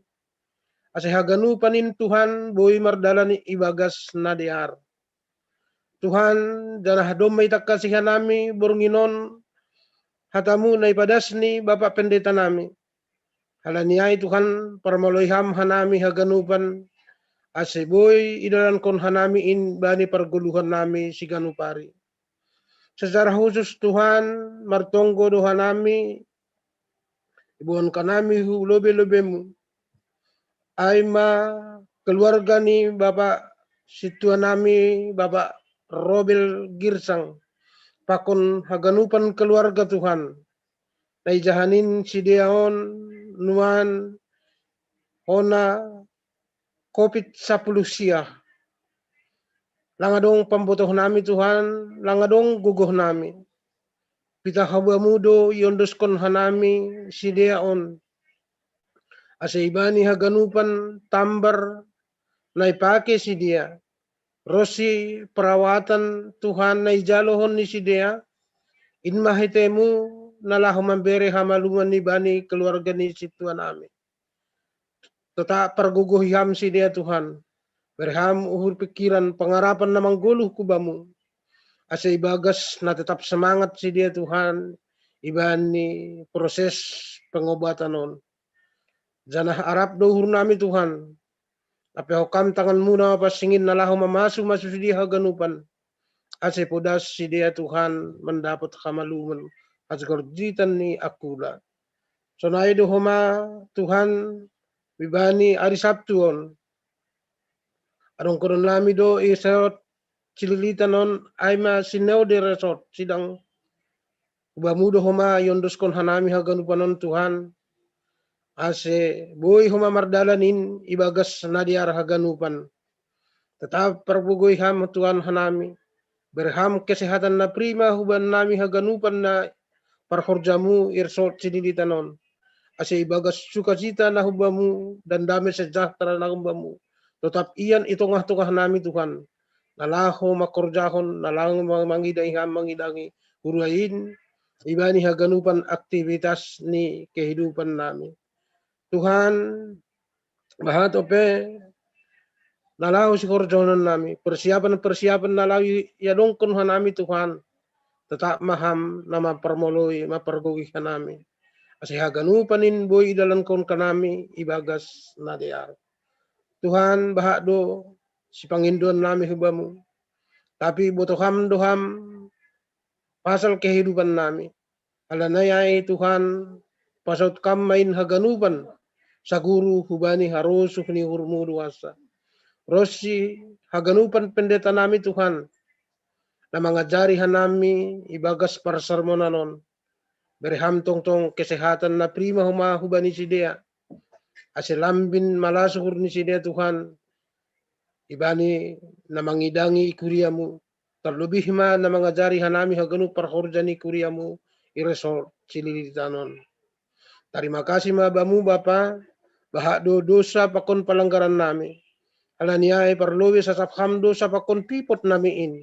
ase haganupan in Tuhan boi mardalan ibagas na dear. Tuhan, janah domma itangkasi hanami borngin on hataMu na ipadas ni Bapak Pendeta nami. Halani ai Tuhan, parmaloi Ham hanami haganupan, ase boi idalankon hanami in bani pargoluhan nami siganup ari. Secara khusus Tuhan, martonggo do hanami, iboan hanami hu lobe-lobeMu. Ai ma keluarga ni Bapak sintua nami, Bapak Robel Girsang, pakon haganupan keluarga Tuhan. Na ijaha ni sidea on nuan hona Covid sapuluh sia. Lang adong pambotoh nami Tuhan, lang adong gogoh nami. Pitah hu Bamu do iondoskon hanami sidea on, ase ibani haganupan tambar na ipake sidea, ronsi perawatan Tuhan na ijalohon ni sidea, in ma heteMu na laho mambere hamaluman ibani keluarga ni sintua nami. Tetap pargogohi Ham sidea Tuhan, bere Ham uhur, pikiran, pangarapan na manggoluh hu Bamu, ase ibagas na tetap semangat sidea Tuhan ibani proses pengobatan on. Janah arap do uhur nami Tuhan, lapeho Ham tanganMu na mapansing in na laho mamasu-masu sidea haganupan, ase podas sidea Tuhan mandapot hamaluman, hasugorditan ni angkula. Sonai do homa Tuhan ibani ari Sabtu on. Adongkonon nami do i resort Cililitan on, ai ma Sinode Resort, sidang hu Bamu do homa iondoskon hanami haganupan on Tuhan, ase boi homa mardalan in ibagas na dear haganupan. Tetap pargogohi Ham Tuhan hanami, Bere ham kesehatan na prima huban nami haganupan na parhorjamu i resort sinilitanon. Ase ibagas sukacita na hubamu dan dame sejahtera na hubamu. Tetap ian i tongah-tongah nami Tuhan. Na laho mangkorjahon, na laho mangidangi ham mangidangi huria in, ibani haganupan aktivitas ni kehidupan nami. Tuhan, bahat ope na laho sihorjahon nami, persiapan-persiapan na laho iadongkon hanami Tuhan, tetap ma ham na mamparmoloi, mampargogoi hanami. Ase haganupan in boi idalankon hanami ibagas na dear. Tuhan, bahat do sipangindoan nami hubamu. Tapi boto ham do ham pasal kehidupan nami. Halani ai Tuhan, pasaut kam ma in haganupan saguru hubani harosuh ni uhurmu doasa. Ronsi haganupan pendeta nami Tuhan, na mangajari hanami ibagas parsermonan on. Bere ham tongtong kesehatan na prima homa hubani sidea. Ase lambin malas uhur ni sidea Tuhan, ibani na mangidangi i kuriamu, terlebih ma na mangajari hanami haganup parhorja ni kuriamu i resort sinilitanon. Tarima kasih ma bamu Bapa, bahat do dosa pakon palanggaran nami. Halani ai parlobei sasap ham dosa pakon pipot nami in.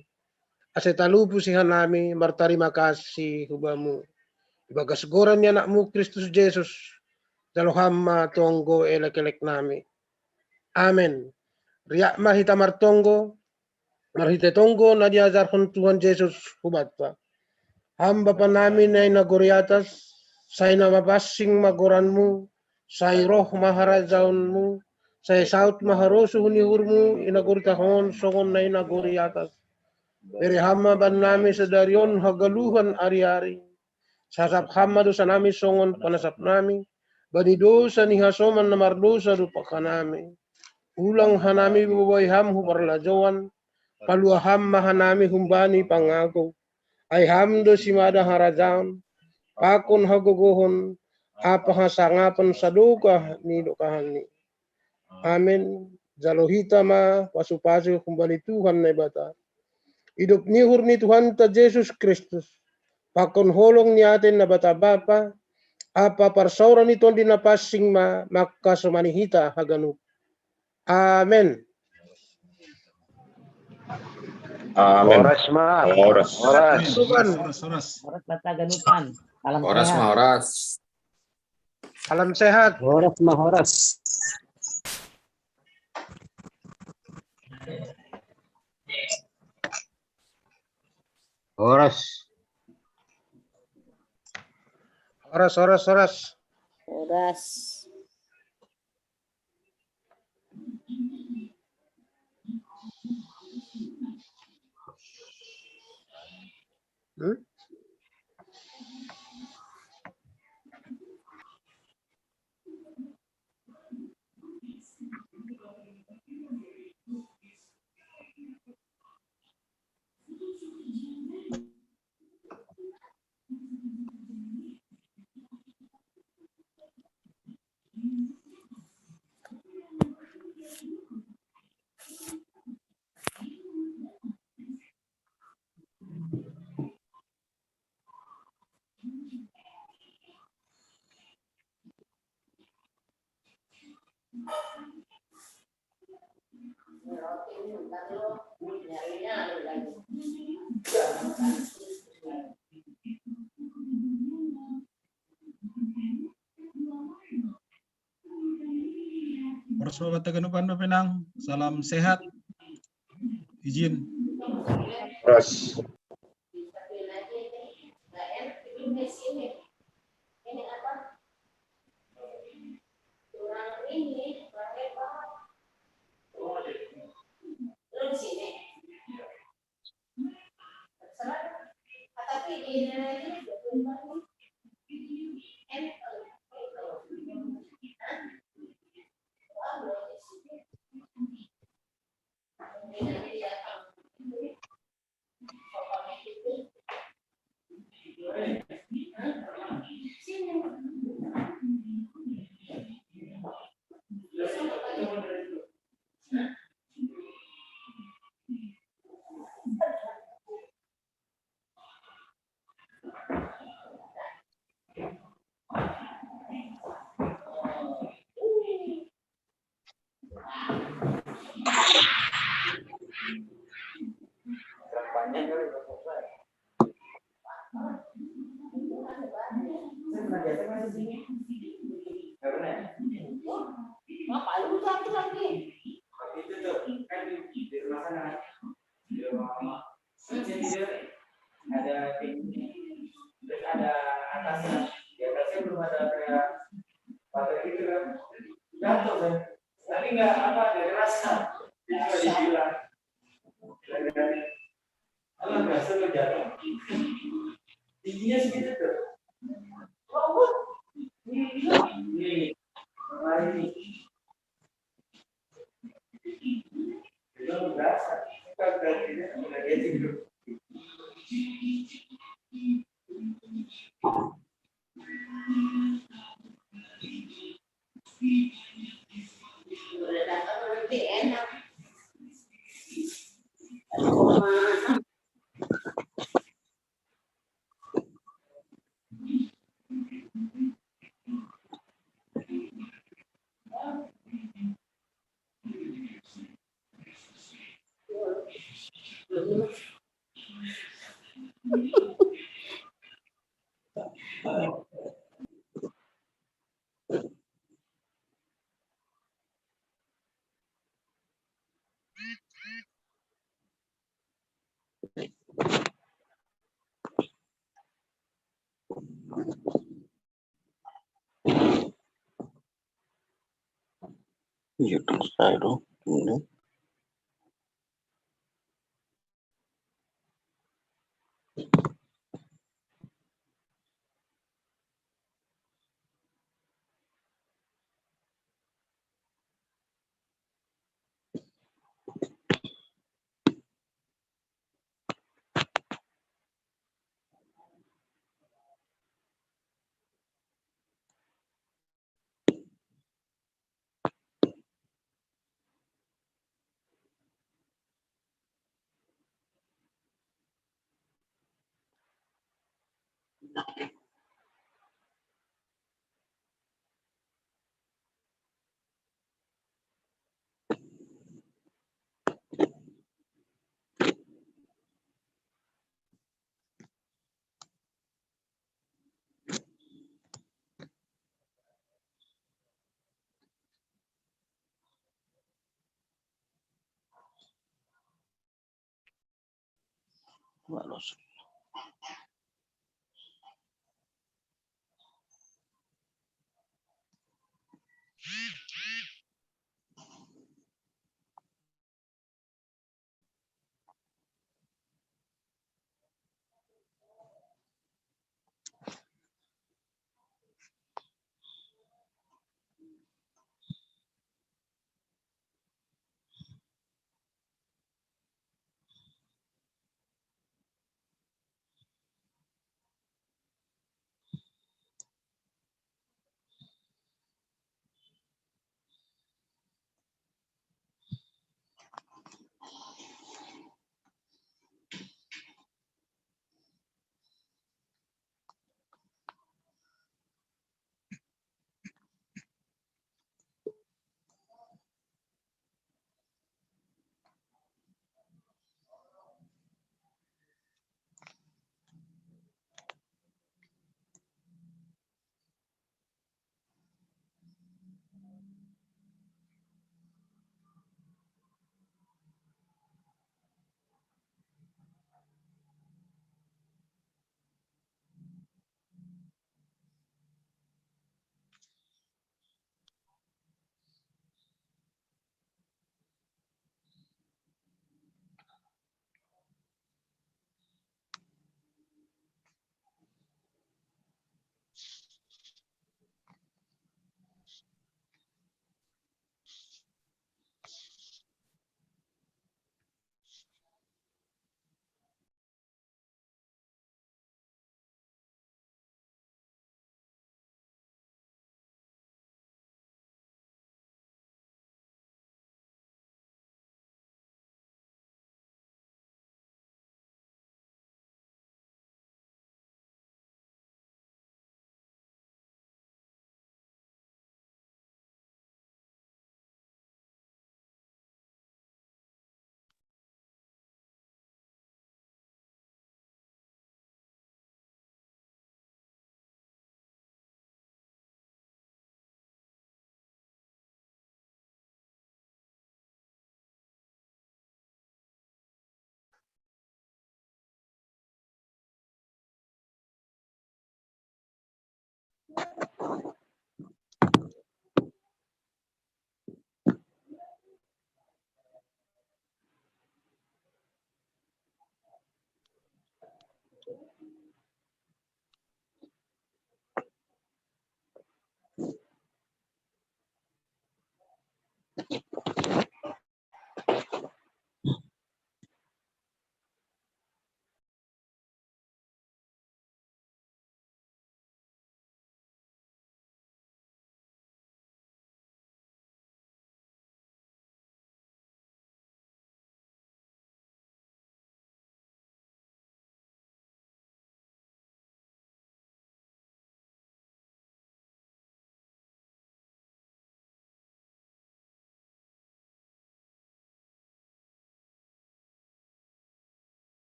Ase talupusi hanami martarima kasih hubamu. Ibagas goran ni anakmu Kristus Jesus, jalo ham ma tonggo elek-elek nami. Amen. Riak ma hita martonggo, marhite tonggo na niajarhon Tuhan Jesus hubanta. Ham Bapa nami na i nagori atas, sai na mapansing ma goranmu, sai roh ma harajaonmu, sai saut ma harosuh ni uhurmu i nagorita on songon na i nagori atas. Bere ham ma bannami sadari on hagaluhan ari-ari. Sasap ham ma dosa nami songon panasap nami bani dosa ni hasoman na mardosa dompak hanami. Unang hanami boboi ham hu parlajouan, palua ham ma hanami humbani pangagou. Ai ham do simada harajaon, pakon hagogohon, ampa hasangapan sadokah ni dokahni. Amen. Jalo hita ma pasu-pasu humbani Tuhan Naibata. Idop ni uhur ni Tuhanta Jesus Kristus, pakon holong ni atei ni Naibata Bapa, ampa parsaoran ni Tondi Napansing ma mangkasomani hita haganup. Amen. Amin. Horas ma. Horas. Horas. Horas, horas, horas. Horas bata ganupan. Salam Horas sehat. Ma, horas. Salam sehat. Horas ma, horas. Horas. Horas, horas, horas. Horas. Hmm? Horas ma bata ganupan, Bapa inang. Salam sehat. Izin. Horas. Nggak pernah ya? Ngapain lu cantik lagi? Waktu itu tuh, kan di, di rumah sana, kan? Di rumah mama. Terus dia tidur, ada tinggi, terus ada atasnya. Di atasnya belum ada kayak pagar gitu kan. Jatuh kan. Tapi nggak apa, nggak ngerasa. Dia cuma dibilang. Nggak ngerasa. Apa ngerasa tuh jatuh? Tingginya segitu tuh. Ini, ini. Nah, ini. Itu nggak ngerasa. Bukan berarti dia nggak diajak dulu. Udah datang nanti enak. Aduh, Mak. Iya, terus saya dong. Ini. Malos.